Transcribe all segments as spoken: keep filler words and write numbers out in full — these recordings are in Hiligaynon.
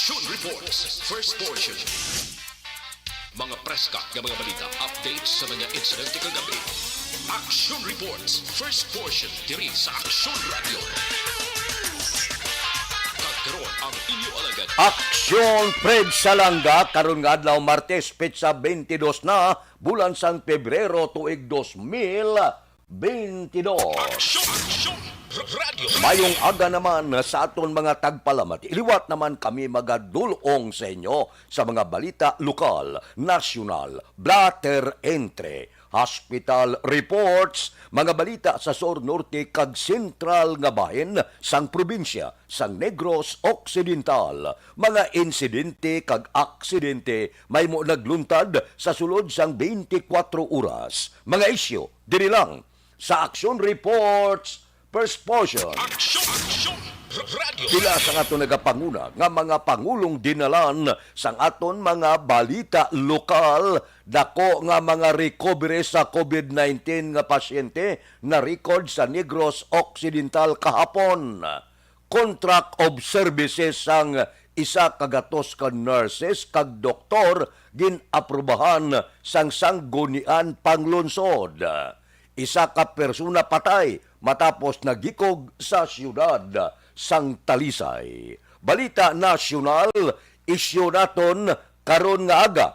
Action Reports, first portion. Mga preska nga mga balita, updates sa mga insidente kagabi. Action Reports, first portion, diri sa Action Radio. Kag karon ang inyo alagad. Action Fred Salanga, karon nga adlaw, Martes, petsa twenty-two na, bulan sang Pebrero, tuig dos mil twenty-two. Action, Action Radio. Mayong aga naman sa aton mga tagpalamati. Liwat naman kami magadulong sa inyo sa mga balita lokal, nasyonal, blotter entry, hospital reports, mga balita sa sur, norte, kag sentral nga bahin sang probinsya sang Negros Occidental, mga insidente kag aksidente mahimo nagluntad sa sulod sang twenty-four oras, mga isyu diri lang sa Action Reports First Portion. Action, Action Radio. Pila sa aton nagapanguna nga mga pangulong dinalan sang aton mga balita lokal, dako nga mga recovery sa COVID nineteen nga pasyente na record sa Negros Occidental kahapon. Contract of services sang isa ka gatos ka nurses kag doktor gin-aprubahan sang Sangguniang Panglungsod. Isa ka persona patay matapos nagikog sa siyudad sang Talisay. Balita nasyonal, isyu naton karon nga aga.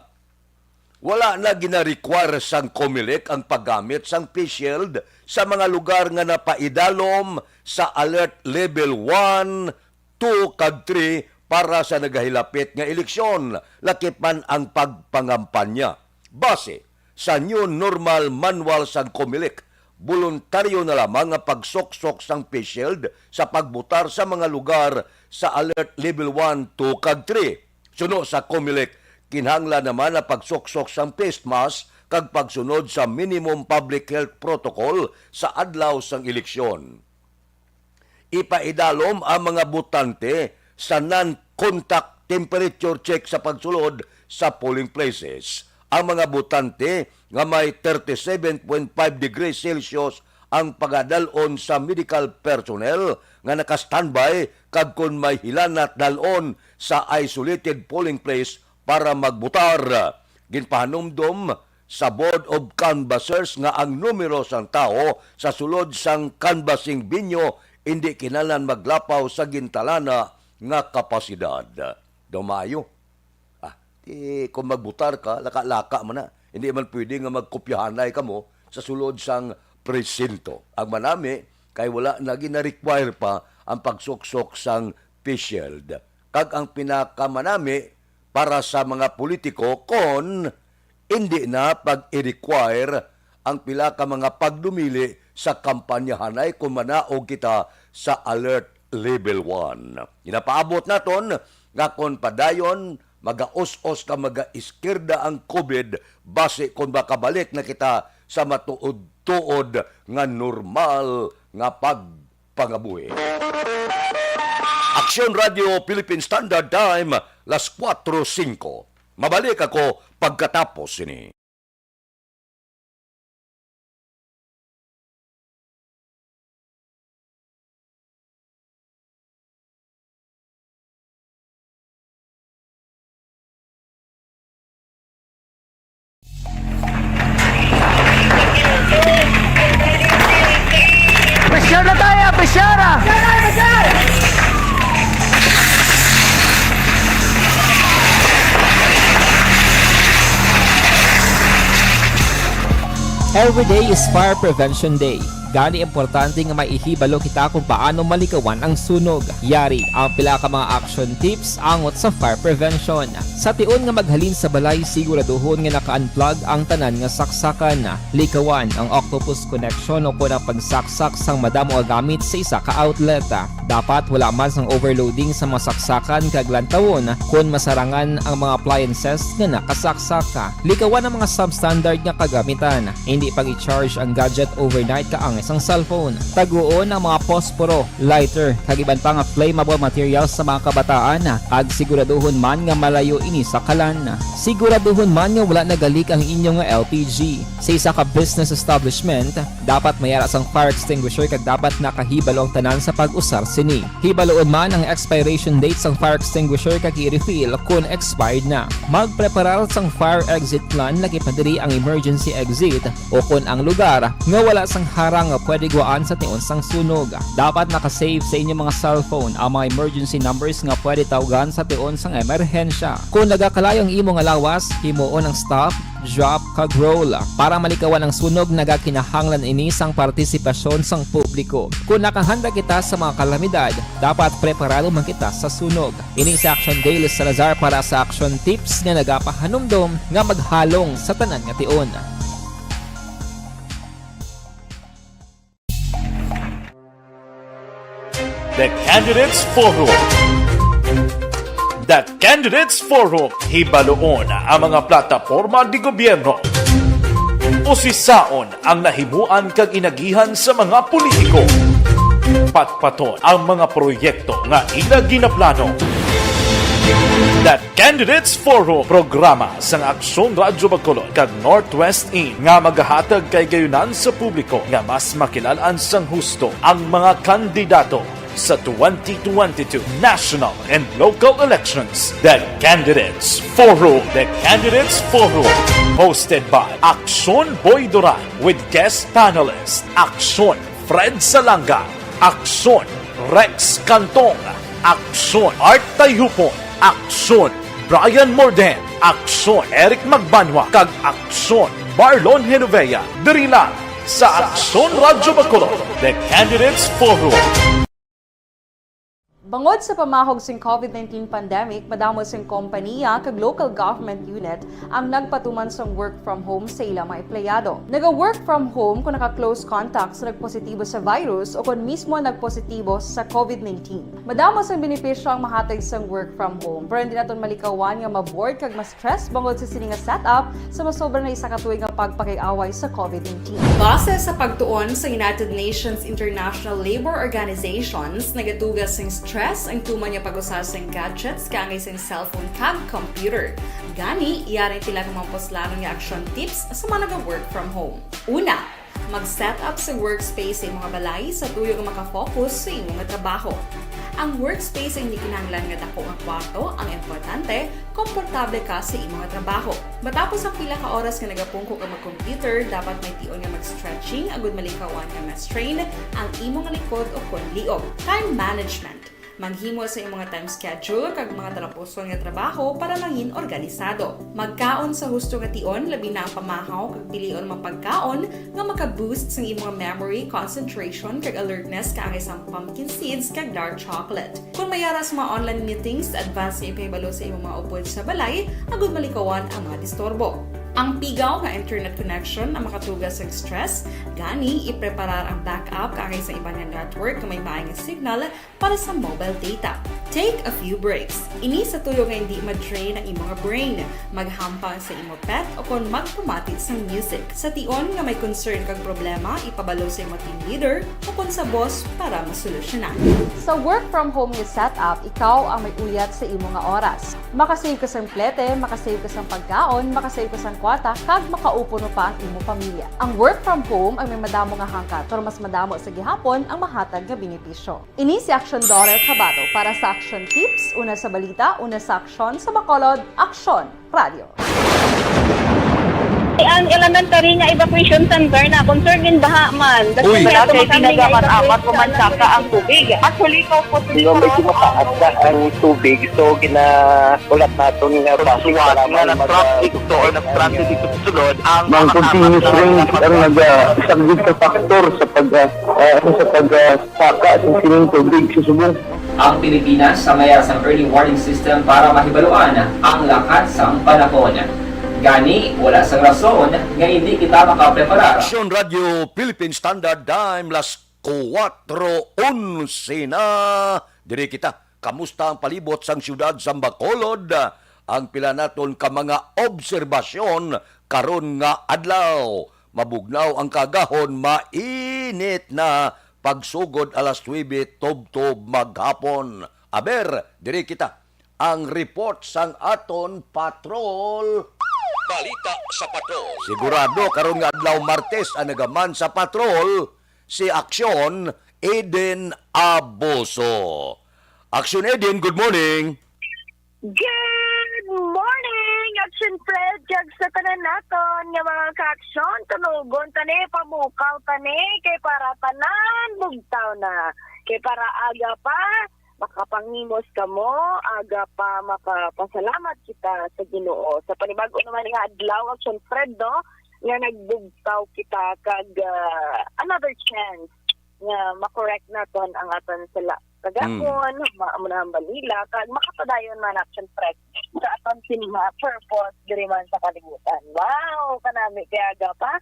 Wala na gina-require sang Comelec ang paggamit sang face shield sa mga lugar nga napaidalom sa Alert Level one, two, kag three para sa nagahilapit nga eleksyon, lakip man ang pagpangampanya. Base sa New Normal Manual sang Comelec, boluntaryo na lamang ang pagsuksok sang face shield sa pagbotar sa mga lugar sa Alert Level one, two, kag three. Suno sa Comelec, kinahanglan naman ang pagsuksok sang face mask kag pagsunod sa minimum public health protocol sa adlaw sang eleksyon. Ipaidalom ang mga botante sa non-contact temperature check sa pagsulod sa polling places. Ang mga botante nga may thirty-seven point five degrees Celsius ang pagadal-on sa medical personnel nga naka-standby, kag kon may hilanat dal-on sa isolated polling place para magbotar. Ginpahanumdom sa Board of Canvassers nga ang numero sang tawo sa sulod sang canvassing venue indi kinahanglan maglapaw sa gintalana nga kapasidad. Daw maayo. Ah, di, kung magbotar ka, laka-laka man na. Hindi man pwede nga magkopyahanay kamo sa sulod sang presinto. Ang manami, kay wala na gina-require pa ang pagsuksok sang face shield. Kag ang pinakamanami para sa mga politiko kon hindi na pag-i-require ang pila ka mga pagdumili sa kampanyahanay kon manaog kita sa Alert Level one. Ginapaabot naton nga kon padayon magaus-os ka, magaiskirda ang COVID, basi kon makabalik na kita sa matuod-tuod nga normal nga pagpangabuhi. Aksyon Radio Philippine Standard Time, las kuwatro singko. Mabalik ako pagkatapos sini. Pressure na tayo, pressure ah! Every day is Fire Prevention Day. Gani, importante nga maihibalo kita kung paano malikawan ang sunog. Yari ang pila ka mga action tips angot sa fire prevention. Sa tion nga maghalin sa balay, siguraduhon nga naka-unplug ang tanan nga saksakan. Likawan ang octopus connection o kon ang pagsaksak sang madamo nga gamit sa isa ka outlet. Dapat wala man sang overloading sa mga saksakan kag lantawon kon masarangan ang mga appliances nga nakasaksak. Likawan ang mga substandard nga kagamitan. Hindi pag-i-charge ang gadget overnight kag ang Sang cellphone, taguon ang mga posporo, lighter, kag iban pa nga flammable materials sa mga kabataan, kag siguraduhon man nga malayo ini sa kalan. Siguraduhon man nga wala nagalik ang inyo nga L P G. Sa isa ka business establishment, dapat may ara sang fire extinguisher kag dapat nakahibalo ang tanan sa pag-usar sini. Hibaluon man ang expiration date sang fire extinguisher kag i-refill kon expired na. Magpreparar sang fire exit plan, labi pa diri ang emergency exit, o kon ang lugar nga wala sang harang nga pwede guwaan sa tion sang sunog. Dapat naka-save sa inyo mga cellphone ang mga emergency numbers nga pwede tawgan sa tion sang emerhensya. Kon nagakalayo ang imo nga lawas, himuon ang stop, drop, kag roll. Para malikawan ang sunog, nagakinahanglan ini sang partisipasyon sang publiko. Kon nakahanda kita sa mga kalamidad, dapat preparado man kita sa sunog. Ini si Action Dale Salazar para sa Action Tips nga nagapahanumdom nga maghalong sa tanan nga tion. The Candidates Forum. The Candidates Forum, hibaluon ang mga plataporma de gobyerno. Usisaon ang nahimuan kag inagihan sa mga politiko. Patpaton ang mga proyekto nga ila ginaplano. The Candidates Forum, programa sang Aksyon Radyo Bacolod kag Northwest In nga magahatag kahigayonan sa publiko nga mas makilal-an sang husto ang mga kandidato sa twenty twenty-two national and local elections. The Candidates Forum. The Candidates Forum, hosted by Aksyon Boy Duran with guest panelist Aksyon Fred Salanga, Aksyon Rex Cantong, Aksyon Art Tayhupon, Aksyon Brian Morden, Aksyon Eric Magbanwa, kag Aksyon Marlon Genovea. Diri lang sa Aksyon Radyo Bacolod, The Candidates Forum. Bangod sa pamahog sing COVID nineteen pandemic, madamo sing kompaniya kag local government unit ang nagpatuman sang work from home sa ila mga empleyado. Naga-work from home kon naka-close contact sa nagpositibo sa virus o kon mismo nagpositibo sa COVID nineteen. Madamo sang benepisyo ang mahatag sang work from home, pero hindi naton malikawan nga ma-bored kag ma-stress bangod sa sini nga setup sa masobra na isa ka tuig nga pagpakig-away sa COVID nineteen. Base sa pagtuon sa United Nations International Labor Organizations, nagatuga sing stress ang tuman nga pag-usa sing gadgets kaangay sing cellphone kag computer. Gani, yari pila ka mga puslanon nga action tips sa mga naga-work from home. Una, mag-set up sa workspace sa imo nga balay sa tuyo nga makafocus sa imo nga trabaho. Ang workspace ay hindi kinahanglan nga dako nga kwarto ang importante, komportable ka sa imo nga trabaho. Matapos ang pila ka oras nga nagapungko ka mag-computer, dapat may tion nga mag-stretching agud malikawan nga ma-strain ang imo nga likod o kon liog. Time management. Maghimo sa imo nga time schedule kag mga talapuson nga trabaho para mangin organisado. Magkaon sa husto nga tion, labi na ang pamahaw kag pilion mga pagkaon nga maka-boost sang imo nga memory, concentration, kag alertness kaangay sang pumpkin seeds kag dark chocolate. Kon may ara sa mga online meetings, advance nga ipahibalo sa imo mga upod sa balay agud malikawan ang mga disturbo. Ang pigaw nga internet connection ang makatuga sang stress, gani ipreparar ang backup kaangay sa iban nga network nga may maay nga signal para sa mobile data. Take a few breaks. Ini sa tuyo nga hindi ma-drain ang imo nga brain. Maghampang sa imo pet o kon magpamati sang music. Sa tion nga may concern kag problema, ipabalo sa imo team leader o kon sa boss para masolusyonan. Sa work from home nga setup, ikaw ang may uyat sa imo nga oras. Makasave ka sang plete, makasave ka sang pagkaon, makasave ka sang kwarta, kag makaupo pa ang imo pamilya. Ang work from home ay may madamo nga hangkat, pero mas madamo sa gihapon ang mahatag nga benepisyo. Ini si Aksyon Dorer Cabato para sa Aksyon Tips, una sa balita, una sa aksyon, sa Bacolod, Aksyon Radio. Ang elementary nga evacuation center na concern in baha man. Uy. Wala kay ginagamat-amat, pumansaka ang tubig. Actually, ikaw po, medyo mataas na ang tubig, so gina-, ulat naton nga base nga mag-, na-traffic to or na-stranded dito sa sulod ang mga continuous rain ang nag-, ah, isang big factor sa pag-, ah, ah, sa pag-, ah, saka sa sining tubig sa subong. Ang Pilipinas sa may sang early warning system para mahibaluan ang lakat sang panahon. Gani, wala sang rason nga hindi kita makapreparar. Aksyon Radio Philippine Standard Time, las kuwatro onse na. Diri kita. Kamusta ang palibot sang siyudad sang Bacolod? Ang pila naton ka mga obserbasyon karon nga adlaw. Mabugnaw ang kaagahon, mainit na pagsugod alas nuebe tubtob maghapon. Aber, diri kita. Ang report sang aton patrol. Balita sa patrol. Sigurado, karon nga adlaw Martes, ang nagaman sa patrol, si Aksyon Eden Abuso. Aksyon Eden, good morning. Good morning, Action Fred, kag sa tanan naton nga mga ka-aksyon, tunugon tani, pamukaw tani, kay para tanan bugtaw na. Kay para aga pa, makapangimos kamo, aga pa makapasalamat kita sa Ginoo. Sa panibag-o naman nga adlaw, Action Fred, no, nga nagbugtaw kita kag, ah, another chance nga ma-correct naton ang aton sala. Kagahon, Mm. ma-, amo na ang balila, kag makapadayon man, Action Fred, sa aton sini nga purpose diri man sa kalibutan. Wow! Kanami kay aga pa,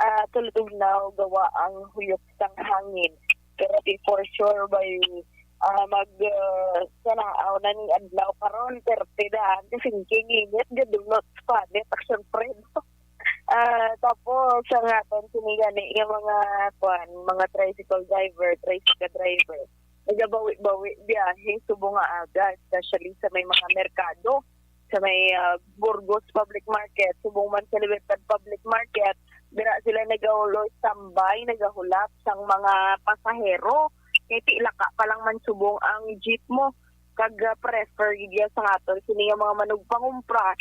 ah, tulutugnaw gawa ang huyop sang hangin. Pero di for sure bay, ah, mag, ah, sanaaw na ni adlaw karon, pero tida, anti singking init, gadulot, panit, Action Fred. Ah, tapos ang aton sini gani nga mga, kuan, mga tricycle driver, tricycle driver, nagabawi-bawi biyahe subong nga aga, especially sa may mga merkado, sa may, ah, Burgos Public Market, subong man sa Libertad Public Market, dira sila nagauloy tambay, nagahulap sang mga pasahero. Kay ti laka pa lang man subong ang jeep mo, kag, ah, prefer gid ya sa aton sini nga mga manugpangumpra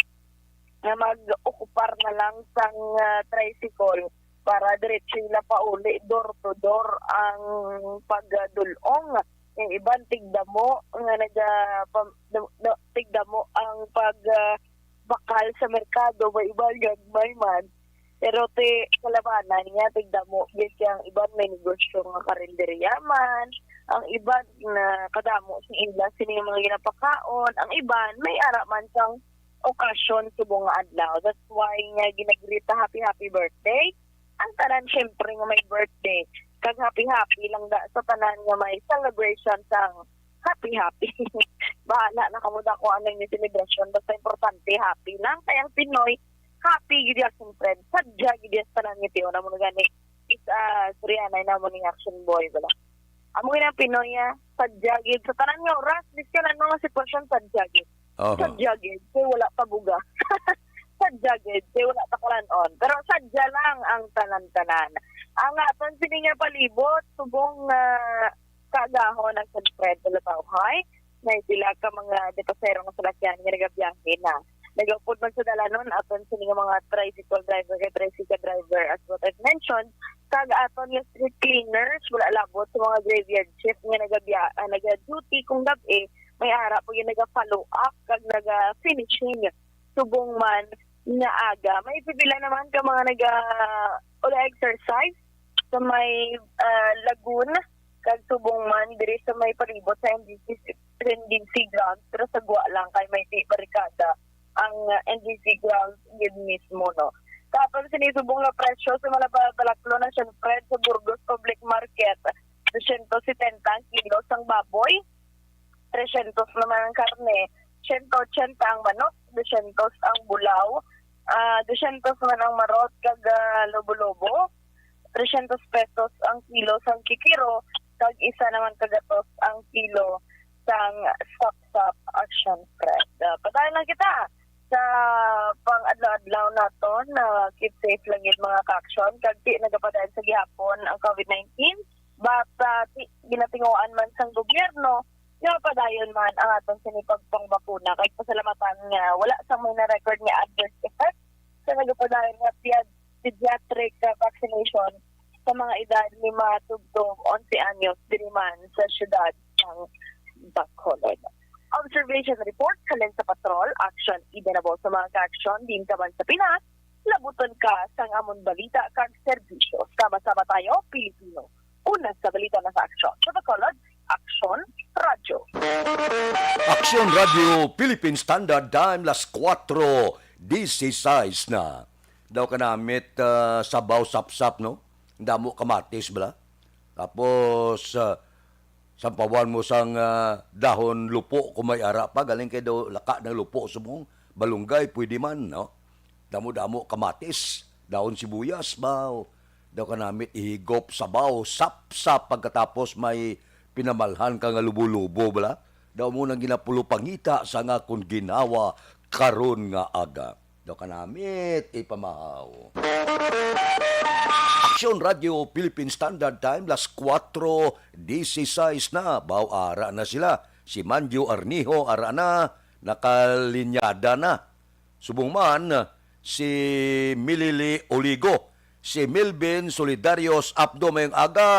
nga mag-okupar na lang sang, ah, tricycle para diretso na pauli, door to door ang pagdul-ong. Yung iban tigdamo nga naga-, pam-, da-, da-, tigdamo ang pag, ah, bakal sa merkado, may iban gagmay man. Pero ti kalabanan niya, tigdamo gid kay ang iban may negosyo nga karinderya man, ang iban na kadamo sa ila sini nga mga ginapakaon, ang iban may ara man sang okasyon subong nga adlaw. That's why nga ginagreet ta happy, happy birthday ang tanan, syempre, nga may birthday. Kag happy, happy lang da sa tanan nga may celebration sang happy, happy. Bahala na kamo da kung ano yung celebration. Basta importante, happy lang. Kay ang Pinoy, happy gid ya, Action Fred. Sadya gid ya sa tanan nga tiyo. Namo na gani. Is, ah, Sorianay namo ni Action Boy, bala. Amo gid ang Pinoy, ah. Sadya gid. Sa tanan nga oras, bisan ano nga sitwasyon, sadya gid. Oho. Sadya gid, kay wala pa buga. Sadya gid, kay wala pa kalanon. Pero sadya lang ang tanan-tanan. Ang aton sini nga palibot, subong nga kaagahon ang San Fred, Lataw High, may pila ka mga depasero nga salakyan nga nagabiyahe na. Nagaupod man sa dalanon, aton sini nga mga tricycle driver kay tricycle driver, as what I've mentioned, kag aton nga street cleaners, wala labot sa mga graveyard shift nga nagabiya-, ah, naga-duty kung gab-i, may ara po yung naga-follow up kag naga-finishing. Subong man nga aga, may pipila naman ka mga naga-, wala exercise sa may, ah, Lagoon, kag subong man diri sa may palibot sa N D C, N D C grounds, pero sa gwa lang kay may ti-, barikada ang, ah, N D C grounds gid mismo, no? Tapos sini subong nga presyo sa mga ba-, balaklo na, syempre, sa Burgos Public Market, dosyentos setenta ang kilo sang baboy, tresyentos naman ang karne, siyento ochenta ang manok, dosyentos ang bulaw, ah, dosyentos man ang marot kag, ah, lobo-lobo, tresyentos pesos ang kilo sang kikiro, kag isa naman ka gatos ang kilo sang sapsap, Action Fred. Ah, padayon lang kita sa pang-adlaw-adlaw naton, na keep safe lang yun, mga ka-action, kag di nagapadayon sa gihapon ang COVID nineteen, but, ah, di, ginatinguan man sang gobyerno nga padayon man ang aton sini pagpangbakuna, kay pasalamatan nga wala sang may na-record nga adverse effect sa nagapadayon nga pia-, pediatric, ah, vaccination sa mga edad lima tubtob onse anyos diri man sa siyudad sang Bacolod. Observation report halin sa Patrol Action. Ida na ba sa mga ka-action din ka man sa Pinas? Labuton ka sang amon balita kag serbisyo. Sama-sama tayo, Pilipino. Una sa balita na sa aksyon. Sa Bacolod, Aksyon Radyo. Aksyon Radyo, Philippine Standard Time, las kuwatro dieciséis na. Daw kanamit, ah, sabaw sapsap, no? Damo kamatis, bala. Tapos, ah, sampawan mo sang, ah, dahon lupo kung may ara pa. Galing kay daw laka ng lupo sa mong balunggay, pwede man, no? Damo-damo kamatis. Daon sibuyas, baw. Daw kanamit ihigop sabaw, sapsap, pagkatapos may pinamalhan ka nga lubo-lubo, bala. Daw mo nang ginapulo pangita sa nga akon ginawa karon nga aga. Daw kanamit ipamahaw. Aksyon Radio Philippine Standard Time, las kuwatro dieciséis na. Baw, ara na sila. Si Manjo Arnijo, ara na, nakalinyada na. Subong man, si Milili Oligo, si Melvin Solidarios Abdo, mayong aga.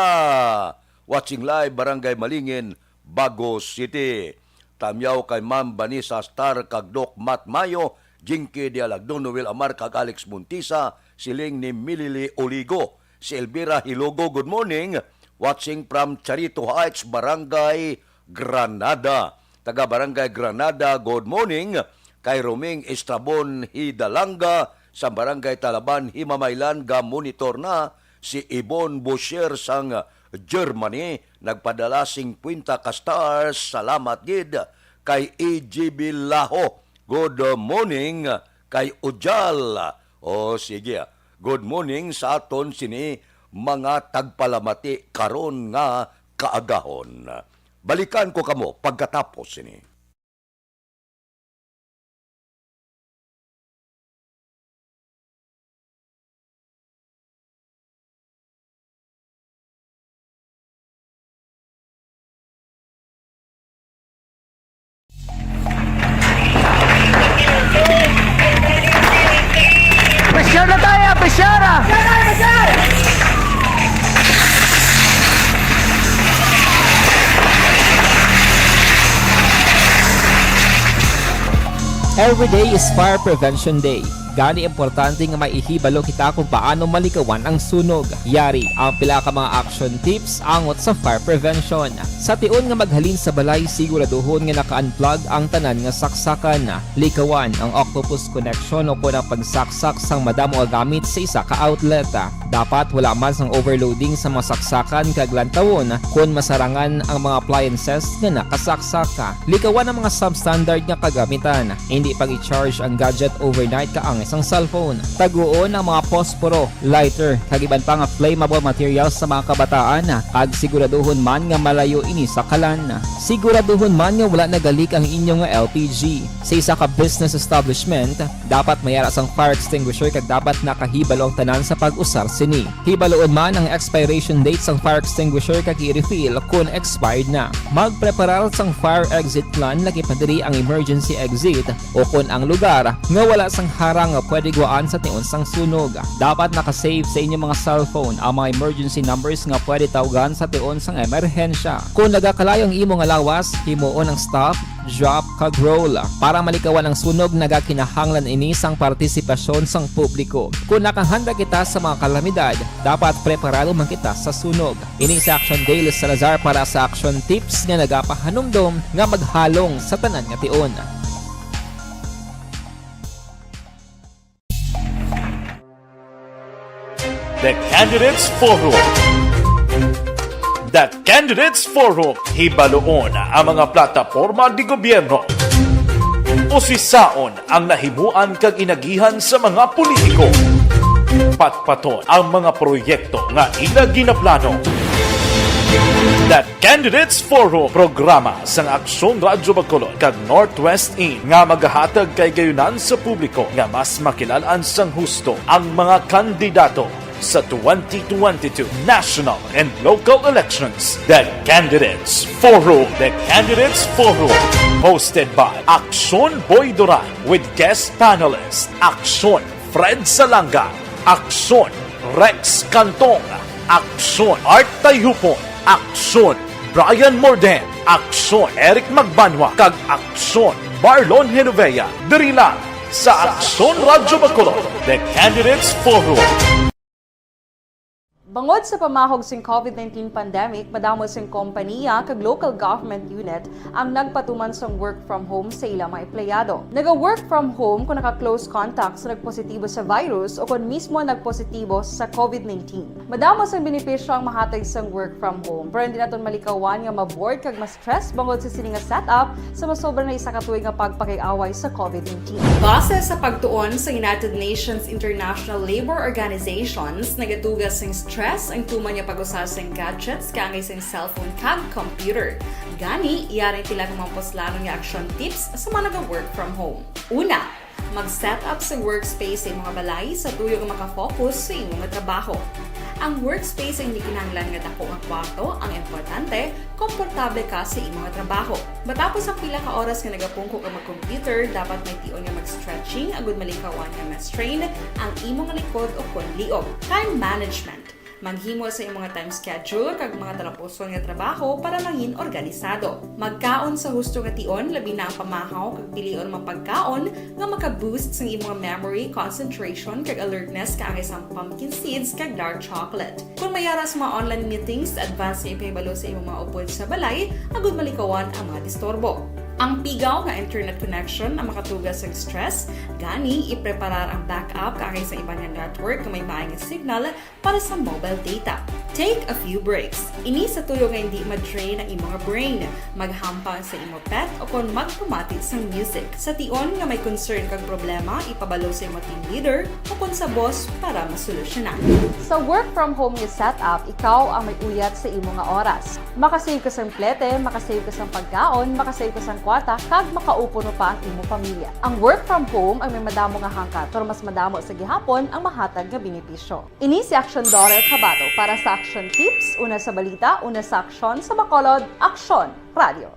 Watching live, Barangay Malingin, Bago City. Tamyaw kay Ma'am Vanessa Star kag Doc Matt Mayo, Jinky de Alagno, Noel Amar kag Alex Montisa, siling ni Milili Oligo. Si Elvira Hilogo, good morning. Watching from Charito Heights, Barangay Granada. Taga Barangay Granada, good morning. Kay Roming Estrabon Hidalanga sa Barangay Talaban, Himamaylan, ga-monitor na. Si Ibon Bosher sang Germany, nagpadala singkwenta ka stars. Salamat gid. Kay E G B Laho, good morning. Kay Ujal, o sige, good morning sa aton sini mga tagpalamati karon nga kaagahon. Balikan ko kamo pagkatapos sini. Pressure na tayo, pressure ah! Every day is Fire Prevention Day. Gani, importante nga may ihibalo kita kung paano malikawan ang sunog. Yari ang pila ka mga action tips angot sa fire prevention. Sa tion nga maghalin sa balay, siguraduhon nga naka-unplug ang tanan nga saksakan. Likawan ang octopus connection o kon ang pagsaksak sang madamo nga gamit sa isa ka outlet. Dapat wala man sang overloading sa mga saksakan kag lantawon kon masarangan ang mga appliances nga nakasaksak. Likawan ang mga substandard nga kagamitan. Hindi pag-i-charge ang gadget overnight kaangay sang cellphone. Taguon ang mga posporo, lighter, kag iban pa nga flammable materials sa mga kabataan, kag siguraduhon man nga malayo ini sa kalan. Siguraduhon man nga wala nagalik ang inyo nga L P G. Sa isa ka business establishment, dapat may ara sang fire extinguisher kag dapat nakahibalo ang tanan sa pag-usar sini. Hibaloon man ang expiration date sang fire extinguisher kag i-refill kon expired na. Magpreparar sang fire exit plan, lakip na diri ang emergency exit o kon ang lugar nga wala sang harang nga pwede gwaan sa tion sang sunog. Dapat naka-save sa inyo mga cellphone ang mga emergency numbers nga pwede tawgan sa tion sang emerhensya. Kon nagakalayo ang imo nga lawas, himuon ang stop, drop, kag roll. Para malikawan ang sunog, nagakinahanglan ini sang partisipasyon sang publiko. Kon nakahanda kita sa mga kalamidad, dapat preparado man kita sa sunog. Ini si Action Daily Salazar para sa Action Tips nga nagapahanumdom nga maghalong sa tanan nga tion. The Candidates Forum. The Candidates Forum. Hibaloon ang mga plataporma di gobyerno. Usisaon ang nahimuan kag inagihan sa mga politiko. Patpaton ang mga proyekto nga ila ginaplano. The Candidates Forum, programa sang Aksyon Radyo Bacolod kag Northwest In nga magahatag kahigayonan sa publiko nga mas makilal-an sang husto ang mga kandidato sa twenty twenty-two national and local elections. The Candidates Forum. The Candidates Forum, hosted by Aksyon Boy Duran with guest panelist Aksyon Fred Salanga, Aksyon Rex Cantong, Aksyon Art Tayhupon, Aksyon Brian Morden, Aksyon Eric Magbanwa, kag Aksyon Marlon Genovea, diri lang sa Aksyon Radyo Bacolod, The Candidates Forum. Bangod sa pamahog sing COVID nineteen pandemic, madamo sing kompaniya kag local government unit ang nagpatuman sang work from home sa ila mga empleyado. Naga-work from home kung naka-close contact sa nagpositibo sa virus o kon mismo nagpositibo sa COVID nineteen. Madamo sang benepisyo ang mahatag sang work from home, pero hindi naton malikawan nga ma-bored kag ma-stress bangod sa sini nga setup sa masobra na isa ka tuig nga pagpakig-away sa COVID nineteen. Base sa pagtuon sa United Nations International Labour Organizations, nagatuga sing stress ang tuman nga pag-usa sing gadgets kaangay sing cellphone kag computer. Gani, yari ang pila ka mga puslanon nga action tips sa mga naga-work from home. Una, mag-set up sa workspace sa imong balay sa tuyo nga makafocus sa imong trabaho. Ang workspace ay hindi kinahanglan nga dako nga kwarto, ang importante, komportable ka sa imong trabaho. Matapos ang pila ka oras nga nagapungko ka mag-computer, dapat may tion nga mag-stretching agud malikawan nga ma-strain ang imong likod o kon liog. Time management. Maghimo sa imong time schedule kag mga talapuson nga trabaho para mangin organisado. Magkaon sa husto nga tion, labi na ang pamahaw kag pilion mga pagkaon nga maka-boost sang imong memory, concentration, kag alertness kaangay sang pumpkin seeds kag dark chocolate. Kung may ara sa mga online meetings, advance nga ipahibalo sa imong mga upod sa balay agud malikawan ang mga disturbo. Ang pigaw nga internet connection ang makatuga sa stress, gani ipreparar ang backup kaangay sa iban nga network nga may maay nga signal para sa mobile data. Take a few breaks. Ini sa tuyo nga hindi ma-drain ang imong brain. Maghampang sa imo pet o kon magpamati sang music. Sa tion nga may concern kag problema, ipabalo sa imo team leader o kon sa boss para masolusyonan. Sa work from home nga setup, ikaw ang may uyat sa imo nga oras. Makasave ka sang plete, makasave ka sang pagkaon, makasave ka sang kwarta, kag makaupo pa ang imo pamilya. Ang work from home ang may madamo nga hangkat, pero mas madamo sa gihapon ang mahatag nga benepisyo. Ini si Action Daughter Kabato para sa Action Tips, una sa balita, una sa aksyon, sa Bacolod, Aksyon Radio.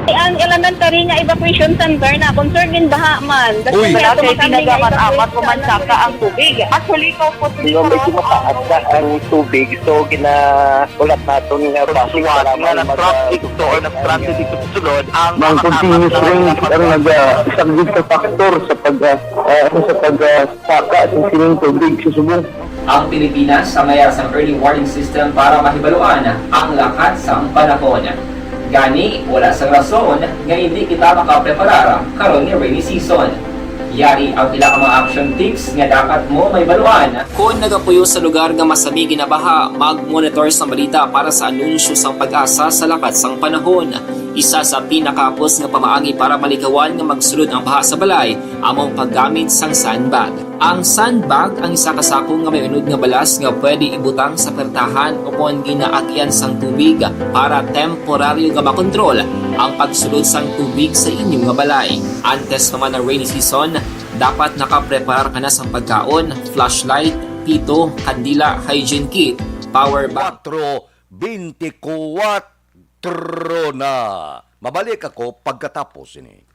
Ang elementary nga evacuation center na concerned in baha man. Uy, wala kay tinaga man amat ko man saka ang tubig. Actually, ko po medyo mataas na ang tubig, so ginaulat naton nga basi na traffic to or na-stranded dito sa sulod ang mga continuous rain ang nag-, ah, isang big factor sa pag, ah, ah, sa pag, ah, saka sa sining tubig sa subong. Ang Pilipinas ang may sang early warning system para mahibaluan ang lakat sang panahon. Gani, wala sang rason nga hindi kita makapreparar karon nga rainy season. Yari ang pila ka mga action tips nga dapat mo mahibaluan. Kon nagapuyo sa lugar nga masami ginabaha, mag-monitor sang balita para sa anunsyo sang PAGASA sa lakat sang panahon. Isa sa pinakahapos nga pamaagi para malikawan nga magsulod ang baha sa balay amo ang paggamit sang sandbag. Ang sandbag ang isa ka sako nga may unod nga balas nga pwede ibutang sa pertahan o kon ginaagian sang tubig para temporaryo nga makontrol ang pagsulod sang tubig sa inyo nga balay. Antes pa man ang rainy season, dapat nakapreparar ka na sang pagkaon, flashlight, pito, kandila, hygiene kit, power bank. Kwatro, bentikuwatro na. Mabalik ako pagkatapos ini.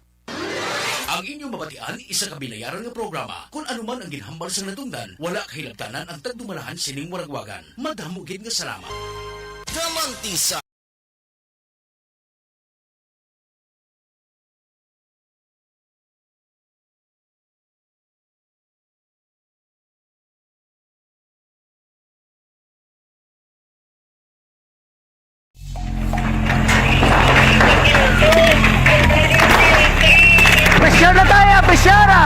Ang inyong mabatian, isa ka binayaran nga programa. Kon ano man ang ginhambal sang natungdan, wala kahilabtanan ang tagdumalahan sining waragwagan. Madamo gid nga salamat. Damang tisa. Pressure na tayo, pressure na!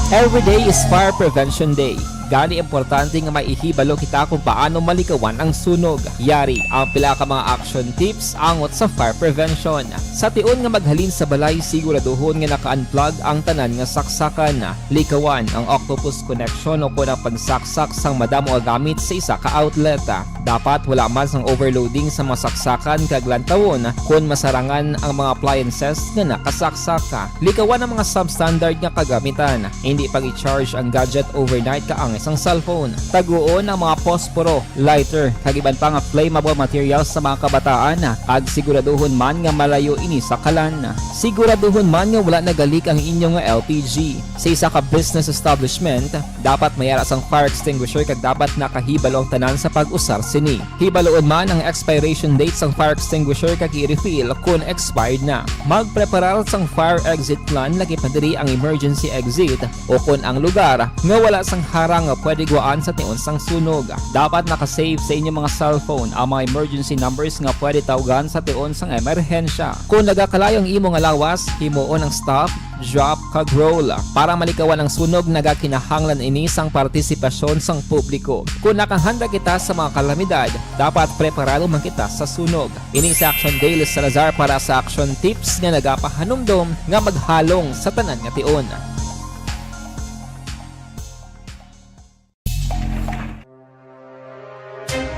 Every day is Fire Prevention Day. Gani, importante nga maihibalo kita kung paano malikawan ang sunog. Yari ang pila ka mga action tips angot sa fire prevention. Sa tion nga maghalin sa balay, siguraduhon nga naka-unplug ang tanan nga saksakan. Likawan ang octopus connection o kon ang pagsaksak sang madamo nga gamit sa isa ka outlet. Dapat wala man sang overloading sa mga saksakan kag lantawon kon masarangan ang mga appliances nga nakasaksak. Likawan ang mga substandard nga kagamitan. Hindi pag-i-charge ang gadget overnight kaangay sang cellphone. Taguon ang mga posporo, lighter, kag iban pa nga flammable materials sa mga kabataan, kag siguraduhon man nga malayo ini sa kalan. Siguraduhon man nga wala nagalik ang inyo nga L P G. Sa isa ka business establishment, dapat may ara sang fire extinguisher kag dapat nakahibalo ang tanan sa pag-usar sini. Hibaluon man ang expiration date sang fire extinguisher kag i-refill kon expired na. Magpreparar sang fire exit plan, lakip na diri ang emergency exit o kon ang lugar nga wala sang harang nga pwede guwaan sa tion sang sunog. Dapat naka-save sa inyo mga cellphone ang mga emergency numbers nga pwede tawgan sa tion sang emerhensya. Kon nagakalayo ang imo nga lawas, himuon ang stop, drop, kag roll. Para malikawan ang sunog, nagakinahanglan ini sang partisipasyon sang publiko. Kon nakahanda kita sa mga kalamidad, dapat preparado man kita sa sunog. Ini si Action Dale Salazar para sa Action Tips nga nagapahanumdom nga maghalong sa tanan nga tion.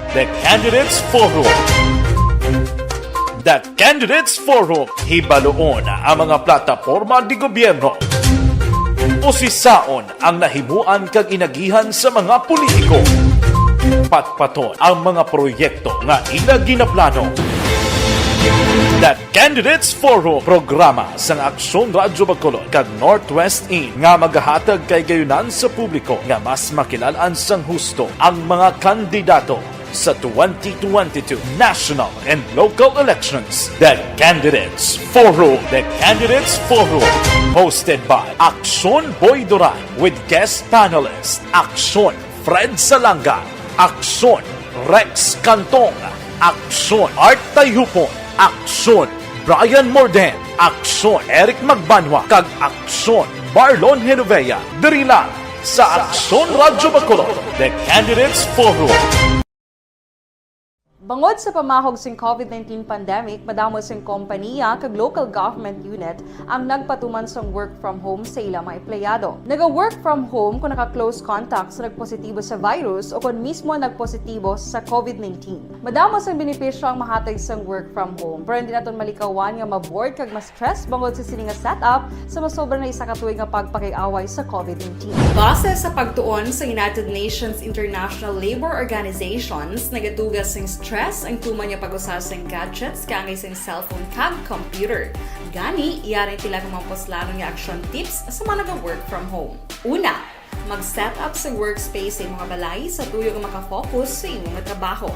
The Candidates Forum. The Candidates Forum. Hibaluon ang mga plataporma de gobyerno. Usisaon ang nahimuan kag inagihan sa mga politiko. Patpaton ang mga proyekto nga ila ginaplano. The Candidates Forum, programa sang Aksyon Radyo Bacolod kag Northwest In nga magahatag kay gayunan sa publiko nga mas makilal-an sang husto ang mga kandidato sa twenty twenty-two national and local elections. The Candidates Forum. The Candidates Forum, hosted by Aksyon Boy Duran with guest panelist Aksyon Fred Salanga, Aksyon Rex Cantong, Aksyon Art Tayhupon, Aksyon Brian Morden, Aksyon Eric Magbanwa, kag Aksyon Marlon Genovea. Diri lang sa Aksyon Radyo Bacolod, The Candidates Forum. Bangod sa pamahog sing COVID nineteen pandemic, madamo sing kompaniya kag local government unit ang nagpatuman sang work from home sa ila mga empleyado. Naga-work from home kon naka-close contact sa nagpositibo sa virus o kon mismo nagpositibo sa COVID nineteen. Madamo sang benepisyo ang mahatag sang work from home, pero hindi naton malikawan nga ma-bored kag ma-stress bangod sa sini nga setup sa masobra na isa ka tuig nga pagpakig-away sa COVID nineteen. Base sa pagtuon sa United Nations International Labor Organizations, nagatuga sing stress ang tuman nga pag-usa sing gadgets kaangay sing cellphone kag computer. Gani, yari tila ka mga puslanon nga action tips sa mga naga-work from home. Una, mag-set up sa workspace sa imong balay sa tuyo nga makafocus sa imong trabaho.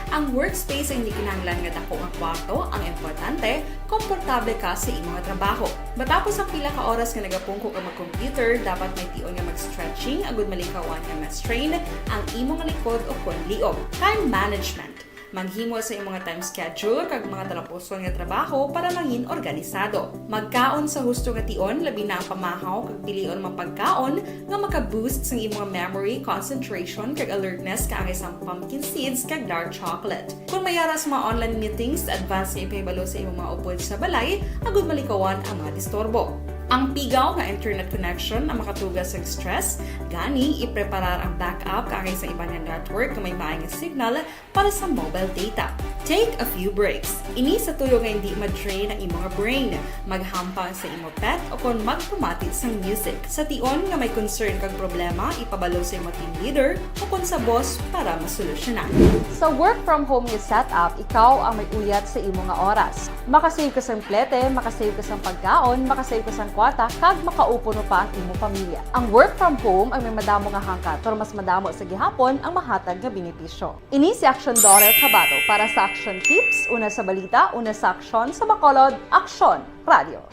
Ang workspace ay hindi kinahanglan nga dako nga kwarto ang importante, komportable ka sa imong trabaho. Matapos ang pila ka oras nga nagapungko ka mag-computer, dapat may tion nga mag-stretching agud malikawan nga ma-strain ang imong likod o kon liog. Time management. Maghimo sa imong time schedule kag mga talapuson nga trabaho para mangin organisado. Magkaon sa husto nga tion, labi na ang pamahaw kag pilion mga pagkaon nga maka-boost sang imong memory, concentration, kag alertness kaangay sang pumpkin seeds kag dark chocolate. Kon may ara sa mga online meetings, advance nga ipahibalo sa imong mga upod sa balay agud malikawan ang mga disturbo. Ang pigaw nga internet connection ang makatuga sang stress, gani ipreparar ang backup kaangay sa iban nga network nga may maayo nga signal para sa mobile data. Take a few breaks. Ini sa tuyo nga hindi ma-drain ang imo nga brain. Maghampang sa imo pet o kon magpamati sang music. Sa tion nga may concern kag problema, ipabalo sa imo team leader o kon sa boss para masolusyonan. Sa work from home nga setup, ikaw ang may uyat sa imo nga oras. Makasave ka sang plete, makasave ka sang pagkaon, makasave ka sang kwarta, kag makaupuno pa ang imo pamilya. Ang work from home ang may madamo nga hangkat, pero mas madamo sa gihapon ang mahatag nga benepisyo. Ini si Aksyon Dorel Cabato para sa Aksyon Tips, una sa balita, una sa aksyon, sa Bacolod, Aksyon Radio.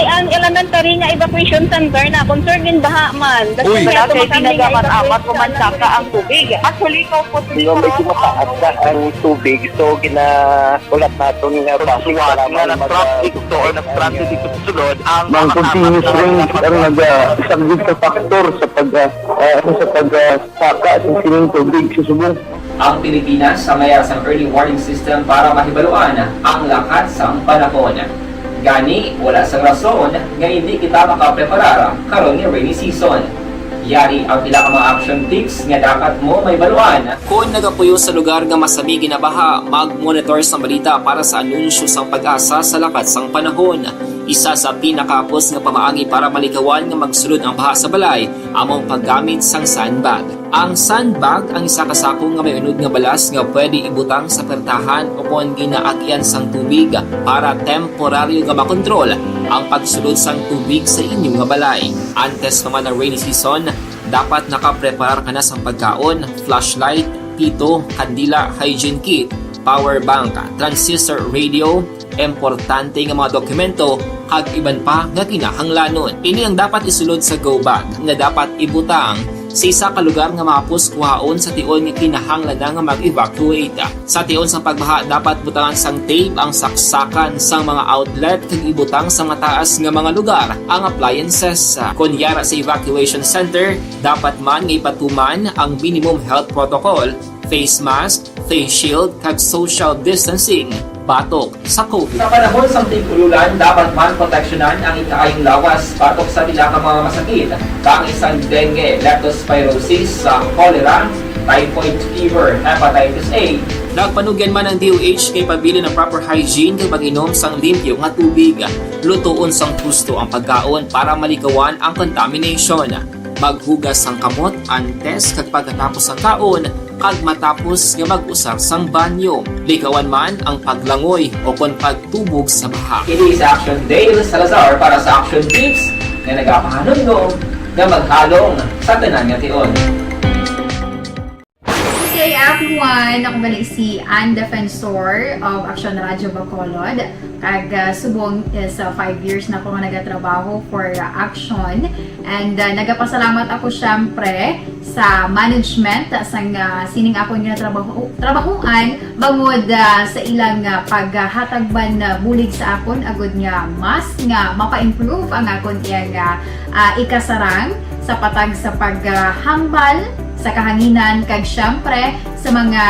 Ang elementary nga evacuation center na concern in baha man. Uy. Wala kay tinaga man amat ko man saka ang tubig. Actually, ikaw po, di ba, medyo mataas na ang tubig. So, gina-, ulat naton nga bus nga na-traffic to or na-stranded dito sa sulod ang mga continuous rain ang naga-, isa gid sa factor sa pag, ah, ah, ano, sa pag, ah, saka sa sining tubig sa subong. Ang Pilipinas sa mayar sang early warning system para mahibaluan ang lakat sang panahon. Gani, wala sang rason nga hindi kita makapreparar karon nga rainy season. Yari ang pila ka mga action tips nga dapat mo mahibaluan. Kon nagapuyo sa lugar nga masami ginabaha, mag-monitor sang balita para sa anunsyo sang PAGASA sa lakat sang panahon. Isa sa pinakahapos nga pamaagi para malikawan nga magsulod ang baha sa balay amo ang paggamit sang sandbag. Ang sandbag ang isa ka sako nga may unod nga balas nga pwede ibutang sa pertahan o kon ginaagyan sang tubig para temporaryo nga makontrol ang pagsulod sang tubig sa inyo nga balay. Antes pa man ang rainy season, dapat nakapreparar ka na sang pagkaon, flashlight, pito, kandila, hygiene kit, power bank, transistor radio, importante nga mga dokumento, kag iban pa nga kinahanglanon. Ini ang dapat isulod sa go bag nga dapat ibutang sa isa ka lugar nga mahapos kuhaon sa tion nga kinahanglan na nga mag-evacuate. Sa tion sang pagbaha, dapat butangan sang tape ang saksakan sang mga outlet kag ibutang sa mataas nga mga lugar ang appliances. Kon yara sa evacuation center, dapat man nga ipatuman ang minimum health protocol, face mask, face shield, kag social distancing batok sa COVID. Sa panahon sang tig-ululan, dapat man proteksyonan ang ikaayong lawas batok sa pila ka mga masakit, kaangay sang dengue, leptospirosis, sa cholera, typhoid fever, hepatitis A. Nagpanugyan man ang D O H nga ipabilin ang proper hygiene kag pag-inom sang limpyo nga tubig. Lutoon sang husto ang pagkaon para malikawan ang contamination. Maghugas sang kamot antes kag pagkatapos sang kaon kag matapos nga mag-usar sang banyo. Likawan man ang paglangoy o kon pagtubog sa baha. Kini si Action Dale Salazar para sa Action Tips nga nagapahanumdom nga maghalong sa tanan nga tion. Good day, everyone! Ako gali si Ann Defensor of Action Radio Bacolod. Kag, ah, subong is, ah, five years na ako nga nagatrabaho for, ah, Action. And, ah, nagapasalamat ako, syempre, sa management, ah, sang, ah, sining akon nga trabaho, trabahuan, bangod, ah, sa ilang, ah, paghatag man, ah, bulig sa akon, agud nga mas nga mapa-improve ang akon iyang, ah, ah, ikasarang sa patag sa paghambal sa kahanginan, kag, syempre, sa mga,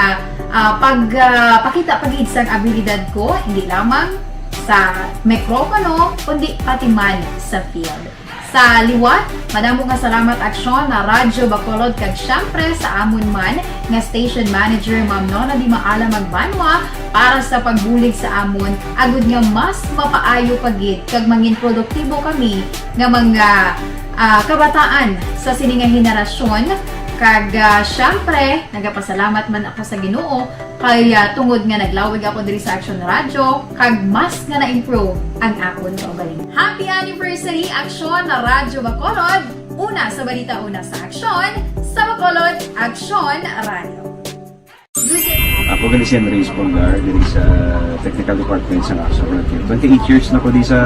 ah, pag, ah, pakita pa gid sang abilidad ko, hindi lamang sa mikropono, kundi pati man sa field. Sa liwat, madamo nga salamat, Aksyon, na Radyo Bacolod, kag, syempre, sa amon man nga station manager, Ma'am Nona Di Maala Magbanwa, para sa pagbulig sa amon, agud nga mas mapaayo pa gid kag mangin produktibo kami nga mga, ah, kabataan sa sini nga henerasyon. Kag, ah, syempre, nagapasalamat man ako sa Ginoo kay, ah, tungod nga naglawig ako diri sa Action Radio, kag mas nga na-improve ang akon kaugalingon. Happy anniversary, Action na Radyo Bacolod! Una sa balita, una sa aksyon, sa Bacolod, Action Radio. Good day. Ako gali si Henry Espolgar, diri sa technical department sa Action Radio. Twenty-eight years na ko di sa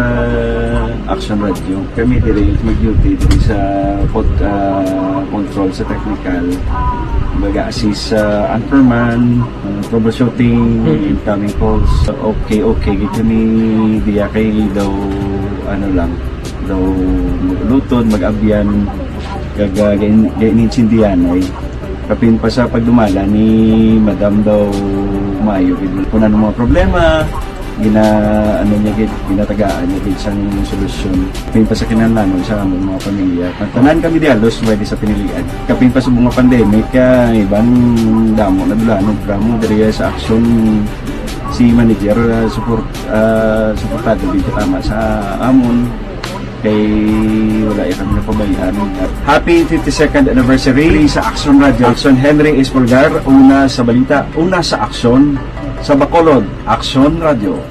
Action Radio. Kami diri mag-duty diri sa pod-, ah, control sa technical. Mag-assist sa anchorman, ah, troubleshooting, Mm. incoming calls. Okay, okay, gid kami diya kay daw, ano lang, daw mag-ulutod, mag-abyan, kag, ah, gain-, gain-, gaintindihan ay. Kapin pa sa pagdumala ni Madam daw maayo gid. Kung ano mga problema, gina-, ano niya gid, ginatagaan niya gid sang solusyon. Kapin pa sa kinahanglanon sa among mga pamilya. Tanan kami di halos pwede sa pinilian. Kapin pa sa mga pandemic, ah, iban damo na dula, ano, drama diri sa aksyon si manager, ah, support, ah, suportado gid tama sa amon. Kay wala ya kami napabayaan. Happy fifty-second anniversary sa Action Radio. Action Henry Espolgar, una sa balita, una sa aksyon, sa Bacolod, Action Radio.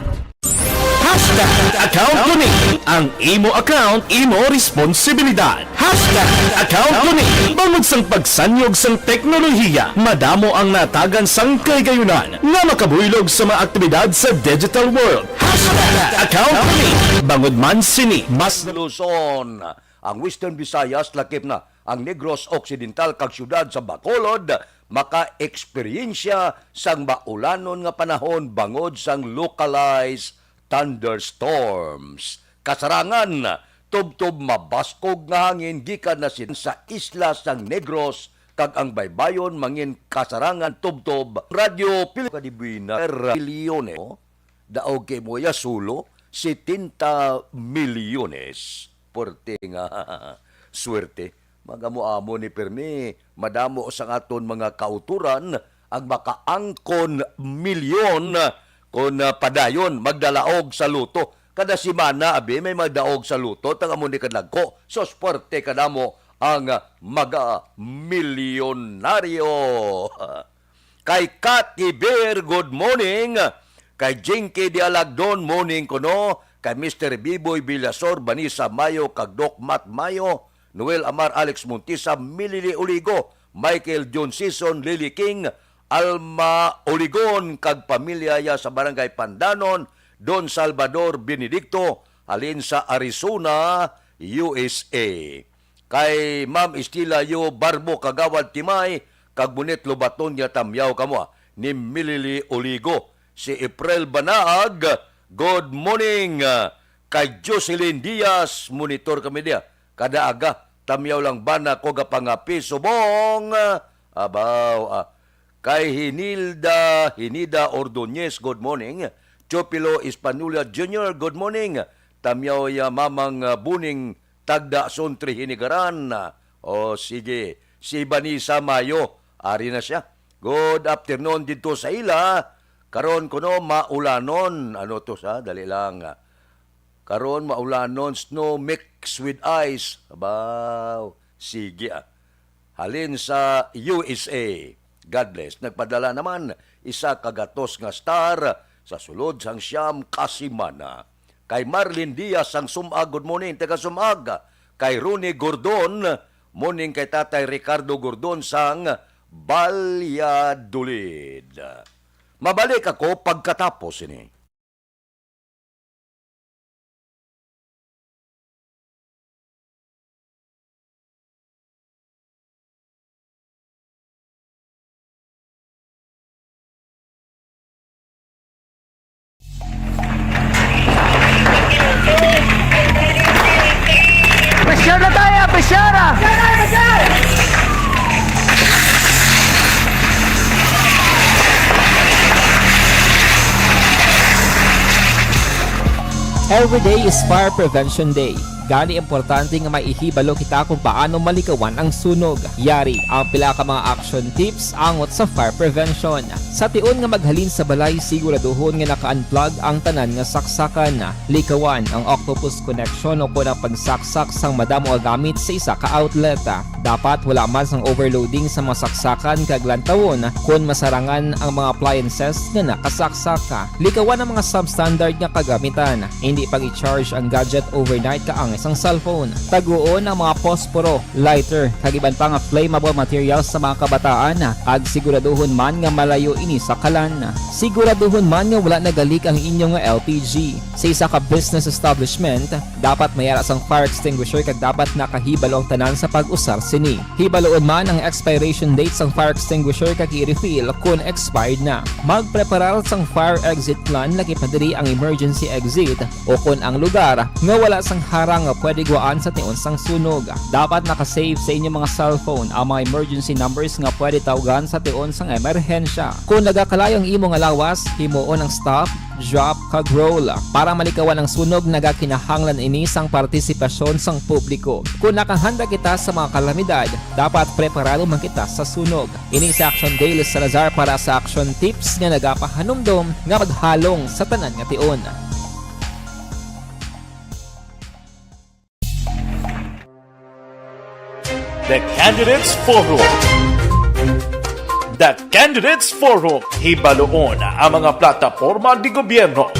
Hashtag account ko ni. Ang imo account, imo responsibilidad. Hashtag account ko ni. Bangod sang pagsanyog sang teknolohiya, madamo ang natagan sang kahigayunan nga makabuylog sa mga aktibidad sa digital world. Hashtag account ko ni. Bangod man sini, mas Luzon, ang Western Visayas, lakip na ang Negros Occidental kag siyudad sa Bacolod, maka-eksperyensya sang maulanon nga panahon bangod sang localized thunderstorms. Kasarangan, tubtob mabaskog nga hangin gikan na sin-, sa isla sang Negros kag ang baybayon mangin kasarangan tubtob. Radyo Pil-, Kadibuena, Milyones, daog kay Moya Sulo, setenta milyones. Puwerte nga swerte. Mag-amo-amo ni pirmi, madamo sang aton mga kautoran ang makaangkon milyon kon, ah, padayon magdalaog sa luto. Kada semana, abi, may magdaog sa luto, tang amo ni kadagko. Sus, puwerte kadamo ang, ah, mga milyonaryo. Kay Kat Iber, good morning. Kay Jinky Dialagdon, morning kuno. Kay Mister Biboy Villasor, Vanessa Mayo, kag Doc Matt Mayo, Noel Amar, Alex Montisa, Milili Oligo, Michael John Sison, Lily King, Alma Oligon, kag pamilya ya sa Barangay Pandanon, Don Salvador Benedicto, halin sa Arizona, U S A. Kay Ma'am Estila Yo Barbo, Kagawad Timay, kag Bonet Lobaton nga tamyaw kamo, ah, ni Milili Oligo. Si April Banaag, good morning, ah, kay Jocelyn Diaz, monitor kami diya. Kada aga, tamyaw lang bana ko gapangapi subong, ah, abaw, ah. Kay Hinilda, Hinida Ordonez, good morning. Chopilo Espanola Junior, good morning. Tamyaw ya Mamang, ah, Buning Tagda Sontri Hinigaran. O, sige. Si Vanessa Mayo, ari na siya. Good afternoon dito sa ila. Karon kuno maulanon. Ano to sa? Dali lang. Karon maulanon, snow mix with ice. Abaw. Sige, ah. Halin sa U S A. God bless. Nagpadala naman isa ka gatos nga star sa sulod sang siyam ka semana. Kay Marlene Diaz sang Sumag, good morning, taga Sumag. Kay Ronnie Gordon, morning kay Tatay Ricardo Gordon sang Valladolid. Mabalik ako pagkatapos ini. Pressure na tayo, pressure na! Every day is Fire Prevention Day. Gani, importante nga may ihibalo kita kung paano malikawan ang sunog. Yari ang pila ka mga action tips angot sa fire prevention. Sa tion nga maghalin sa balay, siguraduhon nga naka-unplug ang tanan nga saksakan. Likawan ang octopus connection o kon ang pagsaksak sang madamo nga gamit sa isa ka outlet. Dapat wala man sang overloading sa mga saksakan kag lantawon kon masarangan ang mga appliances nga nakasaksak. Likawan ang mga substandard nga kagamitan. Indi pag-i-charge ang gadget overnight kaangay sang cellphone. Taguon ang mga posporo, lighter, kag iban pa nga flammable materials sa mga kabataan, kag siguraduhon man nga malayo ini sa kalan. Siguraduhon man nga wala nagalik ang inyo nga L P G. Sa isa ka business establishment, dapat may ara sang fire extinguisher kag dapat nakahibalo ang tanan sa pag-usar sini. Hibaloon man ang expiration date sang fire extinguisher kag i-refill kon expired na. Magpreparar sang fire exit plan, lakip na diri ang emergency exit o kon ang lugar nga wala sang harang nga pwede gwaan sa tion sang sunog. Dapat naka-save sa inyo mga cellphone ang mga emergency numbers nga pwede tawgan sa tion sang emerhensya. Kon nagakalayo ang imo nga lawas, himuon ang stop, drop, kag roll para malikawan ang sunog. Nagakinahanglan ini sang partisipasyon sang publiko. Kon nakahanda kita sa mga kalamidad, dapat preparado man kita sa sunog. Ini si Action Dale Salazar para sa Action Tips nga nagapahanumdom nga maghalong sa tanan nga tion. The Candidates Forum. The Candidates Forum. Hibaloon ang mga plataporma de gobyerno.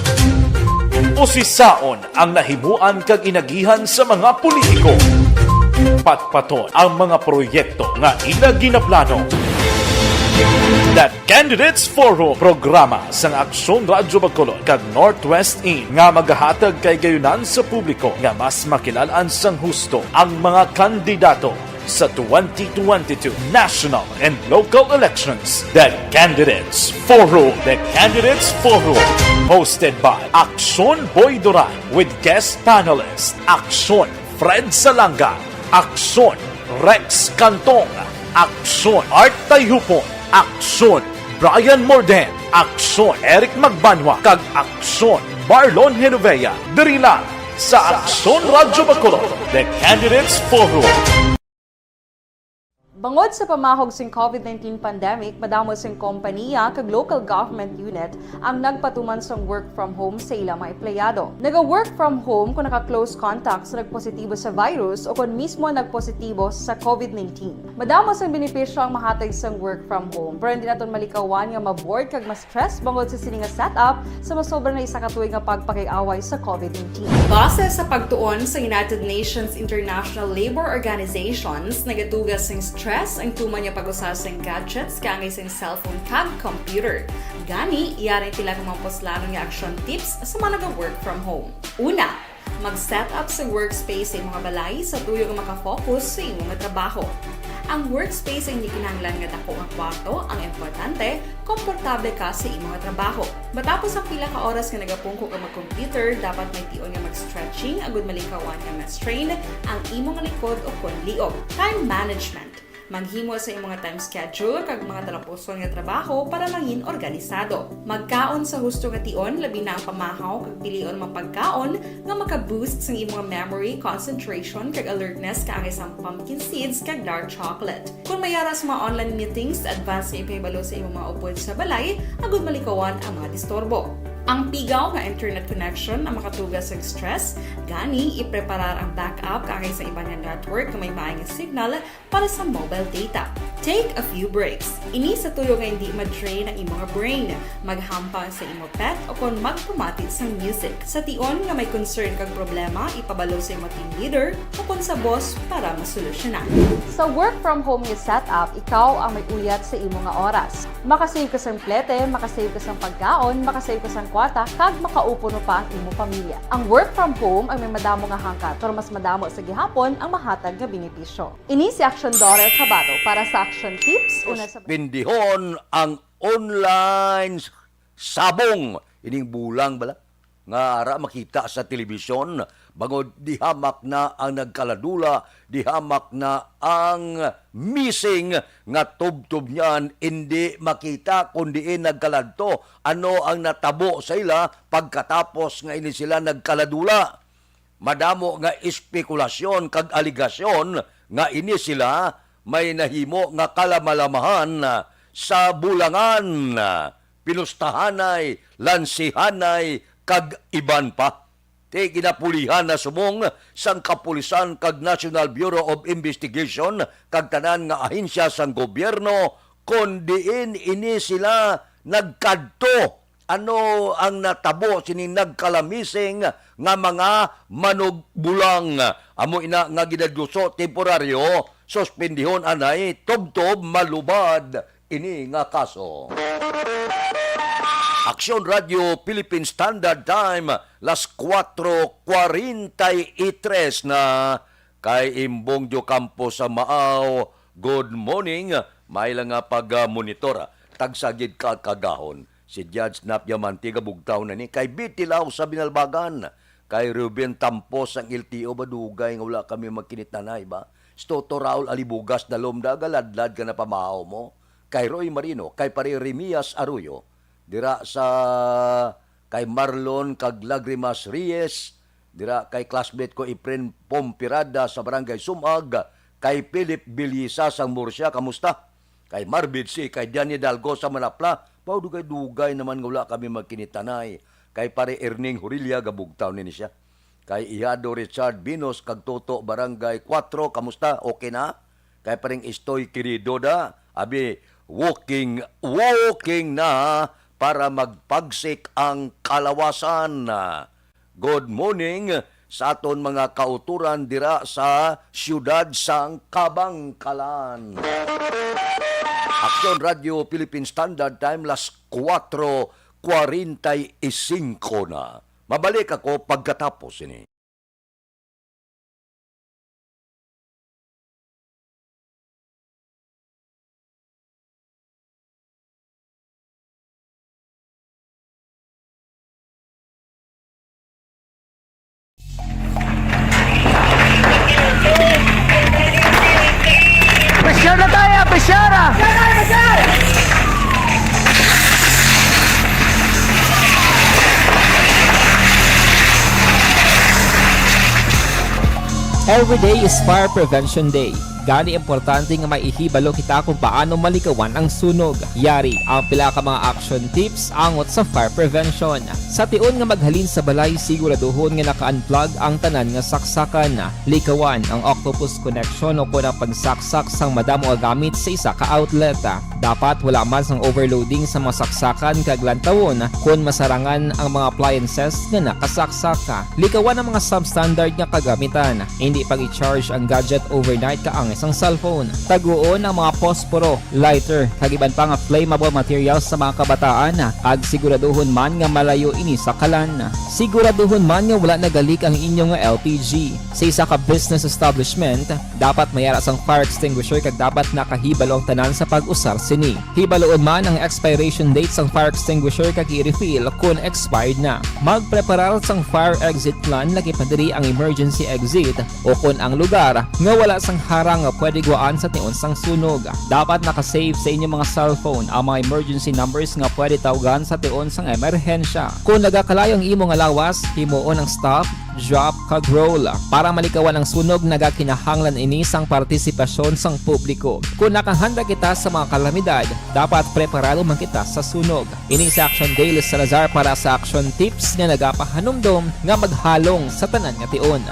Usisaon ang nahimuan kag inagihan sa mga politiko. Patpaton ang mga proyekto nga ila ginaplano. The Candidates Forum, programa sang Aksyon Radyo Bacolod kag Northwest In nga magahatag kahigayonan sa publiko nga mas makilal-an sang husto ang mga kandidato sa twenty twenty-two national and local elections. The Candidates Forum. The Candidates Forum, hosted by Aksyon Boy Duran with guest panelist Aksyon Fred Salanga, Aksyon Rex Cantong, Aksyon Art Tayhupon, Aksyon Brian Morden, Aksyon Eric Magbanwa, kag Aksyon Marlon Genovea. Diri lang sa Aksyon Radyo Bacolod, The Candidates Forum. Bangod sa pamahog sing COVID nineteen pandemic, madamo sing kompaniya kag local government unit ang nagpatuman sang work from home sa ila mga empleyado. Naga-work from home kung naka-close contact sa nagpositibo sa virus o kon mismo nagpositibo sa COVID nineteen. Madamo sang benepisyo ang mahatag sang work from home, pero hindi naton malikawan nga ma-bored kag ma-stress bangod sa sini nga setup sa masobra na isa ka tuig nga pagpakig-away sa COVID nineteen. Base sa pagtuon sa United Nations International Labour Organizations, nagatuga sing stress ang tuman nga pag-usa sing gadgets kaangay sing cellphone kag computer. Gani, yari ang pila ka mga puslanon nga action tips sa mga naga-work from home. Una, mag-set up sa workspace sa imong balay sa tuyo nga makafocus sa imo nga trabaho. Ang workspace ay hindi kinahanglan nga dako nga kwarto, ang importante, komportable ka sa imo nga trabaho. Matapos ang pila ka oras nga nagapungko ka mag-computer, dapat may tion nga mag-stretching agud malikawan nga ma-strain ang imo nga likod o kon liog. Time management. Maghimo sa imo nga time schedule kag mga talapuson nga trabaho para mangin organisado. Magkaon sa husto nga tion, labi na ang pamahaw kag pilion mga pagkaon nga maka-boost sang imo nga memory, concentration, kag alertness kaangay sang pumpkin seeds kag dark chocolate. Kung may ara sa mga online meetings, advance nga ipahibalo sa imo mga upod sa balay agud malikawan ang mga disturbo. Ang pigaw nga internet connection ang makatuga sa stress, gani ipreparar ang backup kaangay sa iban nga network nga may maay nga signal para sa mobile data. Take a few breaks. Ini sa tuyo nga hindi ma-drain ang imo nga brain. Maghampang sa imo pet o kon magpamati sang music. Sa tion nga may concern kag problema, ipabalo sa imo team leader o kon sa boss para masolusyonan. Sa work from home nga setup, ikaw ang may uyat sa imo nga oras. Makasave ka sang plete, makasave ka sang pagkaon, makasave ka sang kwarta, kag makaupo pa ang imo pamilya. Ang work from home ang may madamo nga hangkat, pero mas madamo sa gihapon ang mahatag nga benepisyo. Ini si Action Daughter Kabato para sa Action Tips. Una sa Suspendihon ang online sabong. Ining bulang bala nga ara makita sa telebisyon, bangod dihamak na ang nagkaladula, dihamak na ang missing nga tubtob niyan, indi makita kung diin nagkaladto, ano ang natabo sa ila pagkatapos nga ini sila nagkaladula. Madamo nga espekulasyon kag aligasyon nga ini sila may nahimo nga kalamalamahan sa bulangan, pinustahanay, lansihanay, kag iban pa. Ti ginapulihan na subong sang kapulisan kag National Bureau of Investigation kag tanan nga ahensya sang gobyerno kon diin ini sila nagkadto. Ano ang natabo sining nagkalamising nga mga manugbulang? Amo ina nga ginaduso temporaryo, suspendihon anay tubtob malubad ini nga kaso. Aksyon Radyo Philippine Standard Time, las kuwatro kwarenta y tres na. Kay Imbong Diocampo sa Maaw, good morning. May lang nga pag-monitor, tagsa gid ka kagahon. Si Judge Nap Diamante gabugtaw na ni kay Bitilaw sa Binalbagan. Kay Ruben Tampos ang L T O ba, dugay nga wala kami magkinitanay ba? Si Toto Raul Alibugas na lom da, galadlad ka na pamahaw mo. Kay Roy Marino, kay Pare Remias Arroyo, dira sa kay Marlon kag Lagrimas Reyes, dira kay classmate ko Efren Pompirada sa Barangay Sumag, kay Philip Bilisa sang Murcia, kamusta? Kay Marvid C, kay Danny Dalgo sa Manapla, paudugay-dugay naman nga wala kami magkinitanay. Kay Pare Erning Hurilla, gabugtaw ni siya. Kay Ihado Richard Binos kag Toto, Barangay Cuatro, kamusta? Okay na? Kay Paring Istoy Querido da, abi, walking, walking na para magpagsik ang kalawasan. Good morning sa aton mga kauturan dira sa siyudad sang Kabangkalan. Aksyon Radyo Philippine Standard Time, las kuwatro kwarenta y singko na. Mabalik ako pagkatapos ini. Pressure na tayo, pressure na! Every day is Fire Prevention Day. Gani, importante nga may ihibalo kita kung paano malikawan ang sunog. Yari ang pila ka mga action tips angot sa fire prevention. Sa tion nga maghalin sa balay, siguraduhon nga naka-unplug ang tanan nga saksakan. Likawan ang octopus connection o kon ang pagsaksak sang madamo nga gamit sa isa ka outlet. Dapat wala man sang overloading sa mga saksakan kag lantawon kon masarangan ang mga appliances nga nakasaksak. Likawan ang mga substandard nga kagamitan. Hindi pag-i-charge ang gadget overnight kaangay sang cellphone. Taguon ang mga posporo, lighter, kag iban pa nga flammable materials sa mga kabataan, kag siguraduhon man nga malayo ini sa kalan. Siguraduhon man nga wala nagalik ang inyo nga L P G. Sa isa ka business establishment, dapat may ara sang fire extinguisher kag dapat nakahibalo ang tanan sa pag-usar sini. Hibaluon man ang expiration date sang fire extinguisher kag i-refill kon expired na. Magpreparar sang fire exit plan, lakip na diri ang emergency exit o kon ang lugar nga wala sang harang nga pwede guwaan sa tion sang sunog. Dapat naka-save sa inyo mga cellphone ang mga emergency numbers nga pwede tawgan sa tion sang emerhensya. Kon nagakalayo ang imo nga lawas, himuon ang stop, drop, kag roll. Para malikawan ang sunog, nagakinahanglan ini sang partisipasyon sang publiko. Kon nakahanda kita sa mga kalamidad, dapat preparado man kita sa sunog. Ini si Action Daily Salazar para sa Action Tips nga nagapahanumdom nga maghalong sa tanan nga tion.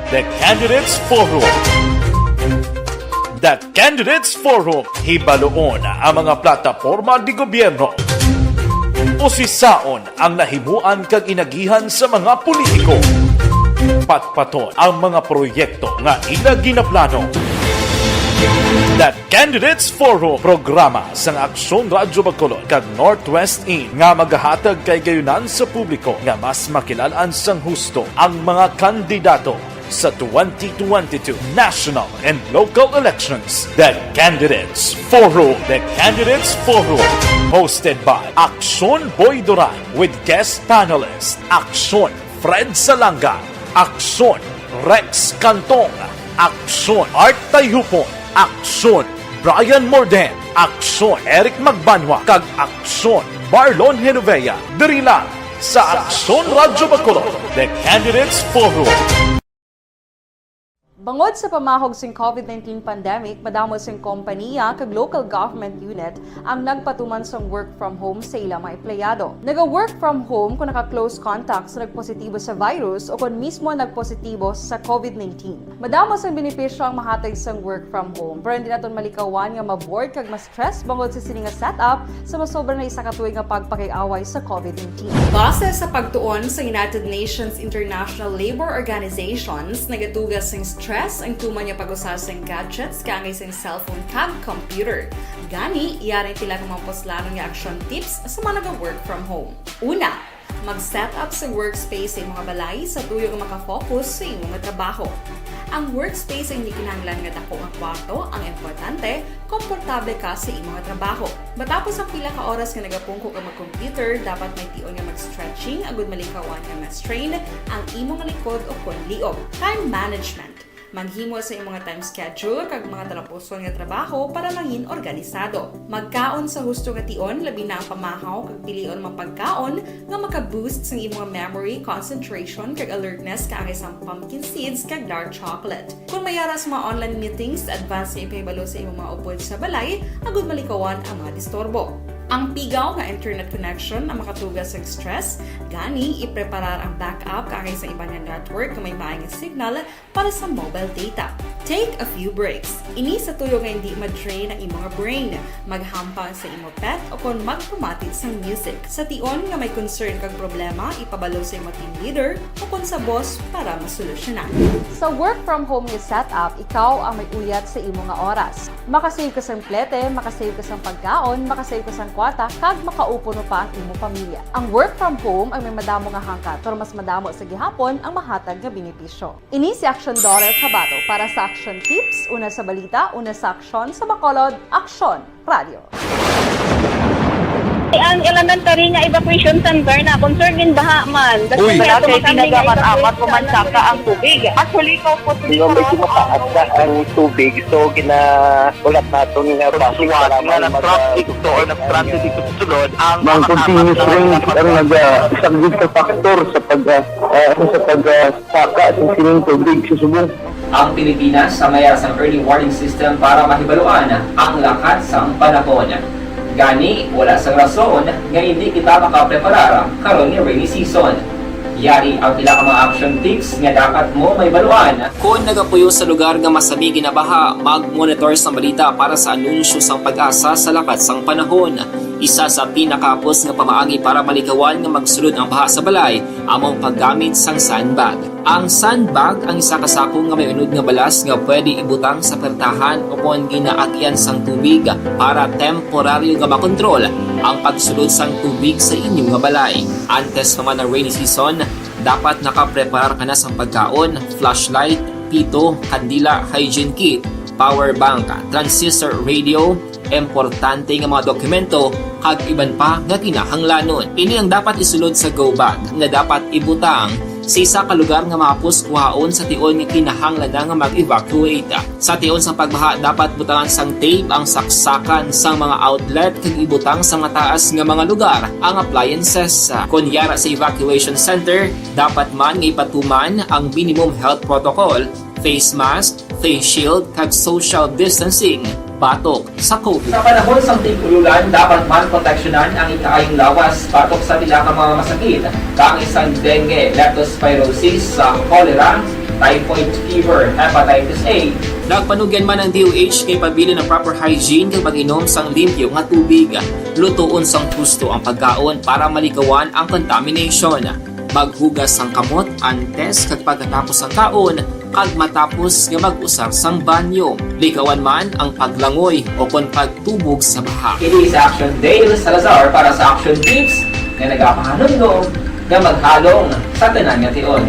The Candidates Forum. The Candidates Forum. Hibaluon ang mga plataporma di gobyerno. Usisaon ang nahimuan kag inagihan sa mga politiko. Patpaton ang mga proyekto nga ila ginaplano. The Candidates Forum, programa sang Aksyon Radyo Bacolod kag Northwest In nga magahatag kahigayonan sa publiko nga mas makilal-an sang husto ang mga kandidato sa twenty twenty-two national and local elections. The Candidates Forum. The Candidates Forum, hosted by Aksyon Boy Duran with guest panelist Aksyon Fred Salanga, Aksyon Rex Cantong, Aksyon Art Tayhupon, Aksyon Brian Morden, Aksyon Eric Magbanwa, kag Aksyon Marlon Genovea. Diri lang sa Aksyon Radyo Bacolod, The Candidates Forum. Bangod sa pamahog sing COVID nineteen pandemic, madamo sing kompaniya kag local government unit ang nagpatuman sang work from home sa ilang mga empleyado. Naga-work from home kung naka-close contact sa nagpositibo sa virus o kon mismo nagpositibo sa COVID nineteen. Madamo sang benepisyo ang mahatag sang work from home, pero hindi naton malikawan nga ma-bored kag ma-stress bangod sa sini nga setup sa masobra na isa ka tuig nga pagpakig-away sa COVID nineteen. Base sa pagtuon sa United Nations International Labor Organizations, nagatuga sing stress ang tuman nga pag-usa sing gadgets kaangay sing cellphone kag computer. Gani, yari ang pila ka mga puslanon nga action tips sa mga naga-work from home. Una, mag-set up sa workspace sa imong balay sa tuyo nga makafocus sa imong trabaho. Ang workspace ay hindi kinahanglan nga dako nga kwarto ang importante, komportable ka sa imong trabaho. Matapos ang pila ka oras nga nagapungko ka mag-computer, dapat may tion nga mag-stretching agud malikawan nga ma-strain ang imong likod o kon liog. Time management. Maghimo sa imong time schedule kag mga talapuson nga trabaho para mangin organisado. Magkaon sa husto nga tion, labi na ang pamahaw kag pilion mga pagkaon nga maka-boost sang imong memory, concentration, kag alertness kaangay sang pumpkin seeds kag dark chocolate. Kon may ara sa mga online meetings, advance nga ipahibalo sa imong mga upod sa balay agud malikawan ang mga disturbo. Ang pigaw nga internet connection ang makatuga sang stress, gani ipreparar ang backup kaangay sa iban nga network nga may maay nga signal para sa mobile data. Take a few breaks. Ini sa tuyo nga hindi ma-drain ang imo nga brain. Maghampang sa imo pet o kon magpamati sang music. Sa tion nga may concern kag problema, ipabalo sa imo team leader o kon sa boss para masolusyonan. Sa work from home nga setup, ikaw ang may uyat sa imo nga oras. Makasave ka sang plete, makasave ka sang pagkaon, makasave ka sang kwarta, kag makaupod pa ang imo pamilya. Ang work from home ay may madamo nga hangkat, pero mas madamo sa gihapon ang mahatag nga benepisyo. Ini si Action Daughter Cabato para sa Action Tips, una sa balita, una sa aksyon, sa Bacolod, Aksyon Radio. Ang elementary nga evacuation center na concern gid baha man. Uy. Wala kay tinaga man amat ko man saka ang tubig. Actually, ko po. Di ba, medyo mataas na ang tubig, so ginahulat naton nga bus nga nag-traffic to or nag-transit dito sa sulod ang mga continuous rain ang nag-, ah, isang big factor sa pag, ah, ah, sa pag, ah, saka sa sining tubig sa Subo. Ang Pilipinas sa mayara sang early warning system para mahibaluan ang lakat sang panahon. Gani, wala sang rason nga hindi kita makapreparar karon nga rainy season. Yari ang pila ka mga action tips nga dapat mo mahibaluan. Kon nagapuyo sa lugar nga masami ginabaha, mag-monitor sa balita para sa anunsyo sang PAGASA sa lakat sang panahon. Isa sa pinakahapos nga pamaagi para malikawan nga magsulod ang baha sa balay amo ang paggamit sang sandbag. Ang sandbag ang isa ka sako nga may unod nga balas nga pwede ibutang sa pertahan o kon ginaagyan sang tubig para temporaryo nga makontrol ang pagsulod sang tubig sa inyo nga balay. Antes pa man ang rainy season, dapat nakapreparar ka na sang pagkaon, flashlight, pito, kandila, hygiene kit, power bank, transistor radio, importante nga mga dokumento, kag iban pa nga kinahanglanon. Ini ang dapat isulod sa go bag nga dapat ibutang sa isa ka lugar nga mahapos kuhaon sa tion nga kinahanglan na nga mag-evacuate. Sa tion sang pagbaha, dapat butangan sang tape ang saksakan sang mga outlet kag ibutang sa mataas nga mga lugar ang appliances. Kon yara sa evacuation center, dapat man nga ipatuman ang minimum health protocol, face mask, face shield, kag social distancing batok sa COVID. Sa panahon sang tig-ululan, dapat man proteksyonan ang ikaayong lawas batok sa pila ka mga masakit, kaangay sang dengue, leptospirosis, sa cholera, typhoid fever, hepatitis A. Nagpanugyan man ang D O H nga ipabilin ang proper hygiene kag mag-inom sang limpyo nga tubig, lutoon sang husto ang pagkaon para malikawan ang contamination. Maghugas sang kamot antes kag pagkatapos sang kaon, kag matapos nga mag-usar sang banyo. Likawan man ang paglangoy o kon pagtubog sa baha. Ini si Action Dale Salazar para sa Action Tips nga nagapahanumdom nga maghalong sa tanan nga tion.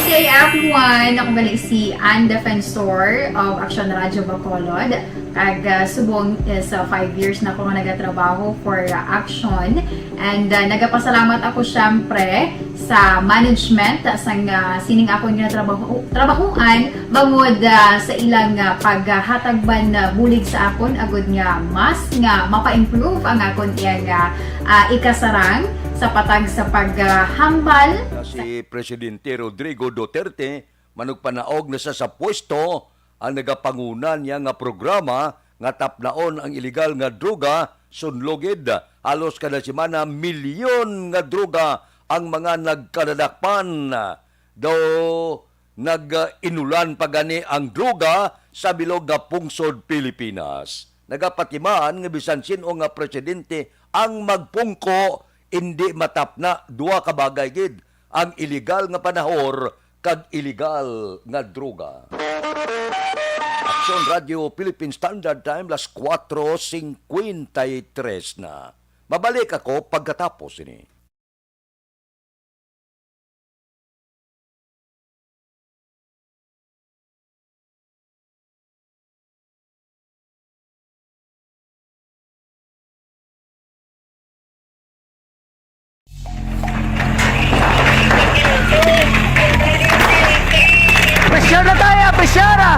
Good day, everyone! Ako gali si Ann Defensor of Action Radio Bacolod. Kag, ah, subong is, ah, five years na ako nga nagatrabaho for, ah, Action. And, ah, nagapasalamat ako, syempre, sa management, ah, sang, ah, sining akon nga trabaho, trabahoan, bangod, ah, sa ilang, ah, paghatag man, ah, bulig sa akon, agud nga mas nga mapa-improve ang akon iyang, ah, ah, ikasarang sa patag sa paghambal. Si Presidente Rodrigo Duterte manugpanaog na sa, sa pwesto ang nagapanguna niya nga programa nga tapnaon ang iligal nga droga. Sunlogid, halos kada semana, milyon nga droga ang mga nagkadadakpan. Daw nag-inulan pa gani ang droga sa bilog nga pungsod Pilipinas. Nagapatiman nga bisan sin-o nga presidente ang magpungko, indi matapna. Duha ka bagay gid, ang iligal nga panahor kag iligal nga droga. Aksyon Radio Philippine Standard Time, las kuwatro singkwenta y tres na. Mabalik ako pagkatapos ini. Pressure na tayo, pressure na!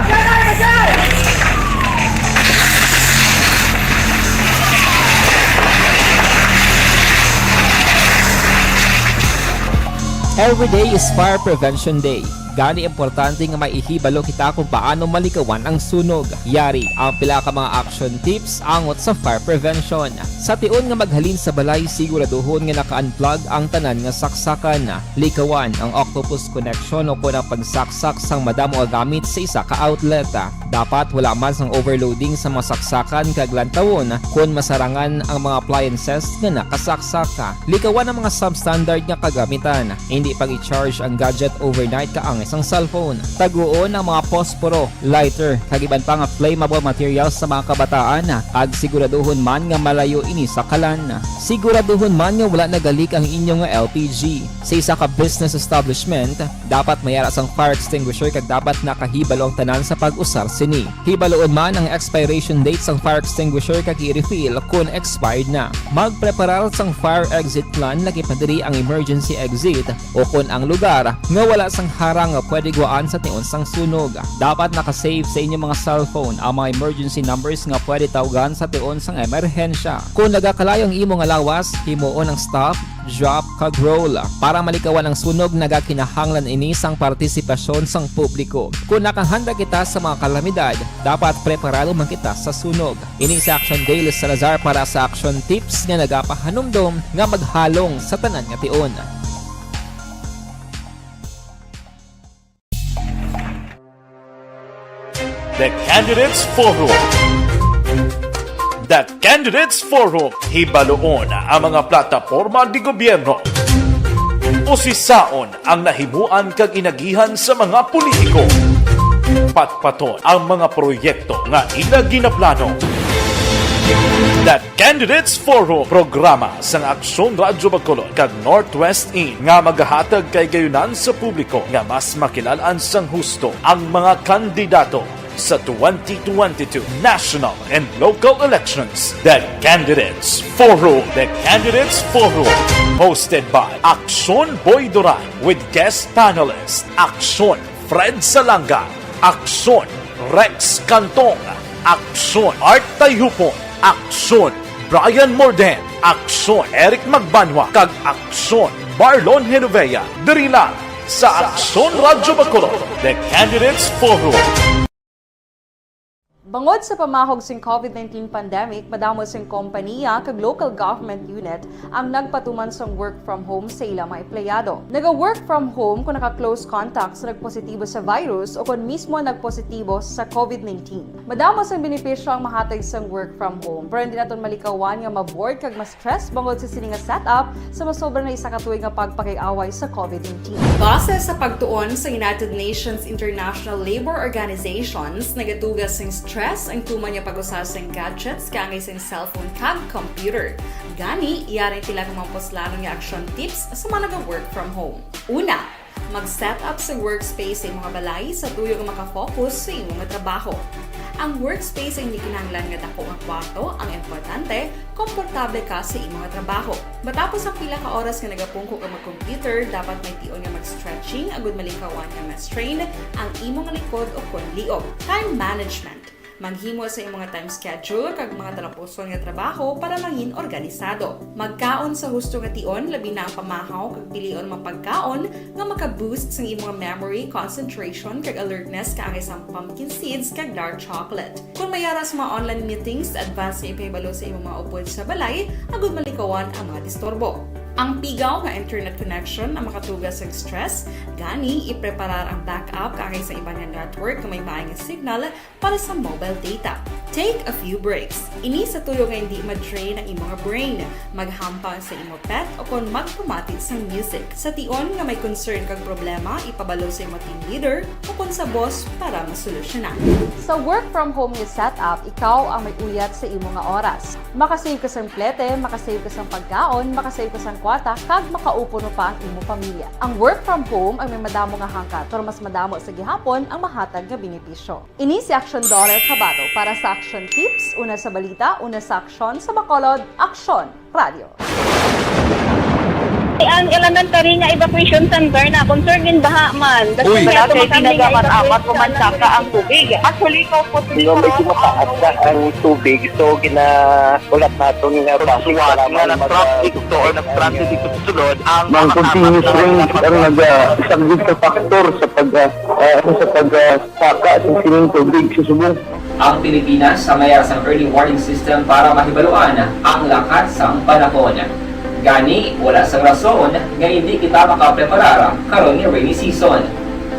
Every day is Fire Prevention Day. Gani, importante nga maihibalo kita kung paano malikawan ang sunog. Yari ang pila ka mga action tips angot sa fire prevention. Sa tion nga maghalin sa balay, siguraduhon nga naka-unplug ang tanan nga saksakan. Likawan ang octopus connection o kon ang pagsaksak sang madamo nga gamit sa isa ka outlet. Dapat wala man sang overloading sa mga saksakan kag lantawon kon masarangan ang mga appliances nga nakasaksak. Likawan ang mga substandard nga kagamitan. Hindi pag-i-charge ang gadget overnight kaangay sang cellphone. Taguon ang mga posporo, lighter, kag iban pa nga flammable materials sa mga kabataan, kag siguraduhon man nga malayo ini sa kalan. Siguraduhon man nga wala nagalik ang inyo nga L P G. Sa isa ka business establishment, dapat may ara sang fire extinguisher kag dapat nakahibalo ang tanan sa pag-usar sini. Hibaluon man ang expiration date sang fire extinguisher kag i-refill kon expired na. Magpreparar sang fire exit plan, lakip na diri ang emergency exit, o kon ang lugar nga wala sang harang nga pwede guwaan sa tion sang sunog. Dapat naka-save sa inyo mga cellphone ang mga emergency numbers nga pwede tawgan sa tion sang emerhensya. Kon nagakalayo ang imo nga lawas, himuon ang stop, drop, kag roll. Para malikawan ang sunog, nagakinahanglan ini sang partisipasyon sang publiko. Kon nakahanda kita sa mga kalamidad, dapat preparado man kita sa sunog. Ini si Action Daily Salazar para sa Action Tips nga nagapahanumdom nga maghalong sa tanan nga tion. The Candidates Forum. The Candidates Forum. Hibaluon ang mga plataporma di gobyerno. Usisaon ang nahimuan kag inagihan sa mga politiko. Patpaton ang mga proyekto nga ila ginaplano. The Candidates Forum, programa sang Aksyon Radyo Bacolod kag Northwest In nga magahatag kay gayunan sa publiko nga mas makilal-an sang husto ang mga kandidato sa twenty twenty-two national and local elections. The Candidates Forum. The Candidates Forum, hosted by Aksyon Boy Duran with guest panelist Aksyon Fred Salanga, Aksyon Rex Cantong, Aksyon Art Tayhupon, Aksyon Brian Morden, Aksyon Eric Magbanwa, kag Aksyon Marlon Genovea. Diri lang sa Aksyon Radyo Bacolod, The Candidates Forum. Bangod sa pamahog sing COVID nineteen pandemic, madamo sing kompaniya kag local government unit ang nagpatuman sang work from home sa ila mga empleyado. Naga-work from home kung naka-close contact sa nagpositibo sa virus o kon mismo nagpositibo sa COVID nineteen. Madamo sang benepisyo ang mahatag sang work from home, pero hindi naton malikawan nga ma-bored kag ma-stress bangod sa sini nga setup sa masobra na isa ka tuig nga pagpakig-away sa COVID nineteen. Base sa pagtuon sa United Nations International Labor Organizations, nagatuga sing stress ang tuman nga pag-usa sing gadgets kaangay sing cellphone kag computer. Gani, yari ang pila ka mga puslanon nga action tips sa mga naga-work from home. Una, mag-set up sa workspace sa imong balay sa tuyo nga makafocus sa imong trabaho. Ang workspace ay hindi kinahanglan nga dako nga kwarto. Ang importante, komportable ka sa imong trabaho. Matapos ang pila ka oras nga nagapungko ka mag-computer, dapat may tion nga mag-stretching agud malikawan nga ma-strain ang imong likod o kon liog. Time management. Maghimo sa imong time schedule kag mga talapuson nga trabaho para mangin organisado. Magkaon sa husto nga tion, labi na ang pamahaw kag pilion mga pagkaon nga maka-boost sang imong memory, concentration, kag alertness, kaangay sang pumpkin seeds kag dark chocolate. Kon may ara sa mga online meetings, advance nga ipahibalo sa imong mga upod sa balay agud malikawan ang mga disturbo. Ang pigaw nga internet connection ang makatuga sang stress, gani ipreparar ang backup kaangay sa iban nga network nga may maay nga signal para sa mobile data. Take a few breaks. Ini sa tuyo nga hindi ma-drain ang imong brain. Maghampang sa imo pet o kon magpamati sang music. Sa tion nga may concern kag problema, ipabalo sa imo team leader o kon sa boss para masolusyonan. Sa work from home nga setup, ikaw ang may uyat sa imo nga oras. Makasave ka sang plete, makasave ka sang pagkaon, makasave ka sang kwarta, kag makaupod mo pa ang imo pamilya. Ang work from home ay may madamo nga hangkat, pero mas madamo sa gihapon ang mahatag nga benepisyo. Ini si Aksyon Dollar Cabato para sa Aksyon Tips, una sa balita, una sa aksyon, sa Bacolod, Aksyon Radio. Ang elementary nga evacuation center na concern in baha man. Uy. Wala kay ginagamat-amat, kumansaka ang tubig. Actually, ikaw po, Hindi, medyo mataas na ang tubig. So, ginahulat naton nga base nga mag- nag-traffic to or nag-transit dito sa sulod, ang Mang continuous rain ang nag-, ah, isang risk factor sa pag, ah, ah, sa pag, ah, saka sa sining tubig sa subong. Ang Pilipinas sa may sang early warning system para mahibaluan ang lakat sang panahon. Gani, wala sang rason nga hindi kita makapreparar karon nga rainy season.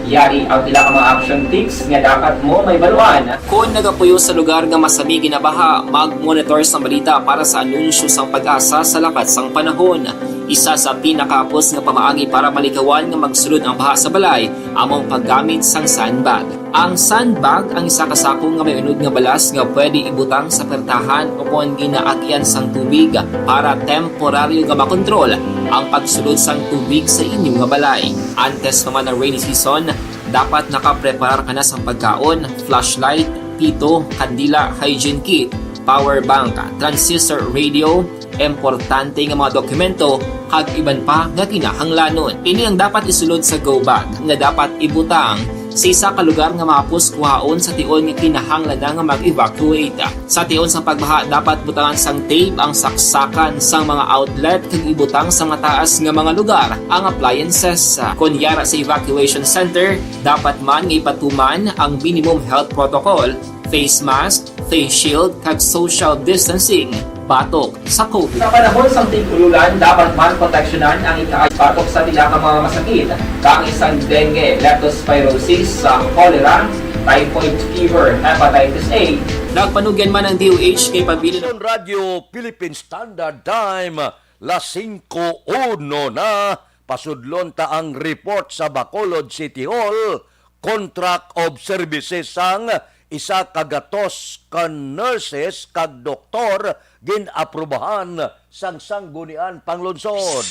Yari ang pila ka mga action tips nga dapat mo mahibaluan. Kon nagapuyo sa lugar nga masami ginabaha, mag-monitor sang balita para sa anunsyo sang PAGASA sa lakat sang panahon. Isa sa pinakahapos nga pamaagi para malikawan nga magsulod ang baha sa balay amo ang paggamit sang sandbag. Ang sandbag ang isa ka sako nga may unod nga balas nga pwede ibutang sa pertahan ukon ginaagyan sang tubig para temporaryo nga makontrol ang pagsulod sang tubig sa inyo nga balay. Antes pa man ang rainy season, dapat nakapreparar ka na sang pagkaon, flashlight, pito, kandila, hygiene kit, power bank, transistor radio, importante nga mga dokumento, kag iban pa nga kinahanglanon. Ini ang dapat isulod sa go bag nga dapat ibutang sa isa ka lugar nga mahapos kuhaon sa tion nga kinahanglan na nga mag-evacuate. Sa tion sang pagbaha, dapat butangan sang tape ang saksakan sang mga outlet kag ibutang sa mataas nga mga lugar ang appliances. Kon yara sa evacuation center, dapat man nga ipatuman ang minimum health protocol, face mask, face shield, kag social distancing batok sa COVID. Sa panahon sang tig-ululan, dapat man proteksyonan ang ikaay batok sa pila ka mga masakit, kaangay sang dengue, leptospirosis, sa cholera, typhoid fever, hepatitis A. Nagpanugyan man ang D O H kay pabilin. Radyo Philippine Standard Time, las singko uno na. Pasudlon ta ang report sa Bacolod City Hall. Contract of services sang isa ka gatos ka nurses kag doktor gin-aprubahan sang Sangguniang Panglungsod.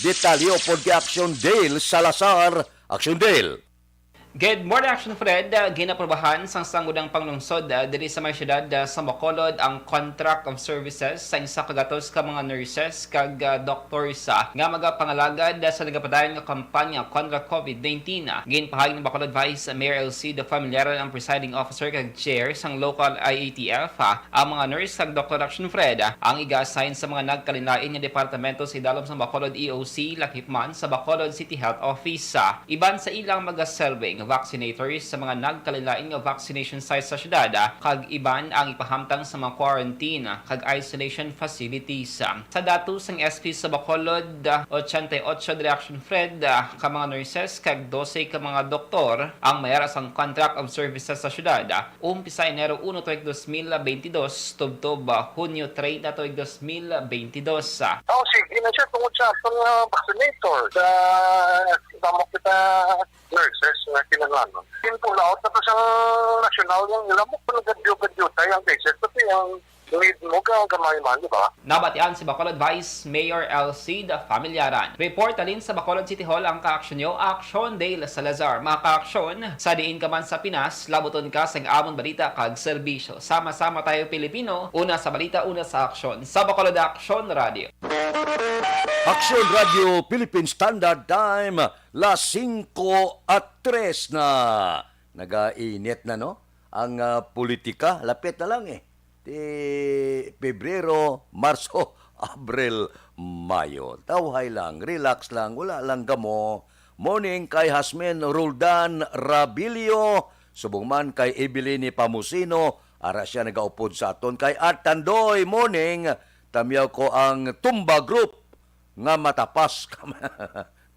Detalye upod kay Action Dale Salazar. Action Dale. Good morning, Action Fred. Uh, ginaprobahan sang Sangguniang Panglungsod, uh, diri sa may siyudad, uh, sa Bacolod ang contract of services sa isa ka gatos ka mga nurses kag, uh, doctors, uh, nga magapangalagad, uh, sa nagapadayon nga kampanya kontra COVID nineteen. Uh, ginpahayag ni Bacolod Vice Mayor Elcid Familiaran, ang presiding officer kag chair sang local I A T F, uh, ang mga nurse kag doktor, Action Fred, uh, ang iga-assign sa mga nagkalain-lain nga departamento sa idalom sang Bacolod E O C, lakip man sa Bacolod City Health Office. Uh, Iban sa ilang mga serving vaccinators sa mga nagkalain-lain nga vaccination sites sa siyudad, ah, kag iban ang ipahamtang sa mga quarantine, ah, kag isolation facilities. Sa datos sang S P sa Bacolod, ah, ochenta y ocho diri, Action Fred, ah, ka mga nurses kag dose ka mga doktor ang mayara sang contract of services sa siyudad, ah, umpisa Enero uno tuig dos mil beintidos, tubtob, ah, Hunyo treinta tuig dos mil beintidos. Oh, sige na siya tungod sa aton nga vaccinator. Sa, sa mo kita nurses nga kinahanglanon. Pinpulaot na to sa nasyonal nga ila mo kung nagkadyo-kadyo tayo ang cases. Kasi ang need mo ka gamay man, di ba? Nabatian si Bacolod Vice Mayor Elcid Familiaran. Report halin sa Bacolod City Hall ang kaaksyon nyo, Action Dale Salazar. Mga kaaksyon, sa diin ka man sa Pinas, labuton ka sang amon balita kag serbisyo. Sama-sama tayo, Pilipino. Una sa balita, una sa aksyon. Sa Bacolod Action Radio. Action Radio Philippine Standard Time, las singko at tres na. Nagainit na, no? Ang, ah, politika, lapit na lang, eh. Ti Pebrero, Marso, Abril, Mayo. Tawhay lang, relax lang, wala lang gamo. Morning kay Hasmin Roldan Rabilio, subong man kay Evelyn Pamusino, ara siya nagaupod sa aton. Kay Art Tandoy, morning, tamyaw ko ang Tumba Group nga matapas.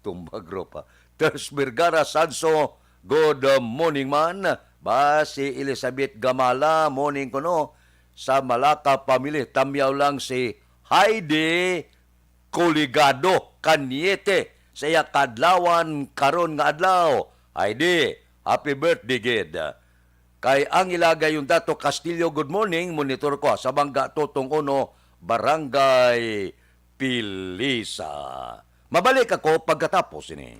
Tumba Group, ah. Ters Vergara Sanso, good morning man. Ba, si Elizabeth Gamala, morning kuno. Sa Malacca family, tamyaw lang si Heidi Coligado Cañete sa iya kadlawan karon nga adlaw. Heidi, happy birthday gid. Kay Angela Gayondato Castillo, good morning. Monitor ko sa Mangga Totong Uno, Barangay Pilisa. Mabalik ako pagkatapos ini.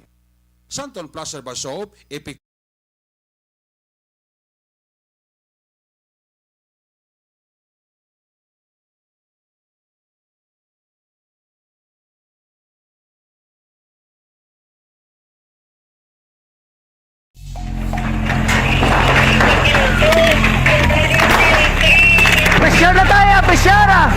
Santon Plus Herbal Soap, epek- Pressure na tayo, pressure ah!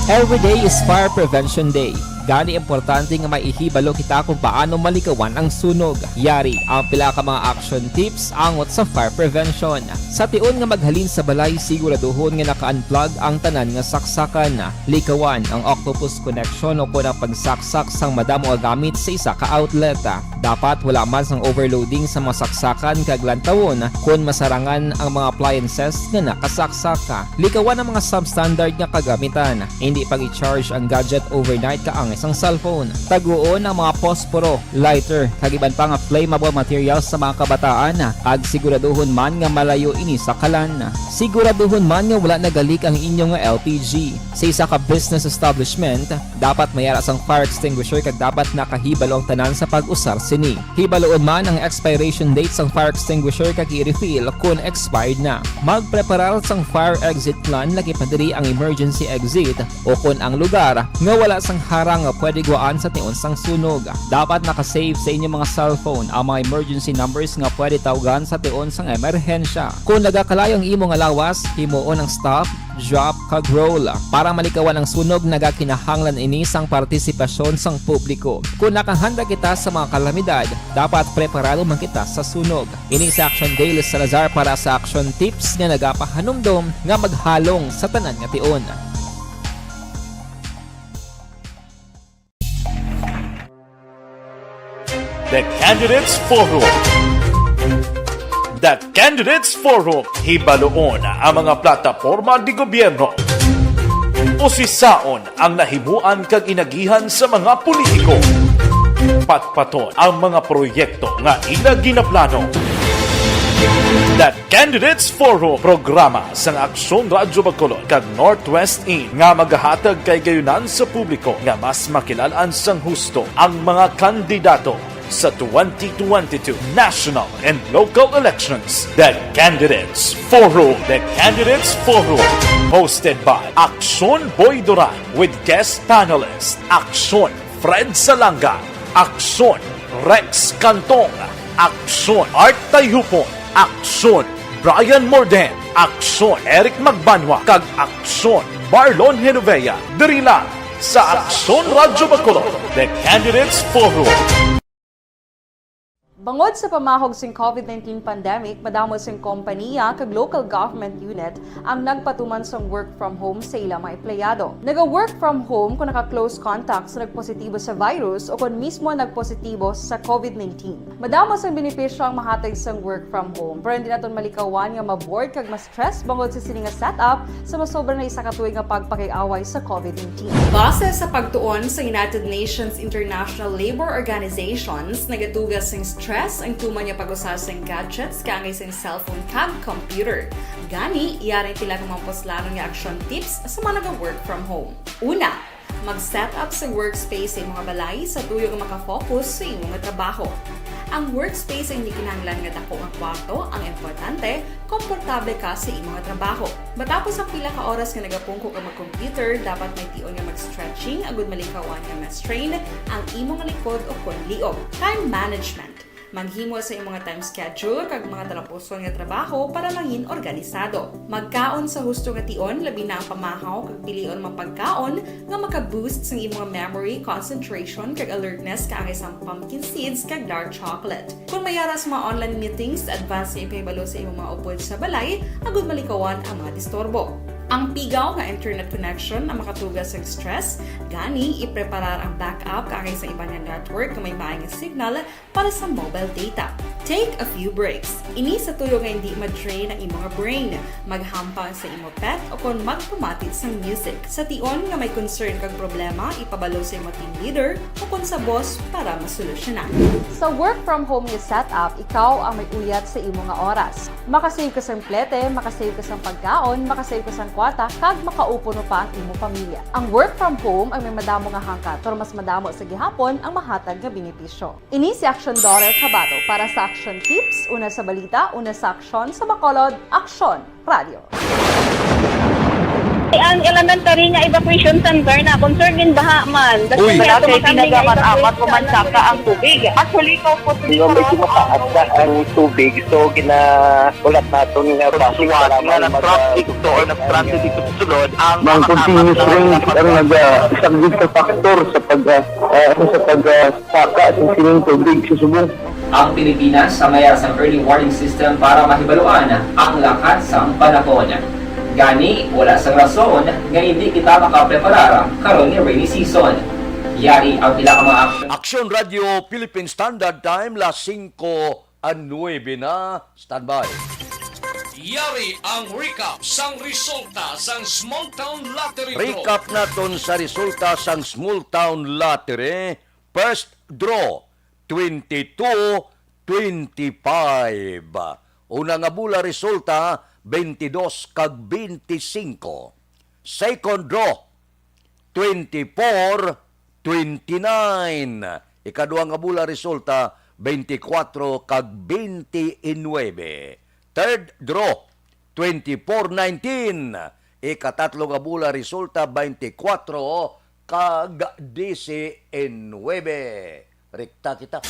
Every day is Fire Prevention Day. Gani, importante nga may ihibalo kita kung paano malikawan ang sunog. Yari ang pila ka mga action tips angot sa fire prevention. Sa tion nga maghalin sa balay, siguraduhon nga naka-unplug ang tanan nga saksakan. Likawan ang octopus connection o kon ang pagsaksak sang madamo nga gamit sa isa ka outlet. Dapat wala man sang overloading sa mga saksakan kag lantawon kon masarangan ang mga appliances nga nakasaksak. Likawan ang mga substandard nga kagamitan. Hindi pag-i-charge ang gadget overnight kaangay sang cellphone. Taguon ang mga posporo, lighter, kag iban pa nga flammable materials sa mga kabataan, kag siguraduhon man nga malayo ini sa kalan. Siguraduhon man nga wala nagalik ang inyo nga L P G. Sa isa ka business establishment, dapat may ara sang fire extinguisher kag dapat nakahibalo ang tanan sa pag-usar sini. Hibaluon man ang expiration date sang fire extinguisher kag i-refill kon expired na. Magpreparar sang fire exit plan, lagi pa diri ang emergency exit o kon ang lugar nga wala sang harang nga pwede guwaan sa tion sang sunog. Dapat naka-save sa inyo mga cellphone ang mga emergency numbers nga pwede tawgan sa tion sang emerhensya. Kon nagakalayo ang imo nga lawas, himuon ang stop, drop, kag roll. Para malikawan ang sunog, nagakinahanglan ini sang partisipasyon sang publiko. Kon nakahanda kita sa mga kalamidad, dapat preparado man kita sa sunog. Ini si Action Dale Salazar para sa Action Tips nga nagapahanumdom nga maghalong sa tanan nga tion. The Candidates Forum. The Candidates Forum. Hibaluon ang mga plataporma de gobyerno. Usisaon ang nahimuan kag inagihan sa mga politiko. Patpaton ang mga proyekto nga ila ginaplano. The Candidates Forum, programa sang Aksyon Radyo Bacolod kag Northwest In nga magahatag kahigayonan sa publiko nga mas makilal-an sang husto ang mga kandidato sa twenty twenty-two national and local elections. The Candidates Forum. The Candidates Forum, hosted by Aksyon Boy Duran with guest panelist Aksyon Fred Salanga, Aksyon Rex Cantong, Aksyon Art Tayhupon, Aksyon Brian Morden, Aksyon Eric Magbanwa, kag Aksyon Marlon Genovea. Diri lang sa Aksyon Radyo Bacolod, The Candidates Forum. Bangod sa pamahog sing COVID nineteen pandemic, madamo sing kompaniya kag local government unit ang nagpatuman sang work from home sa ila mga empleyado. Naga-work from home kon naka-close contact sa nagpositibo sa virus o kon mismo nagpositibo sa COVID nineteen. Madamo sang benepisyo ang mahatag sang work from home, pero hindi naton malikawan nga ma-bored kag ma-stress bangod sa sini nga setup sa masobra na isa ka tuig nga pagpakig-away sa COVID nineteen. Base sa pagtuon sa United Nations International Labor Organizations, nagatuga sing stress ang tuman nga pag-usa sing gadgets kaangay sing cellphone kag computer. Gani, yari pila ka mga puslanon nga action tips sa mga naga-work from home. Una, mag-set up sa workspace sa imong balay sa tuyo nga maka-focus sa imo nga trabaho. Ang workspace ay hindi kinahanglan nga dako nga kwarto, ang importante, komportable ka sa imo nga trabaho. Matapos ang pila ka oras nga nagapungko ka mag-computer, dapat may tion nga mag-stretching agud malikawan nga ma-strain ang imo nga likod o kon liog. Time management. Maghimo sa imong time schedule kag mga talapuson nga trabaho para mangin organisado. Magkaon sa husto nga tion, labi na ang pamahaw kag pilion mga pagkaon nga maka-boost sang imong memory, concentration, kag alertness kaangay sang pumpkin seeds kag dark chocolate. Kon may ara sa mga online meetings, advance nga ipahibalo sa imong mga upod sa balay agud malikawan ang mga disturbo. Ang pigaw nga internet connection ang makatuga sang stress, gani ipreparar ang backup kaangay sa iban nga network nga may maay nga signal para sa mobile data. Take a few breaks. Ini sa tuyo nga hindi ma-drain ang imo nga brain. Maghampang sa imo pet o kon magpamati sang music. Sa tion nga may concern kag problema, ipabalo sa imo team leader o kon sa boss para masolusyonan. Sa work from home nga setup, ikaw ang may uyat sa imo nga oras. Makasave ka sang plete, makasave ka sang pagkaon, makasave ka sang kwarta, kag makaupod pa ang imo pamilya. Ang work from home ay may madamo nga hangkat, pero mas madamo sa gihapon ang mahatag nga benepisyo. Ini si Aksyon Dorer Cabato para sa Aksyon Tips, una sa balita, una sa aksyon, sa Bacolod, Aksyon Radio. Ang elementary nga evacuation center na concern din baha man. Uy. Wala kay tinaga man amat ko man saka ang tubig. Actually, ko po. Di ba, medyo mataas na ang tubig, so ginahulat naton nga basi suwat nga nag-traffic to or nag-transit dito sa sulod ang mga continuous rains ang nag-, ah, isang big factor sa pag, ah, ah, sa pag, ah, saka sa sining tubig sa subong. Ang Pilipinas sa mayara sang early warning system para mahibaluan ang lakat sang panahon. Gani, wala sang rason nga hindi kita makapreparar karon nga rainy season. Yari ang pila ka mga aksyon. Aksyon Radio Philippine Standard Time, las singko a nuebe na. Standby. Yari ang recap sang resulta sang Small Town Lottery Draw. Recap naton sa resulta sang Small Town Lottery. First draw, twenty-two, twenty-five. Una nga bola resulta, twenty-dos kag twenty-singko. Second draw, twenty-four, twenty-nine. Ikadua nga bola resulta, twenty-four kag twenty-nine. Third draw, twenty-four nineteen. Ikatatlo nga bola resulta, twenty-four kag diecinuebe. Rekta kita.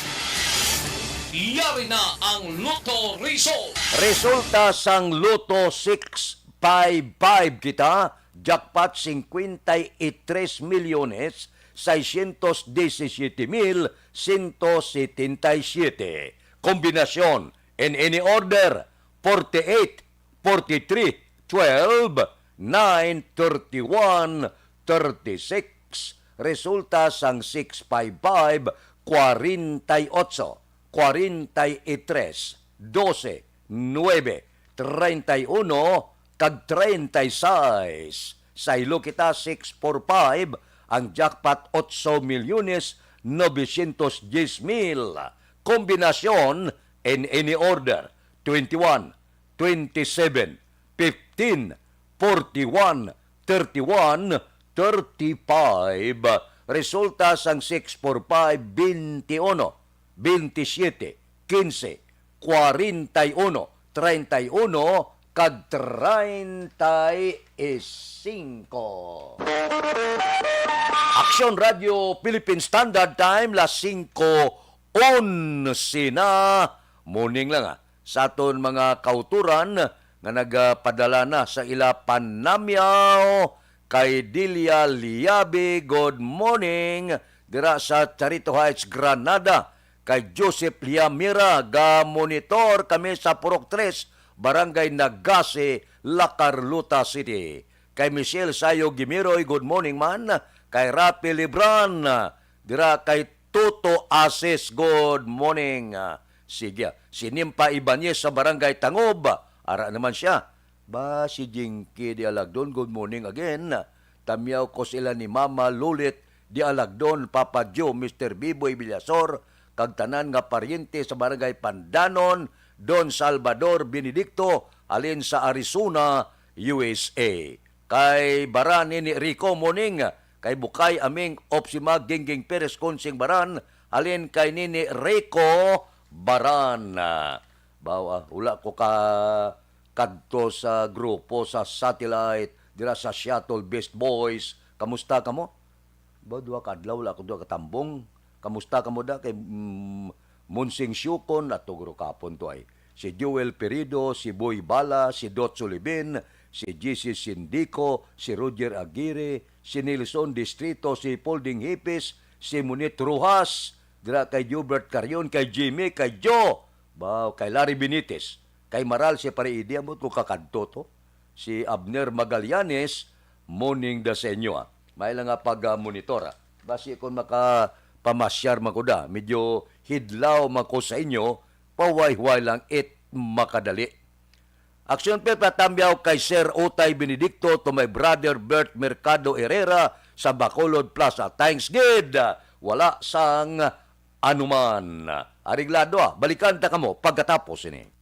Yari na ang Lotto Result. Resulta sang Lotto six five five kita, jackpot cincuenta y tres millones seiscientos diecisiete mil ciento setenta y siete. Kombinasyon, in any order, forty-eight, forty-three, twelve, nine, thirty-one, thirty-six. Resulta sang six five five, kwarenta y ocho, kwarenta y tres, dose, nuebe, treinta y uno, kag treinta y seis. Saylo kita, six four five, ang jackpot, ocho milyones novecientos diez mil. Kombinasyon, in any order, twenty-one, twenty-seven, fifteen, forty-one, thirty-one, thirty-five. Resulta sang six four five, twenty-one, twenty-seven, quince, kwarenta y uno, treinta y uno, kag treinta y cinco. Aksyon Radio Philippine Standard Time, las singko onse na. Morning lang, ah. Sa aton mga kauturan nga nagapadala na sa ila panamyaw, kay Delia Liabe, good morning, dira sa Charito Heights, Granada. Kay Joseph Liamira, ga-monitor kami sa Purok Tres, Barangay Nagase, La Carlota City. Kay Michelle Sayo Gimiroy, good morning man. Kay Rafi Libran, dira kay Toto Asis, good morning. Ah, sige. Si Nimpa Ibanez sa Barangay Tangob, ara naman siya. Ba, si Jinky Dialagdon, good morning again. Tamyaw ko sila ni Mama Lulit Dialagdon, Papa Joe, Mister Biboy Villasor, kag tanan nga paryente sa Barangay Pandanon, Don Salvador Benedicto, halin sa Arizona, U S A. Kay Baran Nini Rico, morning. Kay Bukay Aming Opsima Gingging Perez Consing Baran, halin kay Nini Rico Baran. Baw, ah, wala ko ka kadto sa grupo sa satellite, dira sa Seattle Best Boys. Kamusta kamo? Ba, duha ka adlaw wala ko duha katambong. Kamusta kamo da kay, mm, Monsing Siukon, ato guro kapon to ay. Si Joel Perido, si Boy Bala, si Dot Sulibin, si G C Sindico, si Roger Aguirre, si Nelson Distrito, si Polding Hipis, si Monit Rojas, dira kay Gilbert Carion, kay Jimmy, kay Joe, ba, kay Larry Benitez, kay Maral, si Pare Idi, ambot ko kakadto to. Si Abner Magallanes, morning da sa inyo, ah. May lang nga pag-monitor, ah. Basi kung makapamasyar man ko da, medyo hidlaw man ko sa inyo, paway-way lang it makadali. Aksyon pa, patambyaw kay Sir Utay Benedicto, to my brother Bert Mercado Herrera sa Bacolod Plaza. Thanks gid. Wala sang anuman. Areglado, ah. Balikan ta kamo pagkatapos ini.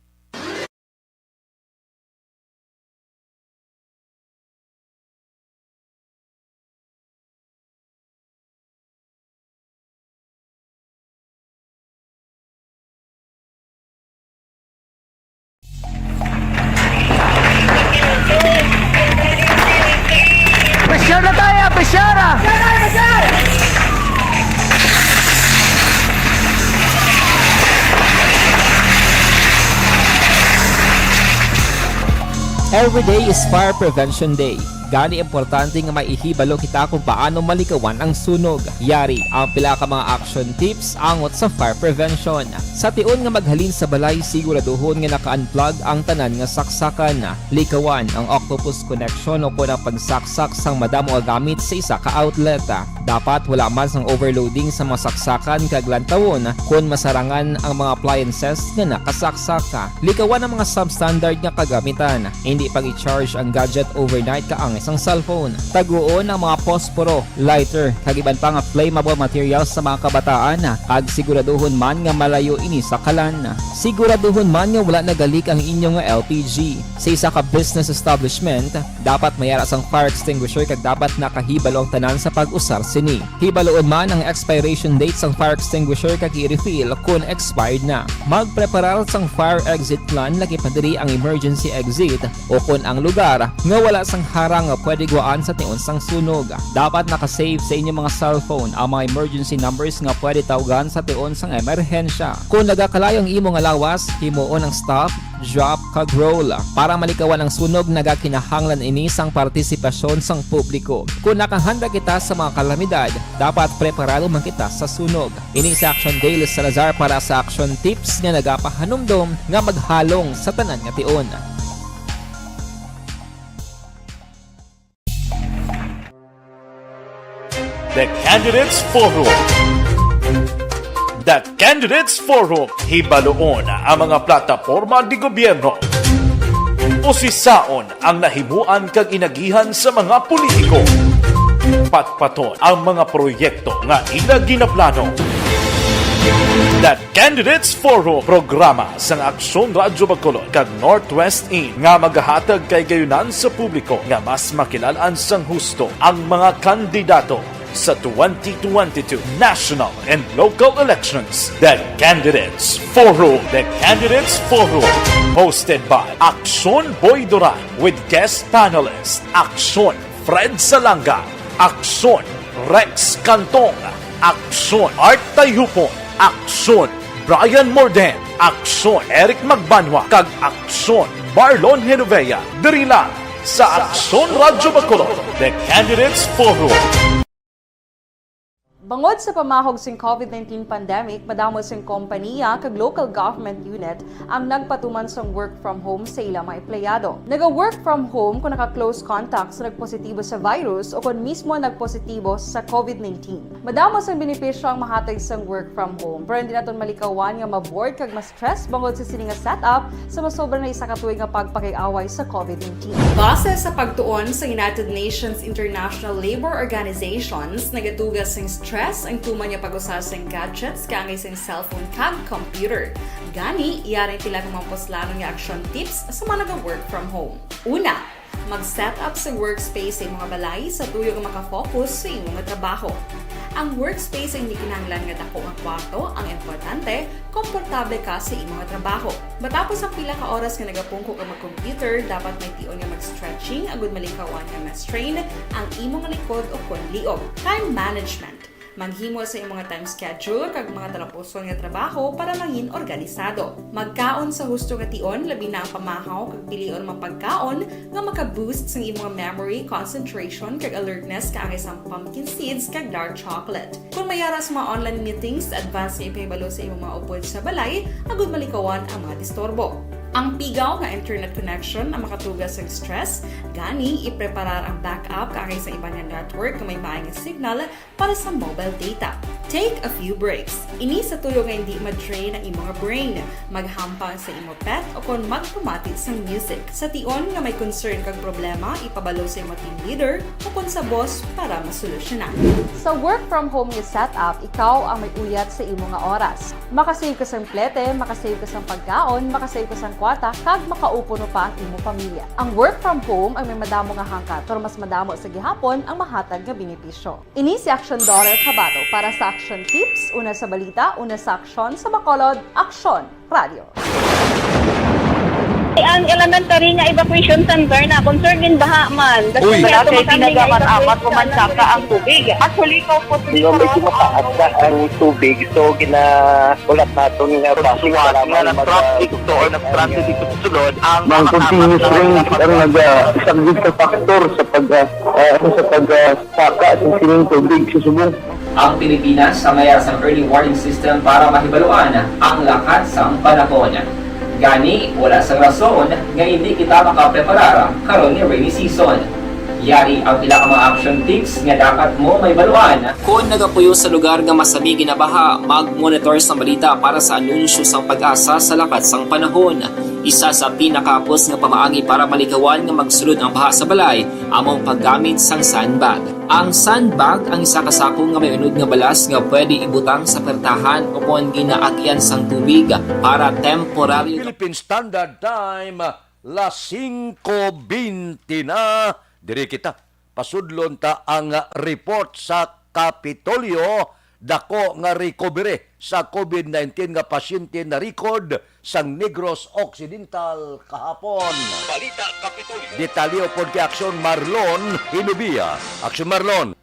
Every day is Fire Prevention Day. Gani, importante nga maihibalo kita kung paano malikawan ang sunog. Yari ang pila ka mga action tips angot sa fire prevention. Sa tion nga maghalin sa balay, siguraduhon nga naka-unplug ang tanan nga saksakan. Likawan ang octopus connection o kon ang pagsaksak sang madamo nga gamit sa isa ka outlet. Dapat wala man sang overloading sa mga saksakan kag lantawon kon masarangan ang mga appliances nga nakasaksak. Likawan ang mga substandard nga kagamitan. Indi pag-i-charge ang gadget overnight kaangay sang cellphone. Taguon ang mga posporo, lighter, kag iban pa nga flammable materials sa mga kabataan, kag siguraduhon man nga malayo ini sa kalan. Siguraduhon man nga wala nagalik ang inyo nga L P G. Sa isa ka business establishment, dapat may ara sang fire extinguisher kag dapat nakahibalo ang tanan sa pag-usar sini. Hibaluon man ang expiration date sang fire extinguisher kag i-refill kon expired na. Magpreparar sang fire exit plan, lakip na diri ang emergency exit, o kon ang lugar nga wala sang harang nga pwede gwaan sa tion sang sunog. Dapat naka-save sa inyo mga cellphone ang mga emergency numbers nga pwede tawgan sa tion sang emerhensya. Kon nagakalayo ang imo nga lawas, himuon ang stop, drop, kag roll. Para malikawan ang sunog, nagakinahanglan ini sang partisipasyon sang publiko. Kon nakahanda kita sa mga kalamidad, dapat preparado man kita sa sunog. Ini si Action Dale Salazar para sa Action Tips nga nagapahanumdom nga maghalong sa tanan nga tion. The Candidates Forum. The Candidates Forum, hibaluon ang mga plataporma di gobyerno. Usisaon ang nahimuan kag inagihan sa mga politiko. Patpaton ang mga proyekto nga ila ginaplano. The Candidates Forum, programa sang Aksyon Radyo Bacolod kag Northwest In nga magahatag kay gayunan sa publiko nga mas makilal-an sang husto ang mga kandidato sa twenty twenty-two national and local elections. The Candidates Forum. The Candidates Forum, hosted by Aksyon Boy Duran with guest panelist Aksyon Fred Salanga, Aksyon Rex Cantong, Aksyon Art Tayhupon, Aksyon Brian Morden, Aksyon Eric Magbanwa, kag Aksyon Marlon Genovea. Diri lang sa Aksyon Radyo Bacolod, The Candidates Forum. Bangod sa pamahog sing covid nineteen pandemic, madamo sing kompanya kag local government unit ang nagpatuman sang work from home sa ila mga empleyado. Naga-work from home kung naka-close contact sa nagpositibo sa virus o kon mismo nagpositibo sa covid nineteen. Madamo sang benepisyo ang mahatag sang work from home, pero hindi naton malikawan nga ma-bored kag ma-stress bangod sa sini nga setup sa masobra na isa ka tuig nga pagpakig-away sa covid nineteen. Base sa pagtuon sa United Nations International Labour Organizations, nagatuga sing stress ang tuman nga pag-usa sing gadgets kaangay sing cellphone kag computer. Gani, yari ang pila ka mga puslanon nga action tips sa mga naga-work from home. Una, mag-set up sa workspace sa imo nga balay sa tuyo nga makafocus sa imo nga trabaho. Ang workspace ay hindi kinahanglan nga dako nga kwarto, ang importante, komportable ka sa imo nga trabaho. Matapos ang pila ka oras nga nagapungko ka mag-computer, dapat may tion nga mag-stretching agud malikawan nga ma-strain ang imo nga likod o kon liog. Time management. Maghimo sa imo nga time schedule kag mga talapuson nga trabaho para mangin organisado. Magkaon sa husto nga tion, labi na ang pamahaw kag pilion mga pagkaon nga maka-boost sang imo nga memory, concentration, kag alertness kaangay sang pumpkin seeds kag dark chocolate. Kon may ara sa mga online meetings, advance nga ipahibalo sa imo mga upod sa balay agud malikawan ang mga disturbo. Ang pigaw nga internet connection ang makatuga sang stress, gani ipreparar ang backup kaangay sa iban nga network nga may maay nga signal para sa mobile data. Take a few breaks. Ini sa tuyo nga hindi ma-drain ang imo nga brain, maghampang sa imo pet o kon magpamati sang music. Sa tion nga may concern kag problema, ipabalo sa imo team leader o kon sa boss para masolusyonan. Sa work from home nga setup, ikaw ang may uyat sa imo nga oras. Makasave ka sang plete, makasave ka sang pagkaon, makasave ka sang kwarta, kag makaupo pa ang imo pamilya. Ang work from home ay may madamo nga hangkat, pero mas madamo sa gihapon ang mahatag nga benepisyo. Ini si Aksyon Dorer Cabato para sa Aksyon Tips, una sa balita, una sa aksyon, sa Bacolod, Aksyon Radio. Ang elementary nga evacuation center na concerned din baha man. That's Uy. why Wala kay tumakang nga ginagamit-amat evacuation ko man center. saka ang tubig. Actually, ikaw po Di ba, medyo mataas na ang tubig, so ginahulat naton nga base Pagsuwat para nga may nag-traffic mag-, to or nag-traffic ang, dito sa sulod, ang Ang mga continuous kasama rain sa ang naga-, isang risk factor sa pag, ah, ah, ano, sa pag, ah, saka sa sining tubig sa subong. Ang Pilipinas ang may sang early warning system para mahibaluan ang lakat sang panahon. Gani, wala sang rason nga hindi kita makapreparar karon nga rainy season. Yari ang pila ka mga action tips nga dapat mo mahibaluan. Kon nagapuyo sa lugar nga masami ginabaha, mag-monitor sang balita para sa anunsyo sang PAGASA sa lakat sang panahon. Isa sa pinakahapos nga pamaagi para malikawan nga magsulod ang baha sa balay amo ang paggamit sang sandbag. Ang sandbag ang isa ka sako nga may unod nga balas nga pwede ibutang sa pertahan o kon ginaagian sang tubig para temporaryo. Philippine Standard Time, las singko bente na. Diri kita. Pasudlon ta ang report sa Kapitolyo. Dako nga recovery sa COVID nineteen nga pasyente na record sang Negros Occidental kahapon. Balita Kapitolyo. Detalye upod kay Aksyon Marlon Hinubia. Aksyon Marlon.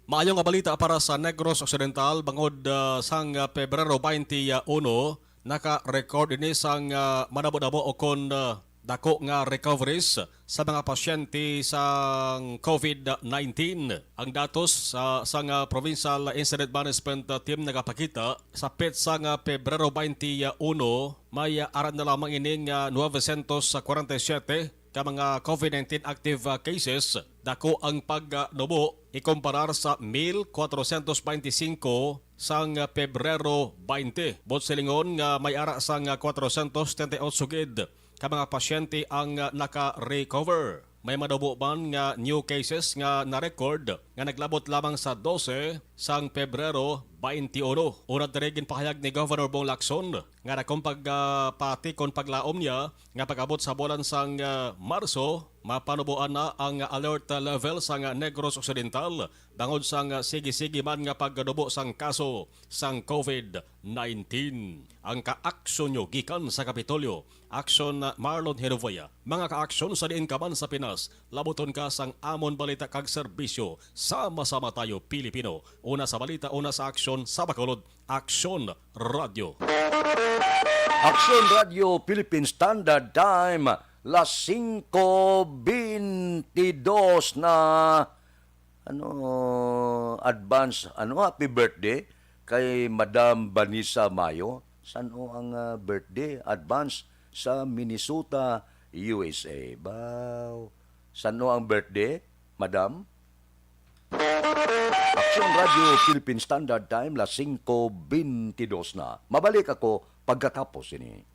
Maayo nga balita para sa Negros Occidental, bangod, ah, sang, ah, Pebrero twenty-one, naka-record ini sang, ah, madamo-damo o kon, ah, dako nga recoveries sa mga pasyente sang COVID nineteen. Ang datos sa, sang, ah, Provincial Incident Management, ah, Team nagapakita sa petsa nga Pebrero twenty-one, may, ah, ara na lamang ining, ah, novecientos kwarenta y siyete ka mga COVID nineteen active, ah, cases. Dako ang pagnubo ikumparar sa mil kwatrocientos beintisinko sang Pebrero twenty. Buot silingon nga may ara sang kwatrocientos setenta y ocho gid ka mga pasyente ang naka-recover. May manubo man nga new cases nga na-record nga naglabot lamang sa dose sang Pebrero twenty-one. Una diri, ginpahayag ni Governor Bong Lacson nga dakong pag, ah, pati kon paglaom niya nga pag-abot sa bulan sang, ah, Marso, mapanuboan na ang alert level sang Negros Occidental bangod sang sige-sige man nga pagnubo sang kaso sang COVID nineteen. Ang kaaksyon nyo gikan sa Kapitolyo, Aksyon Marlon Hinovea. Mga kaaksyon sa diin ka man sa Pinas, labuton ka sang amon balita kag serbisyo. Sama-sama tayo, Pilipino. Una sa balita, una sa aksyon, sa Bacolod, Aksyon Radyo. Aksyon Radyo Philippine Standard Time, las singko bentidos na. Ano, advance, ano, happy birthday kay Madam Vanessa Mayo. San-o ang, ah, birthday? Advance sa Minnesota, U S A. Baw. San-o ang birthday, Madam? Aksyon Radyo Philippine Standard Time, las singko bentidos na. Mabalik ako pagkatapos ini.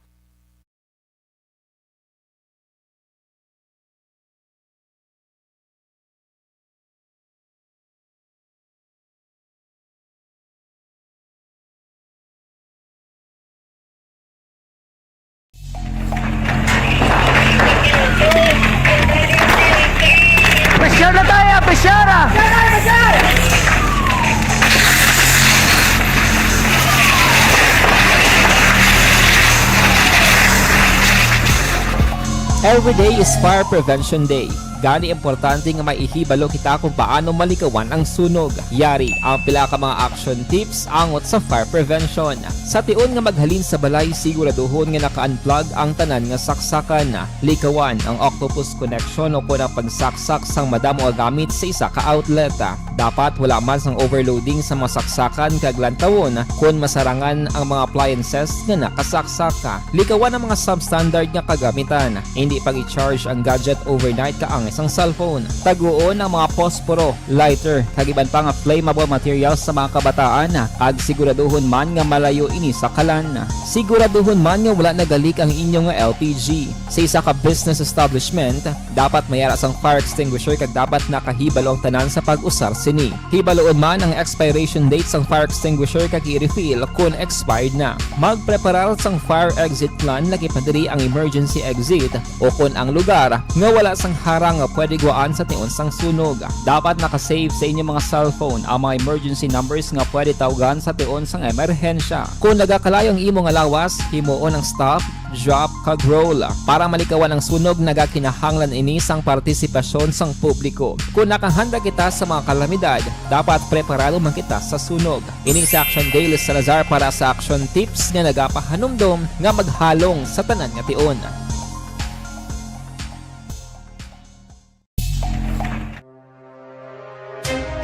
Pressure na tayo! Pressure na! Every day is Fire Prevention Day. Gani, importante nga maihibalo kita kung paano malikawan ang sunog. Yari ang pila ka mga action tips angot sa fire prevention. Sa tion nga maghalin sa balay, siguraduhon nga naka-unplug ang tanan nga saksakan. Likawan ang octopus connection o kon ang pagsaksak sang madamo nga gamit sa isa ka outlet. Dapat wala man sang overloading sa mga saksakan kag lantawon kon masarangan ang mga appliances nga nakasaksak. Likawan ang mga substandard nga kagamitan. Hindi pag-i-charge ang gadget overnight kaangay sang cellphone. Taguon ang mga posporo, lighter, kag iban pa nga flammable materials sa mga kabataan, kag siguraduhon man nga malayo ini sa kalan. Siguraduhon man nga wala naga-leak ang inyo nga L P G. Sa isa ka business establishment, dapat may ara sang fire extinguisher kag dapat nakahibalo ang tanan sa pag-usar sini. Hibaluon man ang expiration date sang fire extinguisher kag i-refill kon expired na. Magpreparar sang fire exit plan, lakip na diri ang emergency exit o kon ang lugar nga wala sang harang nga pwede gwaan sa tion sang sunog. Dapat naka-save sa inyo mga cellphone ang mga emergency numbers nga pwede tawgan sa tion sang emerhensya. Kung nagakalayo ang imo nga lawas, himuon ang stop, drop, kag roll. Para malikawan ang sunog, nagakinahanglan ini sang partisipasyon sang publiko. Kung nakahanda kita sa mga kalamidad, dapat preparado man kita sa sunog. Ini si Action Daily Salazar para sa Action Tips nga nagapahanumdom nga maghalong sa tanan nga tion.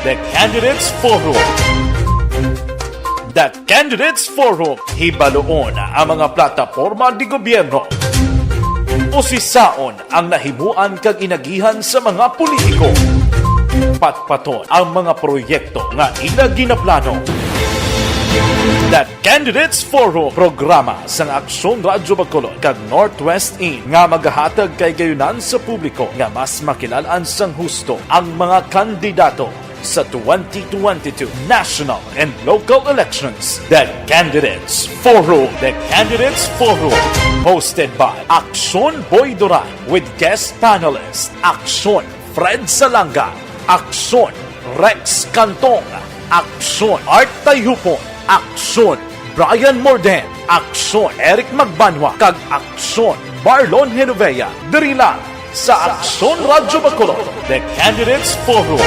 The Candidates Forum. The Candidates Forum, hibaluon ang mga plataporma de gobyerno. Usisaon ang nahimuan kag inagihan sa mga politiko. Patpaton ang mga proyekto nga ila ginaplano. The Candidates Forum, programa sang Aksyon Radyo Bacolod kag Northwest In nga magahatag kay gayunan sa publiko nga mas makilal-an sang husto ang mga kandidato sa twenty twenty-two national and local elections. The Candidates Forum. The Candidates Forum, hosted by Aksyon Boy Duran with guest panelist Aksyon Fred Salanga, Aksyon Rex Cantong, Aksyon Art Tayhupon, Aksyon Brian Morden, Aksyon Eric Magbanwa, kag Aksyon Marlon Genovea, diri lang sa Aksyon Radyo Bacolod, The Candidates Forum.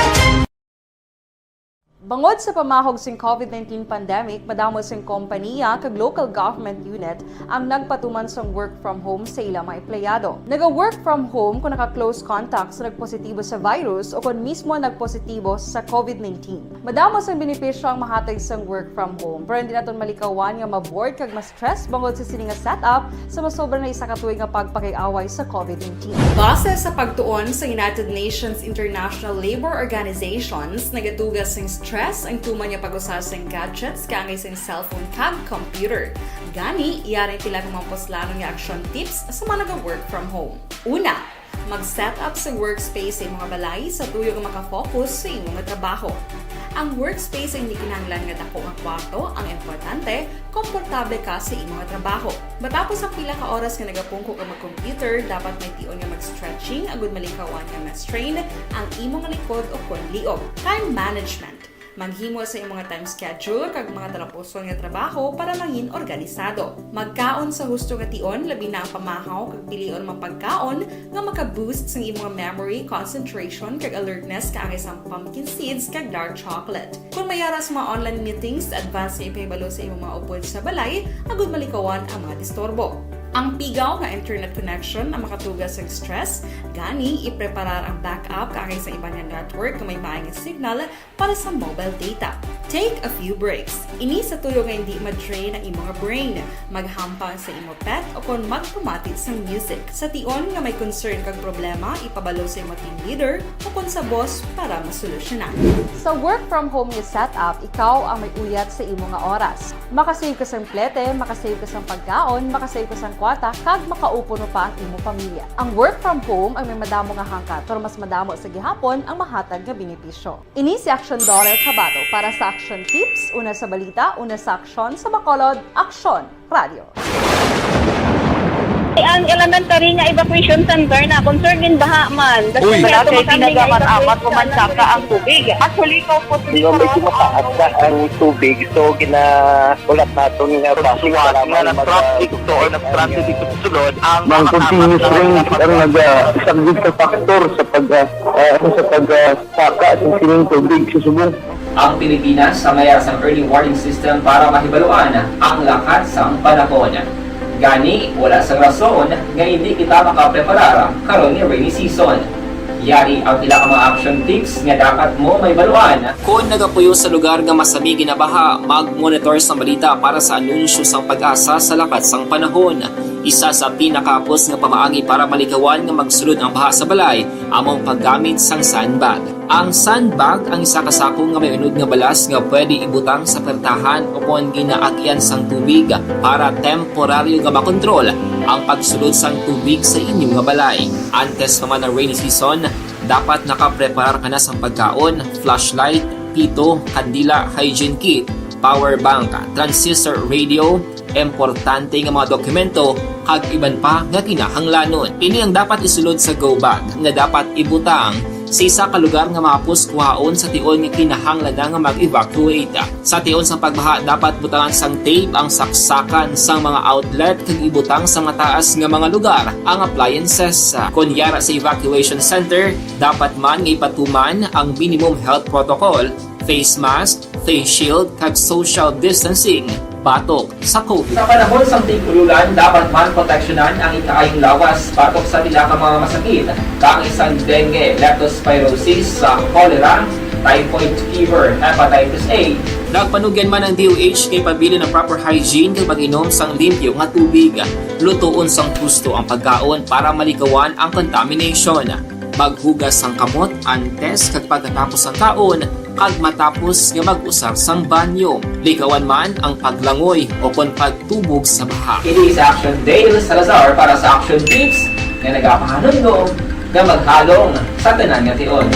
Bangod sa pamahog sing COVID nineteen pandemic, madamo sing kompaniya kag local government unit ang nagpatuman sang work from home sa ila mga empleyado. Naga-work from home kung naka-close contact sa nagpositibo sa virus o kon mismo nagpositibo sa COVID nineteen. Madamo sang benepisyo ang mahatag sang work from home, pero hindi naton malikawan nga ma-bored kag ma-stress bangod sa sini nga setup sa masobra na isa ka tuig nga pagpakig-away sa COVID nineteen. Base sa pagtuon sa United Nations International Labor Organizations, nagatuga sing stress ang tuman nga pag-usa sing gadgets kaangay sing cellphone kag computer. Gani, yari pila ka mga puslanon nga action tips sa mga naga-work from home. Una, mag-set up sa workspace sa imong balay sa tuyo nga makafocus sa imong trabaho. Ang workspace ay hindi kinahanglan nga dako nga kwarto ang importante, komportable ka sa imong trabaho. Matapos ang pila ka oras nga nagapungko ka mag-computer, dapat may tion nga mag-stretching agud malikawan nga ma-strain ang imong likod o kon liog. Time management. Maghimo sa imong time schedule kag mga talapuson nga trabaho para mangin organisado. Magkaon sa husto nga tion, labi na ang pamahaw kag pilion mga pagkaon nga maka-boost sang imong memory, concentration, kag alertness kaangay sang pumpkin seeds kag dark chocolate. Kon may ara sa mga online meetings, advance nga ipahibalo sa imong mga upod sa balay agud malikawan ang mga disturbo. Ang pigaw nga internet connection ang makatuga sang stress, gani ipreparar ang backup kaangay sa iban nga network nga may maayo nga signal para sa mobile data. Take a few breaks. Ini sa tuyo nga hindi ma-drain ang imo nga brain. Maghampang sa imo pet o kon magpamati sang music. Sa tion nga may concern kag problema, ipabalo sa imo team leader o kon sa boss para masolusyonan. Sa work from home nga setup, ikaw ang may uyat sa imo nga oras. Makasave ka sang plete, makasave ka sang pagkaon, makasave ka sang kwarta, kag makaupod pa ang imo pamilya. Ang work from home ang may madamo nga hangkat, pero mas madamo sa gihapon ang mahatag nga benepisyo. Ini si Action Daughter Cabato para sa Action Tips, una sa balita, una sa aksyon, sa Bacolod, Aksyon Radio. Ang elementary nga evacuation center na concern din baha man. Uy, wala kay tinaga man amat ko man saka ang tubig. Actually, ko po. Di ba medyo mataas na ang tubig, so ginaulat naton nga basi nga nag-traffic to or nag-transit dito sa sulod ang mga continuous rain ang nag-, ah, isang good factor sa pag, ah, ah, sa pag, ah, saka sa sining tubig sa subong. Ang Pilipinas ang may ara sang early warning system para mahibaluan ang lakat sang panahon. Gani, wala sang rason nga hindi kita makapreparar karon nga rainy season. Yari ang pila ka mga action tips nga dapat mo mahibaluan. Kon nagapuyo sa lugar nga masami ginabaha, mag-monitor sang balita para sa anunsyo sang PAGASA sa lakat sang panahon. Isa sa pinakahapos nga pamaagi para malikawan nga magsulod ang baha sa balay amo ang paggamit sang sandbag. Ang sandbag ang isa ka sako nga may unod nga balas nga pwede ibutang sa pertahan o kon ginaagian sang tubig para temporaryo nga makontrol ang pagsulod sang tubig sa inyo nga balay. Antes pa man ang rainy season, dapat nakapreparar ka na sang pagkaon, flashlight, pito, kandila, hygiene kit, power bank, transistor radio, importante nga mga dokumento, kag iban pa nga kinahanglanon. Ini ang dapat isulod sa go bag nga dapat ibutang sa isa ka lugar nga mahapos kuhaon sa tion nga kinahanglan na nga mag-evacuate. Sa tion sang pagbaha, dapat butangan sang tape ang saksakan sang mga outlet kag ibutang sa mataas nga mga lugar ang appliances. Kon yara sa evacuation center, dapat man nga ipatuman ang minimum health protocol, face mask, face shield, kag social distancing batok sa COVID. Sa panahon sang tig-ululan, dapat man proteksyonan ang ikaayong lawas batok sa pila ka mga masakit, kaangay sang dengue, leptospirosis, sa cholera, typhoid fever, hepatitis A. Nagpanugyan man ang D O H nga ipabilin ang proper hygiene kag pag-inom sang limpyo nga tubig. Lutoon sang husto ang pagkaon para malikawan ang contamination. Maghugas sang kamot antes kag pagkatapos sang kaon, kag matapos nga mag-usar sang banyo. Likawan man ang paglangoy o kon pagtubog sa baha. Ini si Action Dale Salazar para sa Action Tips nga nagapahanumdom nga maghalong sa tanan nga tion.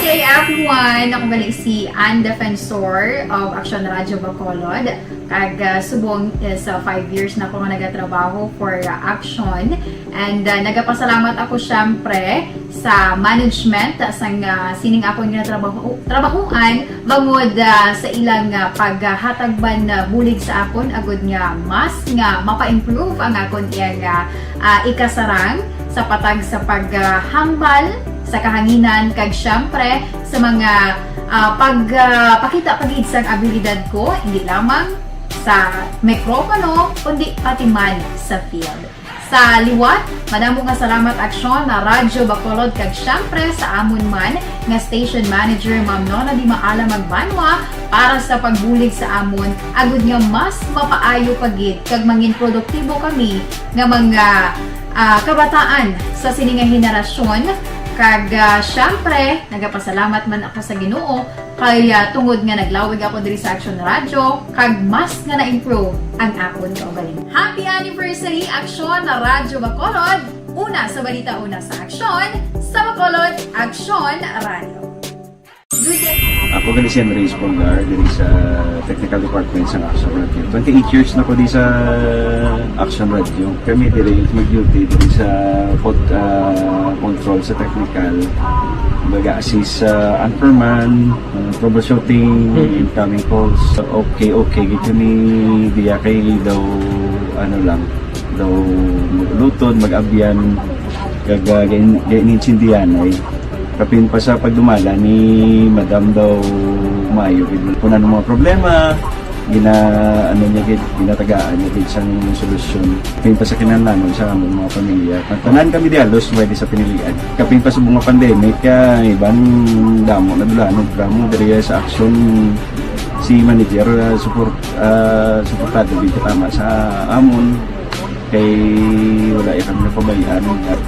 Hey everyone! Ako gali si Ann Defensor of Action Radio Bacolod. Kag, ah, subong is, ah, five years na ako nga nagatrabaho for, ah, Action. And, ah, nagapasalamat ako, syempre, sa management, ah, sang, ah, sining akon nga trabaho, trabahuan, bangod, ah, sa ilang, ah, paghatag man, ah, bulig sa akon, agud nga mas nga mapa-improve ang akon iyang, ah, ah, ikasarang sa patag sa paghambal sa kahanginan, kag syempre sa mga, ah, pag, ah, pakita pa gid sang abilidad ko, hindi lamang sa mikropono, kundi pati man sa field. Sa liwat, madamo nga salamat, Aksyon, na Radyo Bacolod, kag syempre sa amon man nga station manager, Ma'am Nona Di Maala Magbanwa, para sa pagbulig sa amon, agud nga mas mapaayo pa gid kag mangin produktibo kami nga mga, ah, kabataan sa sini nga henerasyon. Kag, ah, syempre, nagapasalamat man ako sa Ginoo kay, ah, tungod nga naglawig ako diri sa Action Radio, kag mas nga na-improve ang akon kaugalingon. Happy anniversary, Action Radio Bacolod! Una sa balita, una sa aksyon, sa Bacolod, Action Radio. Good day. Ako gali si Henry Espolgar, diri sa technical department sa Action Radio. Twenty-eight years na ko di sa Action Radio. Kami diri mag-duty diri sa pod-, ah, control sa technical. Mag-assist sa anchorman, ah, troubleshooting, Mm. incoming calls. Okay, okay. Gito ni diya kay daw, ano lang, daw mag-ulutod, mag-abyan, kag, ah, gain-, gainintindihan ay. Kapin pa sa pagdumala ni Madam daw maayo gid. Kung ano mga problema, gina-, ano niya gid, ginatagaan niya gid sang solusyon. Kapin pa sa kinahanglanon sa among mga pamilya. Tanan kami di halos pwede sa pinilian. Kapin pa sa mga pandemic, ah, iban damo na dulanon, damo diri sa aksyon si manager, ah, support, ah, suportado gid tama sa amon. Kay wala ya kami napabayaan.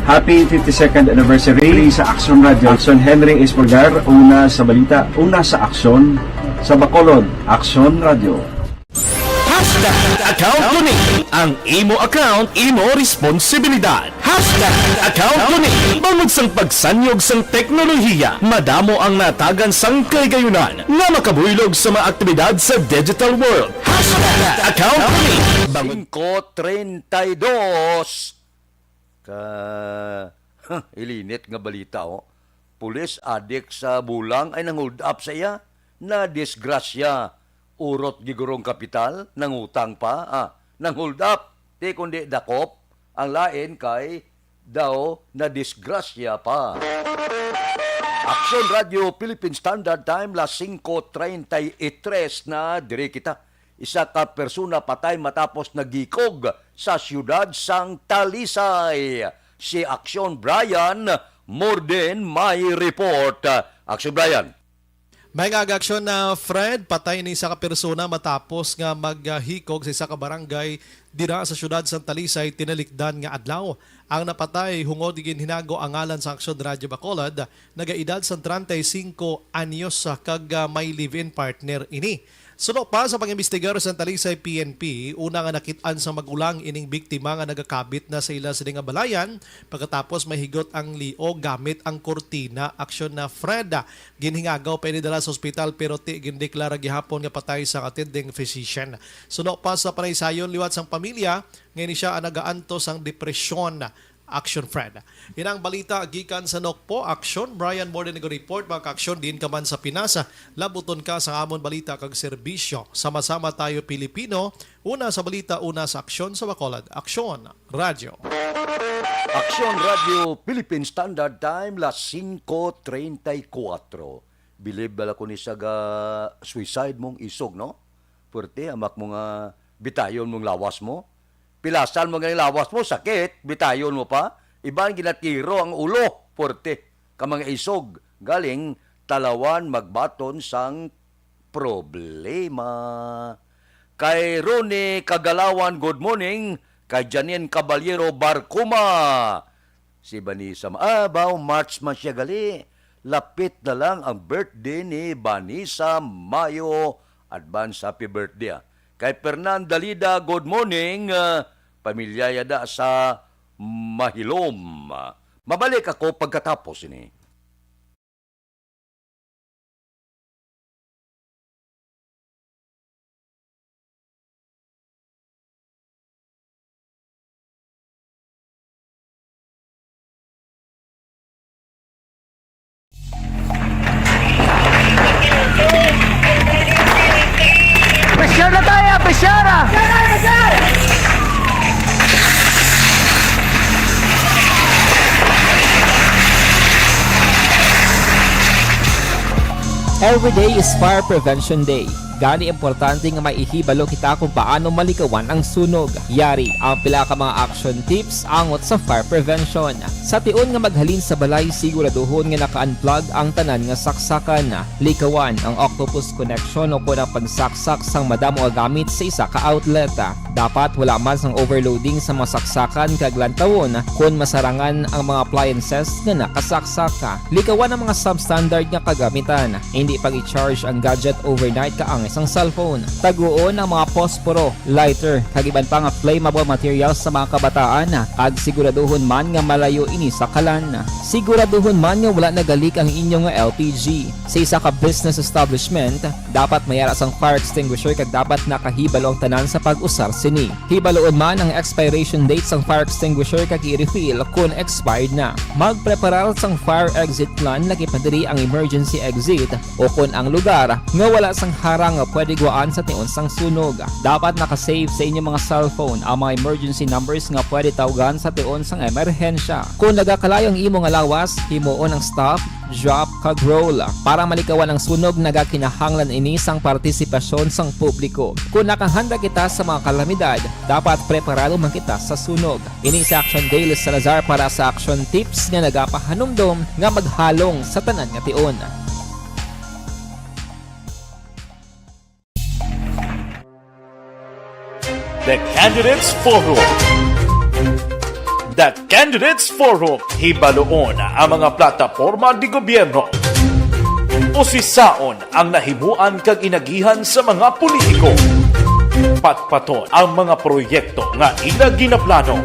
Happy fifty-second anniversary sa Action Radio. Action Henry Espolgar, una sa balita, una sa aksyon, sa Bacolod, Action Radio. Hashtag account ko ni. Ang imo account, imo responsibilidad. Hashtag account ko ni. Bangod sang pagsanyog sang teknolohiya, madamo ang natagan sang kahigayunan nga makabuylog sa mga aktibidad sa digital world. Hashtag account ko ni. Bangod Singko treinta y dos. Ka, ilinit nga balita, oh. Pulis adik sa Bulang ay nang-hold up sa iya. Na disgrasya. Urot gigurong kapital, nangutang pa, ah, nang-hold up. Ti kundi dakop, ang lain kay daw na disgrasya pa. Action Radio Philippine Standard Time, las singko treinta y tres na, diri kita. Isa ka persona patay matapos nagikog sa siyudad sang Talisay. Si Action Brian Morden may report. Action Brian. May nga aga aksyon na Fred, patay ni isa ka persona matapos nga maghikog sa isa ka barangay dira sa siyudad sang Talisay tinalikdan nga adlaw. Ang napatay, hungod ginhinago ang ngalan sa Aksyon Radyo Bacolod, nagaedad sang treinta y cinco anyos kag, ah, may live-in partner ini. Suno pa sa pangimbestigar sa Talisay P N P, una nga nakit-an sa magulang ining biktima nga nagakabit na sa ila sini nga balayan pagkatapos mahigot ang liog gamit ang kurtina. Aksyon na Fred, ginhingagaw pa ini dala sa ospital pero ti gindeklara gihapon nga patay sang attending physician. Suno pa sa panaysayon liwat sang pamilya, nga ini sia ang nagaantos sang depresyon. Action Fred. Inang balita gikan sa Nokpo. Action, Brian Morden nag-report. Mga ka-action, diin ka man sa Pinas, labuton ka sa amon balita kag serbisyo. Sama-sama tayo, Pilipino. Una sa balita, una sa aksyon sa Bacolod. Aksyon, Radyo. Aksyon Radyo Philippine Standard Time, las singko treinta y cuatro. Bilib bala ko ni sa ga suicide mong isog, no? Puwerte, amak mo nga bitayon mong lawas mo. Pilasan mo nga lawas mo, sakit, bitayon mo pa. Iban ginatiro ang ulo, puwerte. Ka mga isog, galing talawan magbaton sang problema. Kay Ronnie Kagalawan, good morning. Kay Janine Caballero Barcuma, si Vanessa, ah, baw, March man siya gali. Lapit na lang ang birthday ni Vanessa Mayo. Advance happy birthday, ah. Kay Fernanda Lida, good morning. Ah, pamilya yada sa Mahilom. Mabalik ako pagkatapos ini. Pressure na tayo, pressure! Every day is Fire Prevention Day. Gani, importante nga may ihibalo kita kung paano malikawan ang sunog. Yari ang pila ka mga action tips angot sa fire prevention. Sa tion nga maghalin sa balay, siguraduhon nga naka-unplug ang tanan nga saksakan. Likawan ang octopus connection o kon ang pagsaksak sang madamo nga gamit sa isa ka outlet. Dapat wala man sang overloading sa mga saksakan kag lantawon kon masarangan ang mga appliances nga nakasaksak. Likawan ang mga substandard nga kagamitan. Indi pag-i-charge ang gadget overnight kaangay sang cellphone. Taguon ang mga posporo, lighter, kag iban pa nga flammable materials sa mga kabataan, kag siguraduhon man nga malayo ini sa kalan. Siguraduhon man nga wala nagalik ang inyo nga L P G. Sa isa ka business establishment, dapat may ara sang fire extinguisher kag dapat nakahibalo ang tanan sa pag-usar sini. Hibaloon man ang expiration date sang fire extinguisher kag i-refill kon expired na. Magpreparar sang fire exit plan, laki pa diri ang emergency exit o kon ang lugar nga wala sang harang nga pwede guwaan sa tion sang sunog. Dapat naka-save sa inyo mga cellphone ang mga emergency numbers nga pwede tawgan sa tion sang emerhensya. Kon nagakalayo ang imo nga lawas, himuon ang stop, drop, kag roll. Para malikawan ang sunog, nagakinahanglan ini sang partisipasyon sang publiko. Kon nakahanda kita sa mga kalamidad, dapat preparado man kita sa sunog. Ini si Action Dale Salazar para sa Action Tips nga nagapahanumdom nga maghalong sa tanan nga tion. The Candidates Forum. The Candidates Forum. Hibaloon ang mga plataporma di gobyerno. Usisaon ang nahimuan kag inagihan sa mga politiko. Patpaton ang mga proyekto nga ila ginaplano.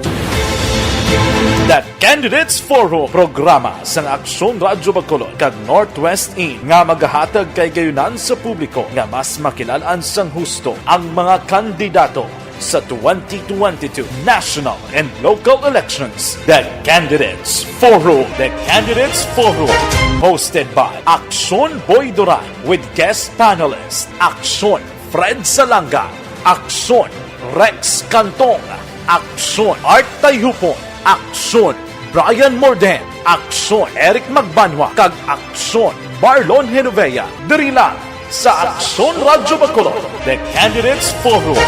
The Candidates Forum, programa sang Aksyon Radyo Bacolod kag Northwest In nga magahatag kay gayunan sa publiko nga mas makilal-an sang husto ang mga kandidato sa twenty twenty-two national and local elections. The Candidates Forum. The Candidates Forum, hosted by Aksyon Boy Duran with guest panelist Aksyon Fred Salanga, Aksyon Rex Cantong, Aksyon Art Tayhupon, Aksyon Brian Morden, Aksyon Eric Magbanwa, kag Aksyon Marlon Genovea. Diri lang sa Aksyon Radyo Bacolod, The Candidates Forum.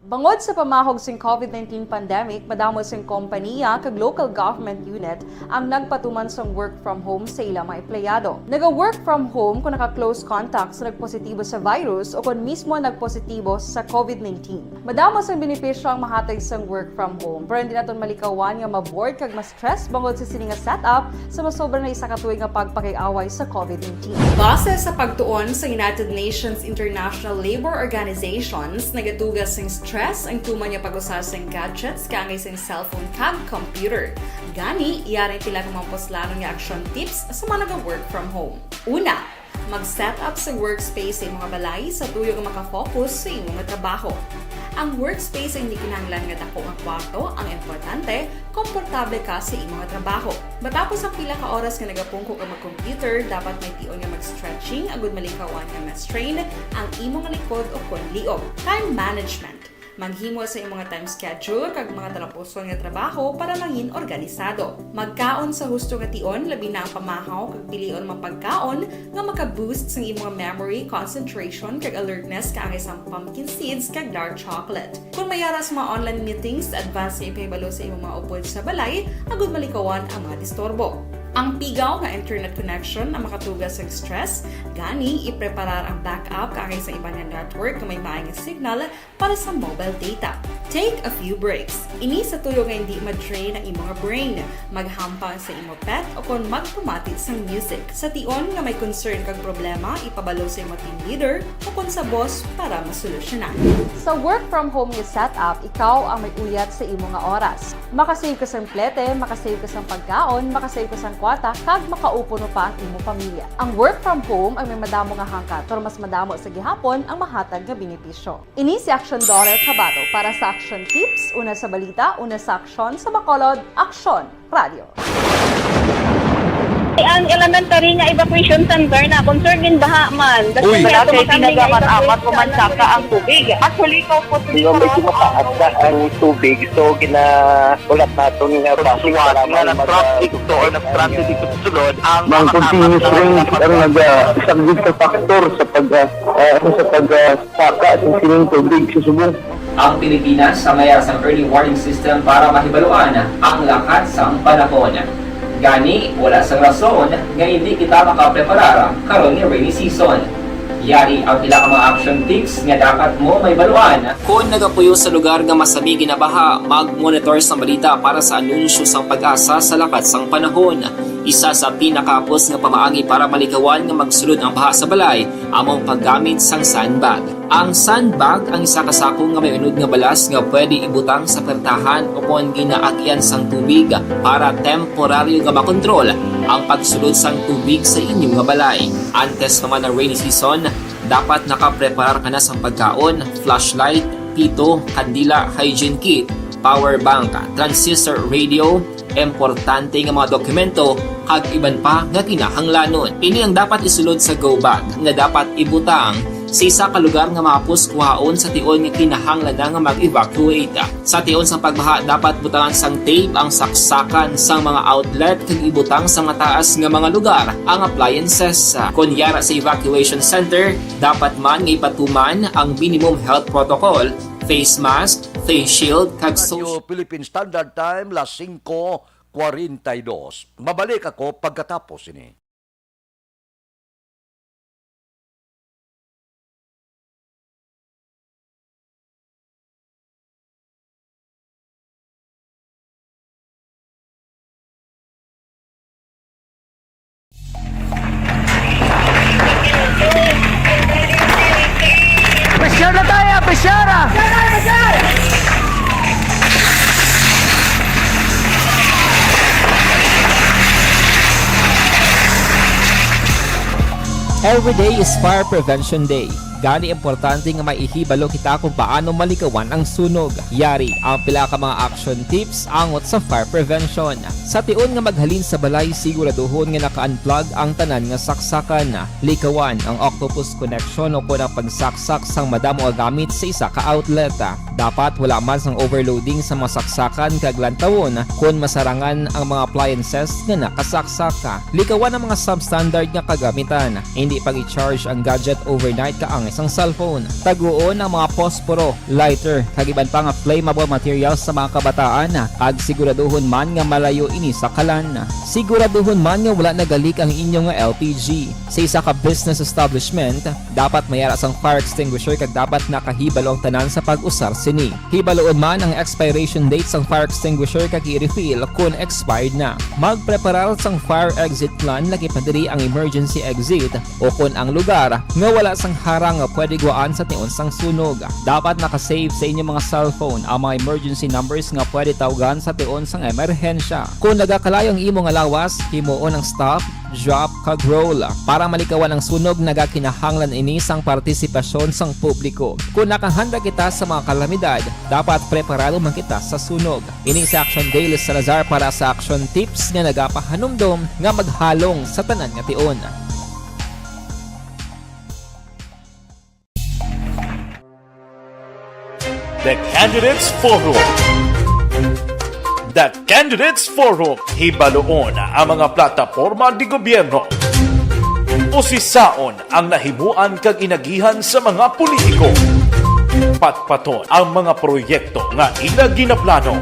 Bangod sa pamahog sing COVID nineteen pandemic, madamo sing kompaniya kag local government unit ang nagpatuman sang work from home sa ila mga empleyado. Naga-work from home kung naka-close contact sa nagpositibo sa virus o kon mismo nagpositibo sa COVID nineteen. Madamo sang benepisyo ang mahatag sang work from home, pero hindi naton malikawan nga ma-bored kag ma-stress bangod sa sini nga setup sa masobra na isa ka tuig nga pagpakig-away sa COVID nineteen. Base sa pagtuon sa United Nations International Labour Organizations, nagatuga sing stress ang tuman nga pag-usa sing gadgets kaangay sing cellphone kag computer. Gani, yari pila ka mga puslanon nga action tips sa mga naga-work from home. Una, mag-set up sa workspace sa imong balay sa tuyo nga makafocus sa imong trabaho. Ang workspace ay hindi kinahanglan nga dako nga kwarto, ang importante, komportable ka sa imong trabaho. Matapos ang pila ka oras nga nagapungko ka mag-computer, dapat may tion nga mag-stretching agud malikawan nga ma-strain ang imong likod o kon liog. Time management. Maghimo sa imong time schedule kag mga talapuson nga trabaho para mangin organisado. Magkaon sa husto nga tion, labi na ang pamahaw kag pilion mga pagkaon nga maka-boost sang imong memory, concentration, kag alertness kaangay sang pumpkin seeds kag dark chocolate. Kung may ara sa mga online meetings, advance nga ipahibalo sa imong mga upod sa balay agud malikawan ang mga disturbo. Ang pigaw nga internet connection ang makatuga sang stress, gani ipreparar ang backup kaangay sa iban nga network nga may maay nga signal para sa mobile data. Take a few breaks. Ini sa tuyo nga hindi ma-drain ang imong brain. Maghampang sa imo pet o kon magpamati sang music. Sa tion nga may concern kag problema, ipabalo sa imo team leader o kon sa boss para masolusyonan. Sa work from home nga setup, ikaw ang may uyat sa imo nga oras. Makasave ka sang plete, makasave ka sang pagkaon, makasave ka sang kwarta, kag makaupo pa ang imo pamilya. Ang work from home ang may madamo nga hangkat, pero mas madamo sa gihapon ang mahatag nga benepisyo. Ini si Aksyon Dorer Cabato para sa Aksyon Tips, una sa balita, una sa aksyon, sa Bacolod, Aksyon Radio. Ang elementary nga evacuation center na concern din baha man. Uy. Wala kay tinaga man amat ko man saka ang tubig. Actually, ko po. Medyo mataas na ang tubig, so ginaulat naton nga basi suwat para nga mag-, nag-traffic to or nag-traffic dito sa sulod ang mga continuous rain ang nag-, ah, isang big factor sa pag, ah, ah, sa pag, ah, saka sa sining tubig sa subong. Ang Pilipinas ang may sang early warning system para mahibaluan ang lakat sang panahon. Gani, wala sang rason nga hindi kita makapreparar karon nga rainy season. Yari ang pila ka mga action tips nga dapat mo mahibaluan. Kon nagapuyo sa lugar nga masami ginabaha, mag-monitor sang balita para sa anunsyo sang PAGASA sa lakat sang panahon. Isa sa pinakahapos nga pamaagi para malikawan nga magsulod ang baha sa balay amo ang paggamit sang sandbag. Ang sandbag ang isa ka sako nga may unod nga balas nga pwede ibutang sa pertahan o kon ginaagian sang tubig para temporaryo nga makontrol ang pagsulod sang tubig sa inyo nga balay. Antes pa man ang rainy season, dapat nakapreparar ka na sang pagkaon, flashlight, pito, kandila, hygiene kit, power bank, transistor radio, importante nga mga dokumento, kag iban pa nga kinahanglanon. Ini ang dapat isulod sa go bag nga dapat ibutang sa isa ka lugar nga mahapos kuhaon sa tion nga kinahanglan na nga mag-evacuate. Sa tion sang pagbaha, dapat butangan sang tape ang saksakan sang mga outlet kag ibutang sa mataas nga mga lugar ang appliances. Kon yara sa evacuation center, dapat man nga ipatuman ang minimum health protocol, face mask, face shield, kag Radyo social Philippine Standard Time, las singko kwarenta y dos. Mabalik ako pagkatapos ini. Pressure na tayo, pressure! Every day is Fire Prevention Day. Gani, importante nga may ihibalo kita kung paano malikawan ang sunog. Yari ang pila ka mga action tips angot sa fire prevention. Sa tion nga maghalin sa balay, siguraduhon nga naka-unplug ang tanan nga saksakan. Likawan ang octopus connection o kon ang pagsaksak sang madamo nga gamit sa isa ka outlet. Dapat wala man sang overloading sa mga saksakan kag lantawon kon masarangan ang mga appliances nga nakasaksak. Likawan ang mga substandard nga kagamitan. Hindi pag-i-charge ang gadget overnight kaangay sang cellphone. Taguon ang mga posporo, lighter, kag iban pa nga flammable materials sa mga kabataan, kag siguraduhon man nga malayo ini sa kalan. Siguraduhon man nga wala nagalik ang inyo nga L P G. Sa isa ka business establishment, dapat may ara sang fire extinguisher kag dapat nakahibalo ang tanan sa pag-usar sini. Hibaluon man ang expiration date sang fire extinguisher kag i-refill kon expired na. Magpreparar sang fire exit plan, lakip na diri ang emergency exit, o kon ang lugar nga wala sang harang nga pwede guwaan sa tion sang sunog. Dapat naka-save sa inyo mga cellphone ang mga emergency numbers nga pwede tawgan sa tion sang emerhensya. Kon nagakalayo ang imo nga lawas, himuon ang stop, drop, kag roll. Para malikawan ang sunog, nagakinahanglan ini sang partisipasyon sang publiko. Kon nakahanda kita sa mga kalamidad, dapat preparado man kita sa sunog. Ini si Action Daily Salazar para sa Action Tips nga nagapahanumdom nga maghalong sa tanan nga tion. The Candidates Forum. The Candidates Forum. Hibaluon ang mga plataporma di gobyerno. Usisaon ang nahimuan kag inagihan sa mga politiko. Patpaton ang mga proyekto nga ila ginaplano.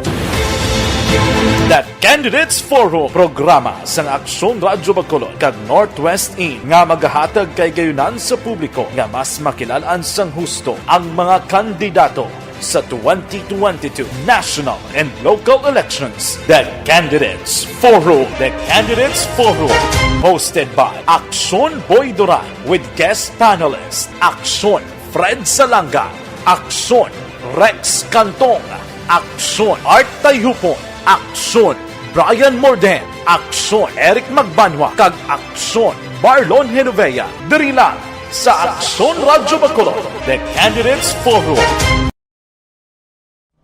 The Candidates Forum, programa sang Aksyon Radyo Bacolod kag Northwest In nga magahatag kahigayonan sa publiko nga mas makilal-an sang husto ang mga kandidato sa twenty twenty-two national and local elections. The Candidates Forum. The Candidates Forum, hosted by Aksyon Boy Duran with guest panelist Aksyon Fred Salanga, Aksyon Rex Cantong, Aksyon Art Tayhupon, Aksyon Brian Morden, Aksyon Eric Magbanwa, kag Aksyon Marlon Genovea. Diri lang sa Aksyon Radyo Bacolod, The Candidates Forum.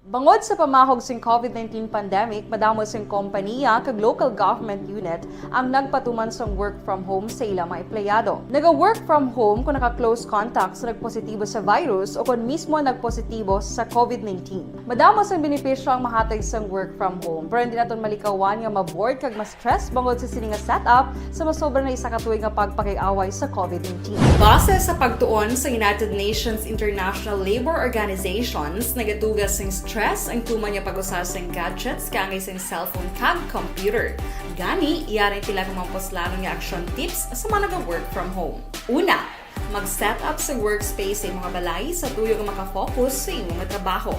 Bangod sa pamahog sing COVID nineteen pandemic, madamo sing kompaniya kag local government unit ang nagpatuman sang work from home sa ila mga empleyado. Naga-work from home kon naka-close contact sa nagpositibo sa virus o kon mismo nagpositibo sa COVID nineteen. Madamo sang benepisyo ang mahatag sang work from home, pero hindi naton malikawan nga ma-bored kag ma-stress bangod sa sini nga setup sa masobra na isa ka tuig nga pagpakig-away sa COVID nineteen. Base sa pagtuon sa United Nations International Labor Organizations, nagatuga sing stress ang tuman nga pag-usa sing gadgets kaangay sing cellphone kag computer. Gani, yari pila ka mga puslanon nga action tips sa mga naga-work from home. Una, mag-set up sa workspace sa imong balay sa tuyo nga makafocus sa imong trabaho.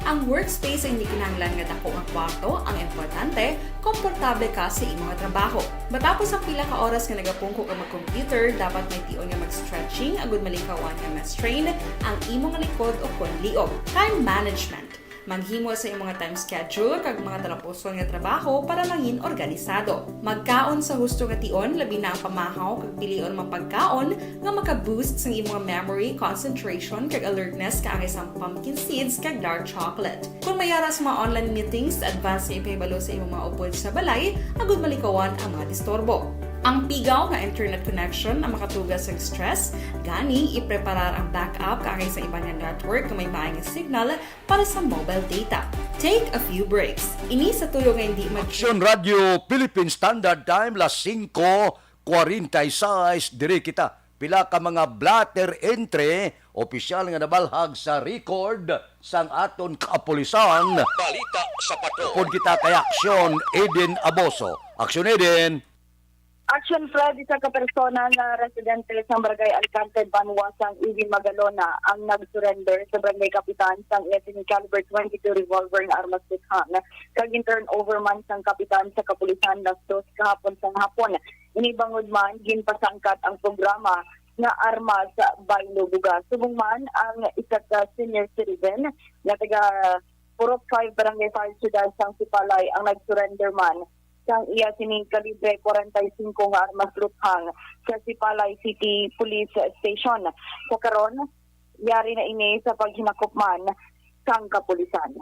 Ang workspace ay hindi kinahanglan nga dako nga kwarto ang importante, komportable ka sa imong trabaho. Matapos ang pila ka oras nga nagapungko ka mag-computer, dapat may tion nga mag-stretching agud malikawan nga ma-strain ang imong likod o kon liog. Time management. Maghimo sa imong time schedule kag mga talapuson nga trabaho para mangin organisado. Magkaon sa husto nga tion, labi na ang pamahaw kag pilion mga pagkaon nga maka-boost sang imong memory, concentration, kag alertness kaangay sang pumpkin seeds kag dark chocolate. Kon may ara sa mga online meetings, advance nga ipahibalo sa imong mga upod sa balay agud malikawan ang mga disturbo. Ang pigaw nga internet connection ang makatuga sang stress, gani ipreparar ang backup kaangay sa iban nga network nga may maayong signal para sa mobile data. Take a few breaks. Ini sa tuyo nga hindi mag- Aksyon Radyo Philippine Standard Time, las singko kwarenta y seis, diri kita. Pila ka mga blotter entry, opisyal nga nabalhag sa record sang aton kapulisan. Balita sa Patrol. Upod kita kay Aksyon Eden Aboso. Aksyon Eden. Action Fred, isa ka persona nga residente sa Barangay Alcante, Banwa sang Ibin, Magalona, ang nag-surrender sa barangay kapitan sang iya sining caliber twenty-two revolver nga armas luthang, kag gin-turn over man sang kapitan sa kapulisan las dos kahapon sang hapon. Ini bangod man ginpasangkat ang programa nga armas baylo bugas. Subong man ang isa ka senior citizen nga taga Purok five Barangay Fire Ciudad sang Sipalay ang nag-surrender man sang iya sining kalibre kwarenta y singko nga armas luthang sa Sipalay City Police Station. Sa karon, yari na ini sa paghinakop man sang kapulisan.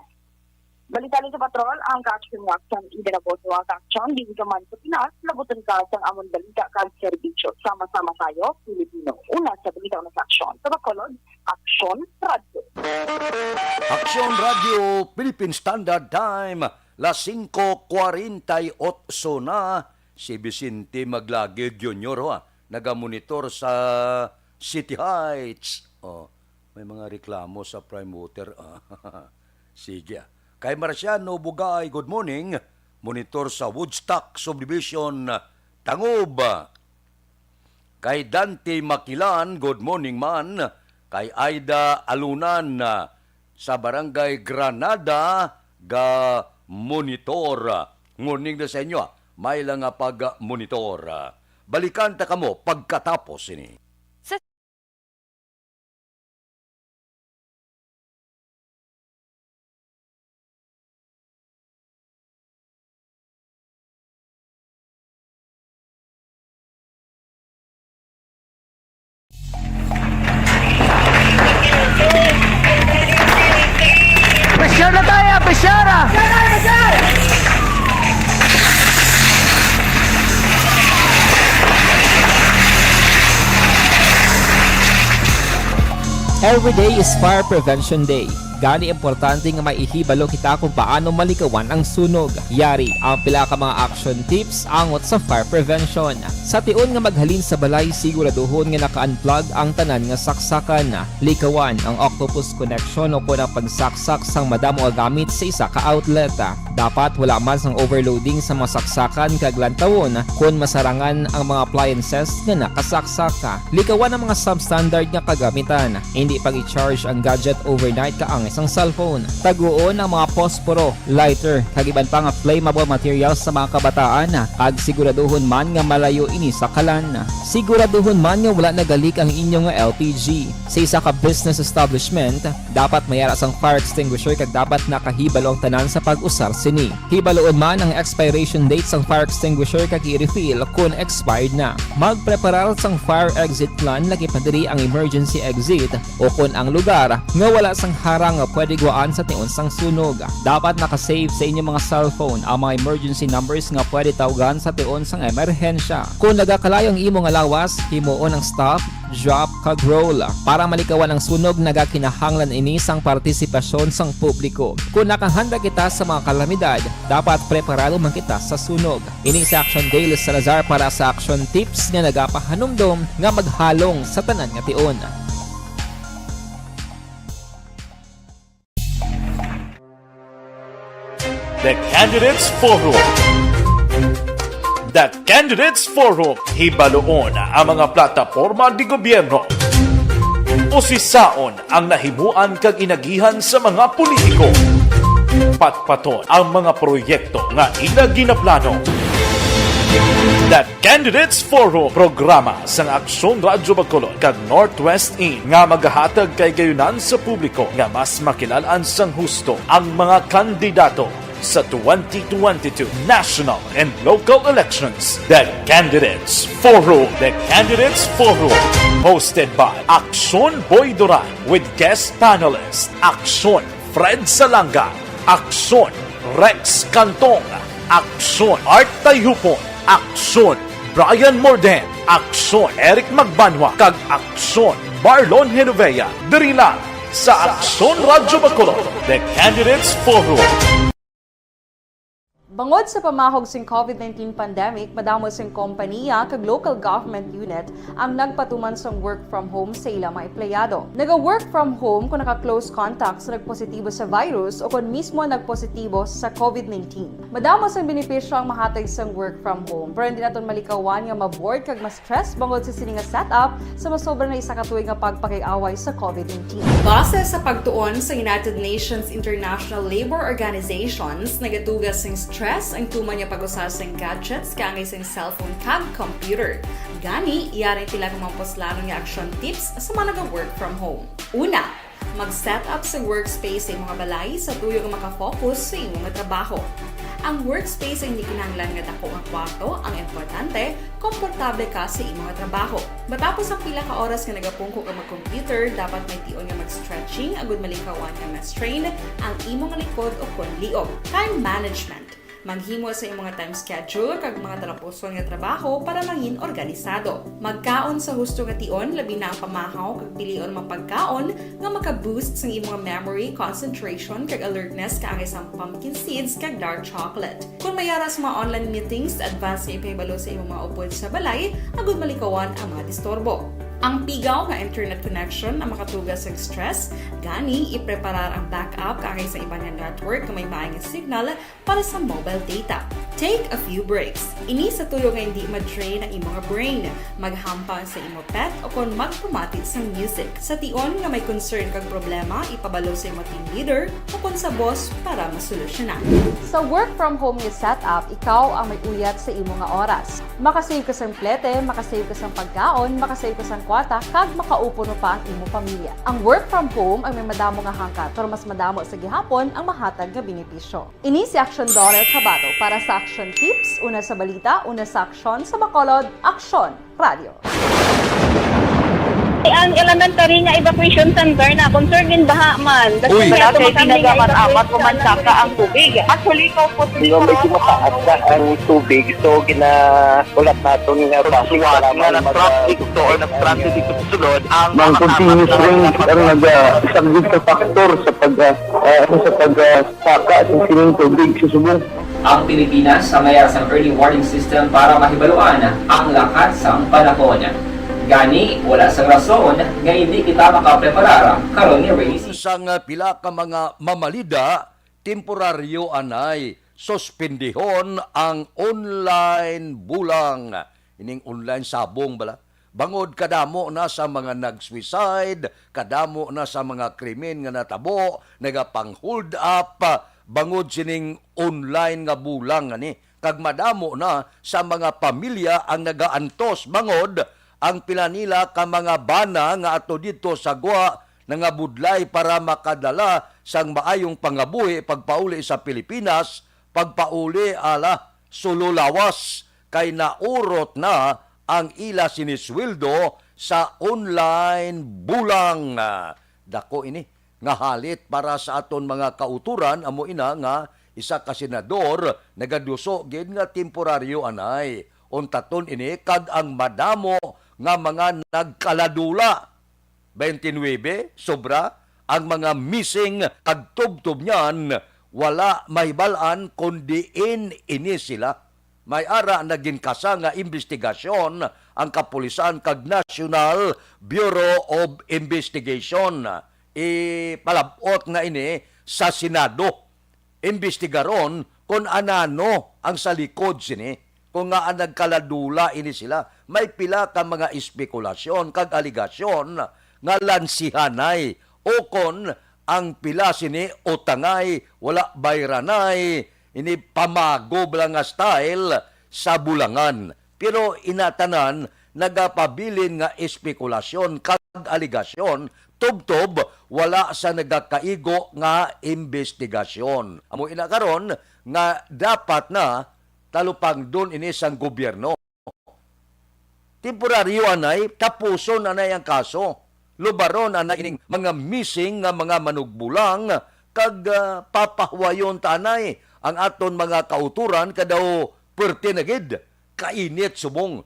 Balita sa Patrol, ang ka-action nga Action Eden Aboso, ang ka-action, din ka man sa Pinas, labuton ka sang amon balita kag serbisyo. Sama-sama tayo, Pilipino. Una sa balita, una sa aksyon. Sa Bacolod, Aksyon Radyo. Aksyon Radyo, Philippine Standard Time, las singko kwarenta y otso na. Si Vicente Maglagid Junior, ho, ah, nagamonitor sa City Heights. Oh, may mga reklamo sa Prime Water, ah. Sige, ah. Kay Marciano Bugay, good morning. Monitor sa Woodstock Subdivision, Tangub. Kay Dante Makilan, good morning man. Kay Aida Alunan, ah, sa Barangay Granada, ga monitor. Morning na sa inyo, ah. May lang nga pag-monitor. Balikan ta kamo pagkatapos ini. Sa Pressure na tayo, pressure! Every day is Fire Prevention Day. Gani, importante nga may ihibalo kita kung paano malikawan ang sunog. Yari ang pila ka mga action tips angot sa fire prevention. Sa tion nga maghalin sa balay, siguraduhon nga naka-unplug ang tanan nga saksakan. Likawan ang octopus connection o kon ang pagsaksak sang madamo nga gamit sa isa ka outlet. Dapat wala man sang overloading sa mga saksakan kag lantawon kon masarangan ang mga appliances nga nakasaksak. Likawan ang mga substandard nga kagamitan. Indi pag-i-charge ang gadget overnight kaangay sang cellphone. Taguon ang mga posporo, lighter, kag iban pa nga flammable materials sa mga kabataan, kag siguraduhon man nga malayo ini sa kalan. Siguraduhon man nga wala nagalik ang inyo nga L P G. Sa isa ka business establishment, dapat may ara sang fire extinguisher kag dapat nakahibalo ang tanan sa pag-usar sini. Hibaluon man ang expiration date sang fire extinguisher kag i-refill kon expired na. Magpreparar sang fire exit plan, lakip na diri ang emergency exit, o kon ang lugar nga wala sang harang nga pwede guwaan sa tion sang sunog. Dapat naka-save sa inyo mga cellphone ang mga emergency numbers nga pwede tawgan sa tion sang emerhensya. Kon nagakalayo ang imo nga lawas, himuon ang stop, drop, kag roll. Para malikawan ang sunog, nagakinahanglan ini sang partisipasyon sang publiko. Kon nakahanda kita sa mga kalamidad, dapat preparado man kita sa sunog. Ini si Action Dale Salazar para sa Action Tips nga nagapahanumdom nga maghalong sa tanan nga tion. The Candidates Forum. The Candidates Forum, hibaluon ang mga plataporma di gobyerno. Usisaon ang nahimuan kag inagihan sa mga politiko. Patpaton ang mga proyekto nga ila ginaplano. The Candidates Forum, programa sang Aksyon Radyo Bacolod kag Northwest In nga magahatag kaayunan sa publiko nga mas makilal-an sang husto ang mga kandidato sa twenty twenty-two national and local elections. The Candidates Forum. The Candidates Forum, hosted by Aksyon Boy Duran with guest panelist Aksyon Fred Salanga, Aksyon Rex Cantong, Aksyon Art Tayhupon, Aksyon Brian Morden, Aksyon Eric Magbanwa, kag Aksyon Marlon Genovea. Diri lang sa Aksyon Radyo Bacolod, The Candidates Forum. Bangod sa pamahog sing covid nineteen pandemic, madamo sing kompanya kag local government unit ang nagpatuman sang work from home sa ila mga empleyado. Naga-work from home kon naka-close contact sa nagpositibo sa virus o kon mismo nagpositibo sa covid nineteen. Madamo sang benepisyo ang mahatag sang work from home, pero hindi naton malikawan nga ma-bored kag ma-stress bangod sa sini nga setup sa masobra na isa ka tuig nga pagpakig-away sa covid nineteen. Base sa pagtuon sa United Nations International Labour Organizations, nagatuga sing stress ang tuman nga pag-usa sing gadgets kaangay sing cellphone kag computer. Gani, yari ang pila ka mga puslanon nga action tips sa mga naga-work from home. Una, mag-set up sa workspace sa imo nga balay sa tuyo nga maka-focus sa imo nga trabaho. Ang workspace ay hindi kinahanglan nga dako nga kwarto, ang importante, komportable ka sa imo nga trabaho. Matapos ang pila ka oras nga nagapungko ka mag-computer, dapat may tion nga mag-stretching agud malikawan nga ma-strain ang imo nga likod o kon liog. Time management. Maghimo sa imo nga time schedule kag mga talapuson nga trabaho para mangin organisado. Magkaon sa husto nga tion, labi na ang pamahaw kag pilion mga pagkaon nga maka-boost sang imo nga memory, concentration, kag alertness kaangay sang pumpkin seeds kag dark chocolate. Kon may ara sa mga online meetings, advance nga ipahibalo sa imo mga upod sa balay agud malikawan ang mga disturbo. Ang pigaw nga internet connection ang makatuga sa stress, gani ipreparar ang backup kaangay sa iban nga network nga may maayong signal para sa mobile data. Take a few breaks. Ini sa tuyo nga hindi ma-drain ang imo nga brain, maghampang sa imo pet o kon magpamati sang music. Sa tion nga may concern kag problema, ipabalo sa imo team leader o kon sa boss para masolusyonan. Sa work from home nga setup, ikaw ang may uyat sa imo nga oras. Makasave ka sang plete, makasave ka sang pagkaon, makasave ka sang kwarta, kag makaupo no pa ang imo pamilya. Ang work from home ang may madamo nga hangkat, pero mas madamo sa gihapon ang mahatag nga benepisyo. Ini si Action Dorel Cabato para sa Action Tips, una sa balita, una sa aksyon, sa Bacolod, Aksyon Radio. Ang elementary nga evacuation center na concerned in baha man. Uy. Wala kay pinagamat-amat o mansaka ang tubig. Actually, ikaw po, Hindi, medyo mataas na ang tubig. So, gina-, ulat naton nga base Suwat para nga mag-, na-traffic to or na-stranded dito sa sulod ang Mang mga continuous tapat na rain ang nagpapagawa. Nagasaglit sa faktor sa pag, ah, ah, sa pag, ah, saka sa sining tubig sa subong. Ang Pilipinas sa mayara sang early warning system para mahibaluan ang lakat sang panahon. Gani, wala sang rason nga hindi kita makapreparar karon ni rainy season. Sang pila ka mga mamalida, temporaryo anay suspendihon ang online bulang. Ining online sabong bala. Bangod kadamo na sa mga nag-suicide, kadamo na sa mga krimen nga natabo, nagapang-hold up, bangod sining online nga bulang ani. Kag madamo na sa mga pamilya ang nagaantos bangod ang pila nila ka mga bana nga ato didto sa gwa nangabudlay para makadala sang maayong pangabuhi pagpauli sa Pilipinas, pagpauli ala sulo lawas kay naurot na ang ila sinisweldo sa online bulang. Dako ini nga halit para sa aton mga kautoran, amo ina nga isa ka senador nagaduso gid nga temporaryo anay. Untaton ini kag ang madamo nga mga nagkaladula. Twenty-nine, sobra, ang mga missing kag tubtob niyan wala mahibal-an kon diin ini sila. May ara na ginkasa nga imbestigasyon ang kapulisan kag National Bureau of Investigation. Ipalab-ot na ini sa Senado. Imbestigaron kon anano ang sa likod sini, kung ngaa nagkaladula ini sila. May pila ka mga espekulasyon kag alegasyon nga lansihanay o kon ang pila sini utangay, wala bayranay, ini pamagob lang nga style sa bulangan. Pero ina tanan nagapabilin nga espekulasyon kag alegasyon, tubtob wala sa nagakaigo nga imbestigasyon. Amo ina karon nga dapat na talupangdon ini sang gobyerno. Temporaryo anay, tapuson anay ang kaso. Lubaron anay ining mga missing nga mga manugbulang kag, ah, papahuwayon ta anay ang aton mga kautoran kay daw puwerte na gid, kainit subong.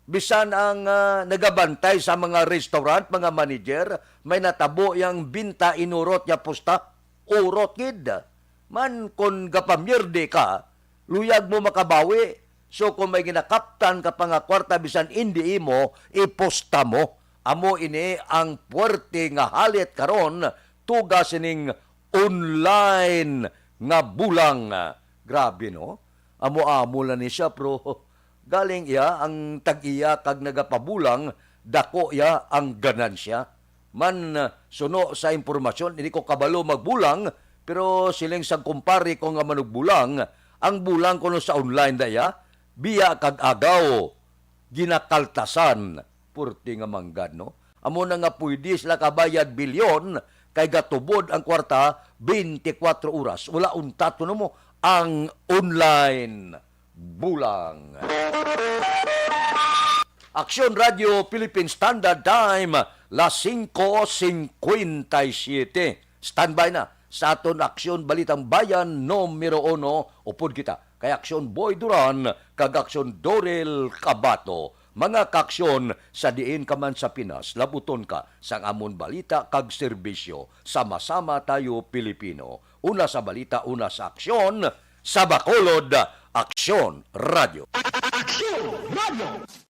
Bisan ang, ah, nagabantay sa mga restaurant, mga manager, may natabo yang binta inurot niya pusta, urot gid. Man kon gapamierde ka, luyag mo makabawi. So kung may ginakaptan ka pa nga kwarta bisan indi imo, ipusta mo. Amo ini ang puwerte nga halit karon, tuga sining online nga bulang. Grabe, no? Amo-amo lang ni siya, pero galing iya ang tag-iya kag nagapabulang, dako iya ang ganansya. Man, suno sa impormasyon, hindi ko kabalo magbulang, pero siling sang kumpare ko nga manugbulang, ang bulang kuno sa online da iya, biya kag agaw, ginakaltasan. Purti nga manggad, no? Amo na nga pwede sila kabayad bilyon, kay gatubod ang kwarta, twenty-four oras. Wala untat kuno mo ang online bulang. Aksyon Radio Philippine Standard Time, las singko singkwenta y siyete. Standby na sa aton Aksyon Balitang Bayan numero uno. Upod kita kay Aksyon Boy Duran kag Aksyon Dorel Cabato. Mga kaaksyon, sa diin ka man sa Pinas, labuton ka sang amon balita kag serbisyo. Sama-sama tayo, Pilipino. Una sa balita, una sa aksyon. Sa Bacolod, Aksyon Radio. Aksyon Radio.